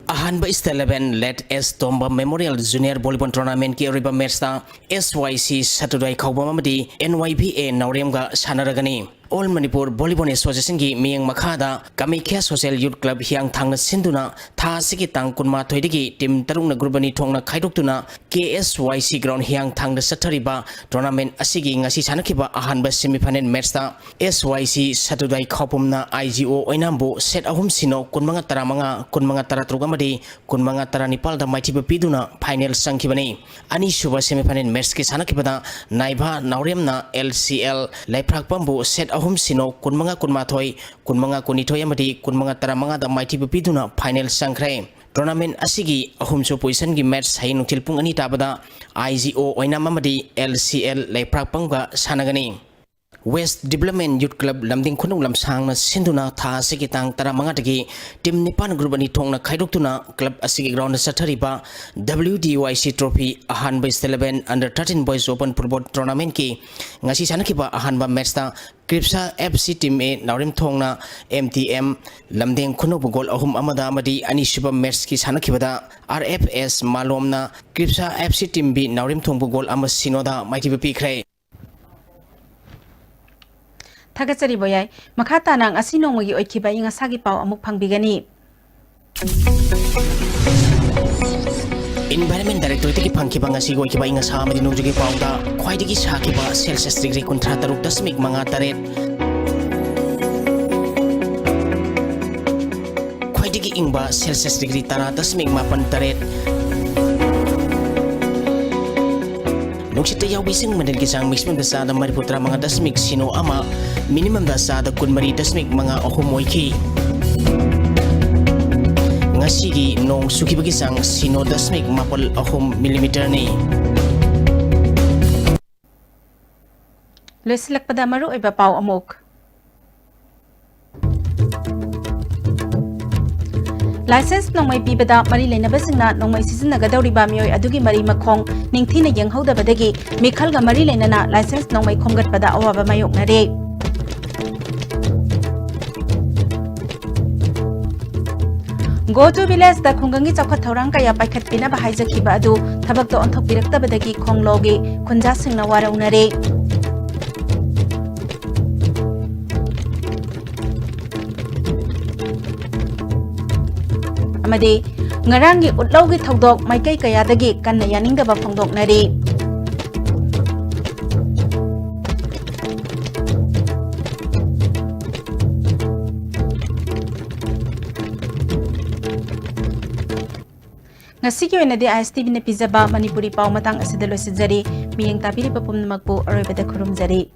ꯑꯍꯥꯟꯕ State Level Late S ꯇꯣꯝꯕ Memorial Junior Volleyball Tournamentꯀꯤ ꯑꯔꯣꯏꯕ ꯃꯦꯠꯁꯇ S Y C ꯁꯇꯨꯗꯥꯏ ꯈꯥꯎꯕꯝ ꯑꯃꯗꯤ N Y B A ꯅꯥꯎꯔꯦꯝꯒ ꯁꯥꯟꯅꯔꯒꯅꯤ꯫ All Manipur Volleyball Associationꯒꯤ ꯃꯤꯠꯌꯦꯡ ꯃꯈꯥꯗ ꯀꯥꯃꯥꯈ꯭ꯌꯥ Social Youth Club ꯍꯤꯌꯥꯡꯊꯥꯡꯅ ꯁꯤꯟꯗꯨꯅ ꯊꯥ ꯑꯁꯤꯒꯤ ꯇꯥꯡ ꯀꯨꯟꯃꯥꯊꯣꯏꯗꯒꯤ team ꯇꯔꯨꯛꯅ group ꯑꯅꯤ ꯊꯣꯛꯅ ꯈꯥꯏꯗꯣꯛꯇꯨꯅ K S Y C ground ꯍꯤꯌꯥꯡꯊꯥꯡꯗ ꯆꯠꯊꯔꯤꯕ tournament ꯑꯁꯤꯒꯤ ꯉꯁꯤ ꯁꯥꯟꯅꯈꯤꯕ ꯑꯍꯥꯟꯕ semi final matchꯇ S Y C ꯁꯇꯨꯗꯥꯏ ꯈꯥꯎꯄꯨꯝꯅ I G O ꯑꯣꯏꯅꯥꯝꯕꯨ set ꯑꯍꯨꯝ ꯁꯤꯅꯣ, ꯀꯨꯟꯃꯉꯥ ꯇꯔꯥꯃꯉꯥ, ꯀꯨꯟꯃꯉꯥ ꯇꯔꯥꯇꯔꯨꯛ ꯑꯃꯗꯤ ꯀꯨꯟꯃꯉꯥ ꯇꯔꯥꯅꯤꯄꯥꯜꯗ ꯃꯥꯏꯊꯤꯕ ꯄꯤꯗꯨꯅ final ꯆꯪꯈꯤꯕꯅꯤ꯫ ꯑꯅꯤꯁꯨꯕ semi final matchꯀꯤ ꯁꯥꯟꯅꯈꯤꯕꯗ ꯅꯥꯏꯚꯥ ꯅꯥꯎꯔꯦꯝꯅ L C L ꯂꯩꯄ꯭ꯔꯥꯛꯄꯝꯕꯨ set ꯑꯍꯨꯝ ꯁꯤꯅꯣ, ꯀꯨꯟꯃꯉꯥ ꯀꯨꯟꯃꯥꯊꯣꯏ, ꯀꯨꯟꯃꯉꯥ ꯀꯨꯟꯅꯤꯊꯣꯏ ꯑꯃꯗꯤ ꯀꯨꯟꯃꯉꯥ ꯇꯔꯥꯃꯉꯥꯗ ꯃꯥꯏꯊꯤꯕ ꯄꯤꯗꯨꯅ final ꯆꯪꯈ꯭ꯔꯦ꯫ Tournament ꯑꯁꯤꯒꯤ ꯑꯍꯨꯝꯁꯨ positionꯒꯤ match ꯍꯌꯦꯡ ꯅꯨꯡꯊꯤꯜ ꯄꯨꯡ ꯑꯅꯤ ꯇꯥꯕꯗ I G O ꯑꯣꯏꯅꯥꯝ ꯑꯃꯗꯤ L C L ꯂꯩꯄ꯭ꯔꯥꯛꯄꯝꯒ ꯁꯥꯟꯅꯒꯅꯤ꯫ West Development Youth Club ꯂꯝꯗꯤꯡ ꯈꯨꯅꯧ ꯂꯝꯁꯥꯡꯅ ꯁꯤꯟꯗꯨꯅ ꯊꯥ ꯑꯁꯤꯒꯤ ꯇꯥꯡ ꯇꯔꯥꯃꯉꯥꯗꯒꯤ team ꯅꯤꯄꯥꯟ group ꯑꯅꯤ ꯊꯣꯛꯅ ꯈꯥꯏꯗꯣꯛꯇꯨꯅ club ꯑꯁꯤꯒꯤ groundꯗ ꯆꯠꯊꯔꯤꯕ W D Y C Trophy ꯑꯍꯥꯟꯕ State Level Under thirteen Boys Open Football Tournamentꯀꯤ ꯉꯁꯤ ꯁꯥꯟꯅꯈꯤꯕ ꯑꯍꯥꯟꯕ matchꯇ ꯀ꯭ꯔꯤꯞꯁꯥ F C Team A ꯅꯥꯎꯔꯦꯝꯊꯣꯡꯅ M T M ꯂꯝꯗꯦꯡ ꯈꯨꯅꯧꯕꯨ goal ꯑꯍꯨꯝ ꯑꯃꯗ ꯑꯃꯗꯤ ꯑꯅꯤꯁꯨꯕ matchꯀꯤ ꯁꯥꯟꯅꯈꯤꯕꯗ R F S ꯃꯥꯂꯣꯝꯅ ꯀ꯭ꯔꯤꯞꯁꯥ F C Team B ꯅꯥꯎꯔꯦꯝꯊꯣꯡꯕꯨ goal ꯑꯃ ꯁꯤꯅꯣꯗ ꯃꯥꯏꯊꯤꯕ ꯄꯤꯈ꯭ꯔꯦ꯫ ꯊꯥꯒꯠꯆꯔꯤ ꯕꯣꯌꯥꯏ꯫ ꯃꯈꯥ ꯇꯥꯅ ꯉꯁꯤ ꯅꯣꯡꯃꯒꯤ ꯑꯣꯏꯈꯤꯕ ꯑꯏꯪ ꯑꯁꯥꯒꯤ ꯄꯥꯎ ꯑꯃꯨꯛ ꯐꯪꯕꯤꯒꯅꯤ꯫ Environment Directorateꯇꯒꯤ ꯐꯪꯈꯤꯕ ꯉꯁꯤꯒꯤ ꯑꯣꯏꯈꯤꯕ ꯑꯏꯪ ꯑꯁꯥ ꯑꯃꯗꯤ ꯅꯣꯡꯖꯨꯒꯤ ꯄꯥꯎꯗ ꯈ꯭ꯋꯥꯏꯗꯒꯤ ꯁꯥꯈꯤꯕ Celsius degree ꯀꯨꯟꯊ꯭ꯔꯥ ꯇꯔꯨꯛ ꯗꯁꯃꯤꯛ ꯃꯉꯥ ꯇꯔꯦꯠ, ꯈ꯭ꯋꯥꯏꯗꯒꯤ ꯏꯪꯕ Celsius degree ꯇꯔꯥ ꯗꯁꯃꯤꯛ ꯃꯥꯄꯟ ꯇꯔꯦꯠ, ꯅꯨꯡꯁꯤꯠꯇ ꯌꯥꯎꯕꯤ ꯏꯁꯤꯡ ꯃꯅꯤꯜꯒꯤ ꯆꯥꯡ maximumꯗ ꯆꯥꯗ ꯃꯔꯤꯐꯨ ꯇꯔꯥ ꯃꯉꯥ ꯗꯁꯃꯤꯛ ꯁꯤꯅꯣ ꯑꯃ, minimumꯗ ꯆꯥꯗ ꯀꯨꯟꯃꯔꯤ ꯗꯁꯃꯤꯛ ꯃꯉꯥ ꯑꯍꯨꯝ ꯑꯣꯏꯈꯤ꯫ ꯉꯁꯤꯒꯤ ꯅꯣꯡ ꯆꯨꯈꯤꯕꯒꯤ ꯆꯥꯡ ꯁꯤꯅꯣ ꯗꯁꯃꯤꯛ ꯃꯥꯄꯜ ꯑꯍꯨꯝ millimeterꯅꯤ꯫ ꯂꯣꯏꯁꯤꯜꯂꯛꯄꯗ ꯃꯔꯨꯑꯣꯏꯕ ꯄꯥꯎ ꯑꯃꯨꯛ꯫ License ꯅꯣꯡꯃꯩ ꯄꯤꯕꯗ ꯃꯔꯤ ꯂꯩꯅꯕꯁꯤꯡꯅ ꯅꯣꯡꯃꯩ ꯁꯤꯖꯤꯟꯅꯒꯗꯧꯔꯤꯕ ꯃꯤꯑꯣꯏ ꯑꯗꯨꯒꯤ ꯃꯔꯤ ꯃꯈꯣꯡ ꯅꯤꯡꯊꯤꯅ ꯌꯦꯡꯍꯧꯗꯕꯗꯒꯤ ꯃꯤꯈꯜꯒ ꯃꯔꯤ ꯂꯩꯅꯅ license ꯅꯣꯡꯃꯩ ꯈꯣꯝꯒꯠꯄꯗ ꯑꯋꯥꯕ ꯃꯥꯌꯣꯛꯅꯔꯦ꯫ Go to Villageꯗ ꯈꯨꯡꯒꯪꯒꯤ ꯆꯥꯎꯈꯠ ꯊꯧꯔꯥꯡ ꯀꯌꯥ ꯄꯥꯏꯈꯠꯄꯤꯅꯕ ꯍꯥꯏꯖꯈꯤꯕ ꯑꯗꯨ ꯊꯕꯛꯇ ꯑꯣꯟꯊꯣꯛꯄꯤꯔꯛꯇꯕꯗꯒꯤ ꯈꯣꯡꯂꯣꯒꯤ ꯈꯨꯟꯖꯥꯁꯤꯡꯅ ꯋꯥꯔꯧꯅꯔꯦ꯫ ꯑꯃꯗꯤ ꯉꯔꯥꯡꯒꯤ ꯎꯠꯂꯧꯒꯤ ꯊꯧꯗꯣꯛ ꯃꯥꯏꯀꯩ ꯀꯌꯥꯗꯒꯤ ꯀꯟꯅ ꯌꯥꯅꯤꯡꯗꯕ ꯐꯣꯡꯗꯣꯛꯅꯔꯤ꯫ ꯉꯁꯤꯒꯤ ꯑꯣꯏꯅꯗꯤ I S T Vꯅ ꯄꯤꯖꯕ ꯃꯅꯤꯄꯨꯔꯤ ꯄꯥꯎ ꯃꯇꯥꯡ ꯑꯁꯤꯗ ꯂꯣꯏꯁꯤꯟꯖꯔꯤ꯫ ꯃꯤꯠꯌꯦꯡ ꯇꯥꯕꯤꯔꯤꯕ ꯄꯨꯝꯅꯃꯛꯄꯨ ꯑꯔꯣꯏꯕꯗ ꯈꯨꯔꯨꯝꯖꯔꯤ꯫